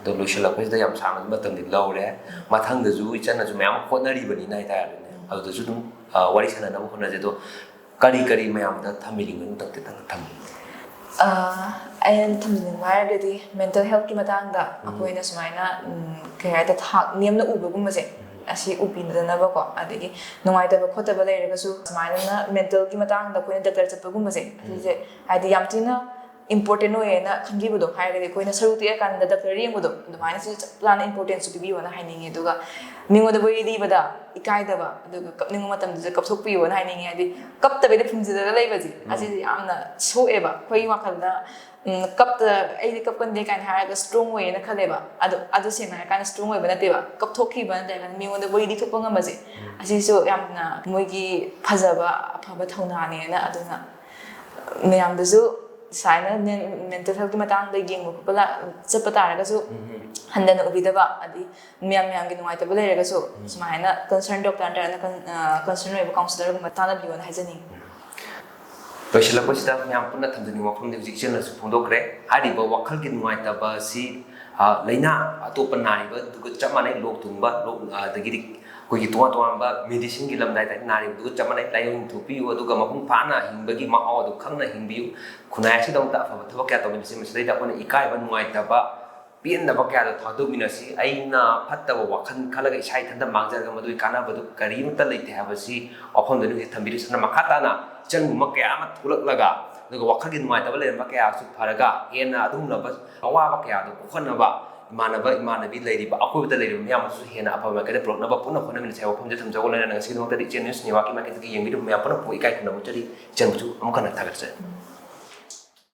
ꯑꯗꯣ ꯂꯣꯏꯁꯤꯜꯂꯛꯄꯁꯤꯗ ꯌꯥꯝ ꯁꯥꯡꯅ ꯃꯇꯝꯗꯤ ꯂꯧꯔꯦ꯫ ꯃꯊꯪꯗꯁꯨ ꯏꯆꯟꯅꯁꯨ ꯃꯌꯥꯝ ꯑꯃ ꯍꯣꯠꯅꯔꯤꯕꯅꯤꯅ ꯍꯥꯏꯇꯥꯔꯦꯅꯦ, ꯑꯗꯨꯗꯁꯨ ꯑꯗꯨꯝ ꯑ, ꯋꯥꯔꯤ ꯁꯥꯟꯅꯅꯕ ꯍꯣꯠꯅꯁꯦ꯫ ꯑꯗꯣ ꯀꯔꯤ ꯀꯔꯤ ꯃꯌꯥꯝꯗ ꯊꯝꯕꯤꯅꯤꯡꯕ? ꯑꯃꯨꯛꯇꯪ ꯈꯤꯇꯪ ꯊꯝꯕꯤꯌꯨ꯫ ꯑ, ꯑꯩꯅ ꯊꯝꯖꯅꯤꯡꯕ ꯍꯥꯏꯔꯒꯗꯤ mental health ꯀꯤ ꯃꯇꯥꯡꯗ ꯑꯩꯈꯣꯏꯅ ꯁꯨꯃꯥꯏꯅ, ꯎꯝ, ꯀꯩ ꯍꯥꯏꯇꯥꯔꯦ, ꯊꯥꯛ ꯅꯦꯝꯅ ꯎꯕꯒꯨꯝꯕꯁꯦ, ꯑꯁꯤ ꯎꯕꯤꯗꯅꯕꯀꯣ, ꯑꯗꯒꯤ ꯅꯨꯡꯉꯥꯏꯇꯕ ꯈꯣꯠꯇꯕ ꯂꯩꯔꯒꯁꯨ ꯁꯨꯃꯥꯏꯅ mental ꯒꯤ ꯃꯇꯥꯡꯗ ꯑꯩꯈꯣꯏꯅ ꯗꯥꯛꯇꯔ ꯆꯠꯄꯒꯨꯝꯕꯁꯦ, ꯑꯁꯤꯁꯦ ꯍꯥꯏꯗꯤ ꯌꯥꯝ ꯊꯤꯅ ꯏꯝꯄꯣꯔꯇꯦꯟ ꯑꯣꯏꯌꯦꯅ ꯈꯟꯕꯤꯕꯗꯣ ꯍꯥꯏꯔꯒꯗꯤ, ꯑꯩꯈꯣꯏꯅ ꯁꯔꯨ ꯇꯦꯛꯑꯀꯥꯟꯗ ꯗꯣꯛꯇꯔ ꯌꯦꯡꯕꯗꯣ ꯑꯗꯨꯃꯥꯏꯅꯁꯨ ꯆꯞ ꯆꯥꯅ ꯏꯝꯄꯣꯔꯇꯦꯟꯁꯨ ꯄꯤꯕꯤꯌꯣꯅ ꯍꯥꯏꯅꯤꯡꯉꯤ꯫ ꯑꯗꯨꯒ ꯃꯤꯉꯣꯟꯗ ꯋꯥꯔꯤ ꯂꯤꯕꯗ ꯏꯀꯥꯏꯗꯕ, ꯑꯗꯨꯒ ꯀꯞꯅꯤꯡꯕ ꯃꯇꯝꯗꯁꯨ ꯀꯞꯊꯣꯛꯄꯤꯌꯣꯅ ꯍꯥꯏꯅꯤꯡꯉꯤ꯫ ꯍꯥꯏꯗꯤ ꯀꯞꯇꯕꯤꯗ ꯐꯨꯝꯖꯤꯜꯂꯒ ꯂꯩꯕꯁꯦ, ꯎꯝ꯫ ꯑꯁꯤꯁꯦ ꯌꯥꯝꯅ ꯁꯣꯛꯑꯦꯕ ꯑꯩꯈꯣꯏꯒꯤ ꯋꯥꯈꯜꯗ꯫ ꯎꯝ, ꯀꯞꯇ ꯑꯩꯗꯤ ꯀꯞꯀꯟꯗꯦ ꯀꯥꯏꯅ ꯍꯥꯏꯔꯒ ꯁ꯭ꯇꯔꯣꯡ ꯑꯣꯏꯌꯦꯅ ꯈꯜꯂꯦꯕ꯫ ꯑꯗꯣ ꯑꯗꯨ ꯁꯦꯡꯅ ꯍꯥꯏꯔꯀꯥꯟꯗ ꯁ꯭ꯇꯔꯣꯡ ꯑꯣꯏꯕ ꯅꯠꯇꯦꯕ, ꯀꯞꯊꯣꯛꯈꯤꯕ ꯅꯠꯇ꯭ꯔꯒꯅ ꯃꯤꯉꯣꯟꯗ ꯋꯥꯔꯤ ꯂꯤꯊꯣꯛꯄ ꯉꯝꯕꯁꯦ꯫ ꯎꯝ꯫ ꯑꯁꯤꯁꯨ ꯌꯥꯝꯅ ꯃꯣꯏꯒꯤ ꯐꯖꯕ ꯑꯐꯕ ꯊꯧꯅꯥꯅꯦꯅ꯫ ꯑꯗꯨꯅ ꯃꯌꯥꯝꯗꯁꯨ ꯁꯨꯃꯥꯏꯅ ꯃꯦꯟꯇꯦꯜ ꯍꯦꯜꯊꯀꯤ ꯃꯇꯥꯡꯗ ꯌꯦꯡꯕ ꯈꯣꯠꯄ ꯂꯥ- ꯆꯠꯄ ꯇꯥꯔꯒꯁꯨ ꯎꯝ, ꯎꯝ꯫ ꯍꯟꯊꯅ ꯎꯕꯤꯗꯕ, ꯑꯗꯩ ꯃꯌꯥꯝ ꯃꯌꯥꯝꯒꯤ ꯅꯨꯡꯉꯥꯏꯇꯕ ꯂꯩꯔꯒꯁꯨ ꯎꯝ꯫ ꯁꯨꯃꯥꯏꯅ ꯀꯟꯁꯔꯟ ꯗꯣꯛꯇꯔ ꯅꯠꯇ꯭ꯔꯒꯅ ꯀꯟꯁꯔꯟ ꯑꯣꯏꯕ ꯀꯥꯎꯟꯁꯤꯂꯔꯒꯨꯝꯕ ꯇꯥꯟꯅꯕꯤꯌꯣꯅ ꯍꯥꯏꯖꯅꯤꯡꯉꯤ꯫ ꯂꯣꯏꯁꯤꯜꯂꯛꯄꯁꯤꯗ ꯃꯌꯥꯝ ꯄꯨꯟꯅ ꯊꯝꯖꯅꯤꯡꯕ ꯋꯥꯐꯝꯗꯤ ꯍꯧꯖꯤꯛ ꯏꯆꯦꯅꯁꯨ ꯐꯣꯡꯗꯣꯛꯈ꯭ꯔꯦ꯫ ꯍꯥꯏꯔꯤꯕ ꯋꯥꯈꯜꯒꯤ ꯅꯨꯡꯉꯥꯏꯇꯕ ꯑꯁꯤ, ꯑ, ꯂꯥꯏꯅꯥ ꯑꯇꯣꯞꯄ ꯅꯥꯔꯤꯕꯗꯨꯒ ꯆꯞ ꯃꯥꯟꯅꯩ꯫ ꯂꯣꯛ ꯊꯨꯡꯕ, ꯂꯣꯛ, ꯑ, ꯑꯗꯒꯤꯗꯤ ꯑꯩꯈꯣꯏꯒꯤ ꯇꯣꯉꯥꯟ ꯇꯣꯉꯥꯟꯕ ꯃꯦꯗꯤꯁꯤꯟꯒꯤ ꯂꯝꯗꯥꯏꯗ ꯅꯥꯔꯤꯕꯗꯨꯒ ꯆꯞ ꯃꯥꯟꯅꯩ꯫ ꯂꯥꯏꯌꯦꯡꯊꯣꯛꯄꯤꯌꯨ, ꯑꯗꯨꯒ ꯃꯄꯨꯡ ꯐꯥꯅ ꯍꯤꯡꯕꯒꯤ ꯃꯍꯥꯎ ꯑꯗꯨ ꯈꯪꯅ ꯍꯤꯡꯕꯤꯌꯨ꯫ ꯈꯨꯟꯅꯥꯏ ꯑꯁꯤꯗꯃꯛꯇ ꯑꯐꯕ ꯊꯕꯛ ꯀꯌꯥ ꯇꯧꯃꯤꯟꯅꯁꯤ꯫ ꯃꯁꯤꯗꯩꯗ ꯑꯩꯈꯣꯏꯅ ꯏꯀꯥꯏꯕ, ꯅꯨꯡꯉꯥꯏꯇꯕ, ꯄꯦꯟꯗꯕ ꯀꯌꯥꯗꯣ ꯊꯥꯗꯣꯛꯃꯤꯟꯅꯁꯤ꯫ ꯑꯩꯅ ꯐꯠꯇꯕ ꯋꯥꯈꯜ ꯈꯜꯂꯒ ꯏꯁꯥ ꯏꯊꯟꯇ ꯃꯥꯡꯖꯔꯒ ꯃꯗꯨꯒꯤ ꯀꯥꯟꯅꯕꯗꯨ ꯀꯔꯤꯃꯠꯇ ꯂꯩꯇꯦ ꯍꯥꯏꯕꯁꯤ ꯋꯥꯐꯝꯗꯨꯅꯤ ꯍꯧꯖꯤꯛ ꯊꯝꯕꯤꯔꯤꯁꯤꯅ꯫ ꯃꯈꯥ ꯇꯥꯅ ꯏꯆꯟꯒꯨꯝꯕ ꯀꯌꯥ ꯑꯃ ꯊꯣꯛꯂꯛꯂꯒ, ꯑꯗꯨꯒ ꯋꯥꯈꯜꯒꯤ ꯅꯨꯡꯉꯥꯏꯇꯕ ꯂꯩꯔꯝꯕ ꯀꯌꯥꯁꯨ ꯐꯔꯒ, ꯍꯦꯟꯅ ꯑꯗꯨꯒꯨꯝꯂꯕ ꯑꯋꯥꯕ ꯀꯌꯥꯗꯣ ꯀꯣꯛꯍꯟꯅꯕ ꯏꯃꯥꯟꯅꯕ ꯏꯃꯥꯟꯅꯕꯤ ꯂꯩꯔꯤꯕ, ꯑꯀꯣꯏꯕꯗ ꯂꯩꯔꯤꯕ ꯃꯌꯥꯝ ꯑꯃꯁꯨ ꯍꯦꯟꯅ ꯑꯐꯕ ꯃꯥꯏꯀꯩꯗ ꯄꯨꯔꯛꯅꯕ ꯄꯨꯟꯅ ꯍꯣꯠꯅꯃꯤꯟꯅꯁꯤ ꯍꯥꯏꯕ ꯋꯥꯐꯝꯁꯦ ꯊꯝꯖꯧ꯫ ꯂꯣꯏꯅꯅ ꯉꯁꯤꯒꯤꯗꯃꯛꯇꯗꯤ ꯏꯆꯦ ꯅ꯭ꯌꯨꯁ ꯅꯦꯠꯋꯥꯔꯛꯀꯤ ꯃꯥꯏꯀꯩꯗꯒꯤ ꯌꯦꯡꯕꯤꯔꯤꯕ ꯃꯌꯥꯝ ꯄꯨꯝꯅꯃꯛꯄꯨ ꯏꯀꯥꯏ ꯈꯨꯝꯅꯕ ꯎꯠꯆꯔꯤ꯫ ꯏꯆꯟꯕꯨꯁꯨ ꯑꯃꯨꯛ ꯍꯟꯅ ꯊꯥꯒꯠꯆꯔꯤ꯫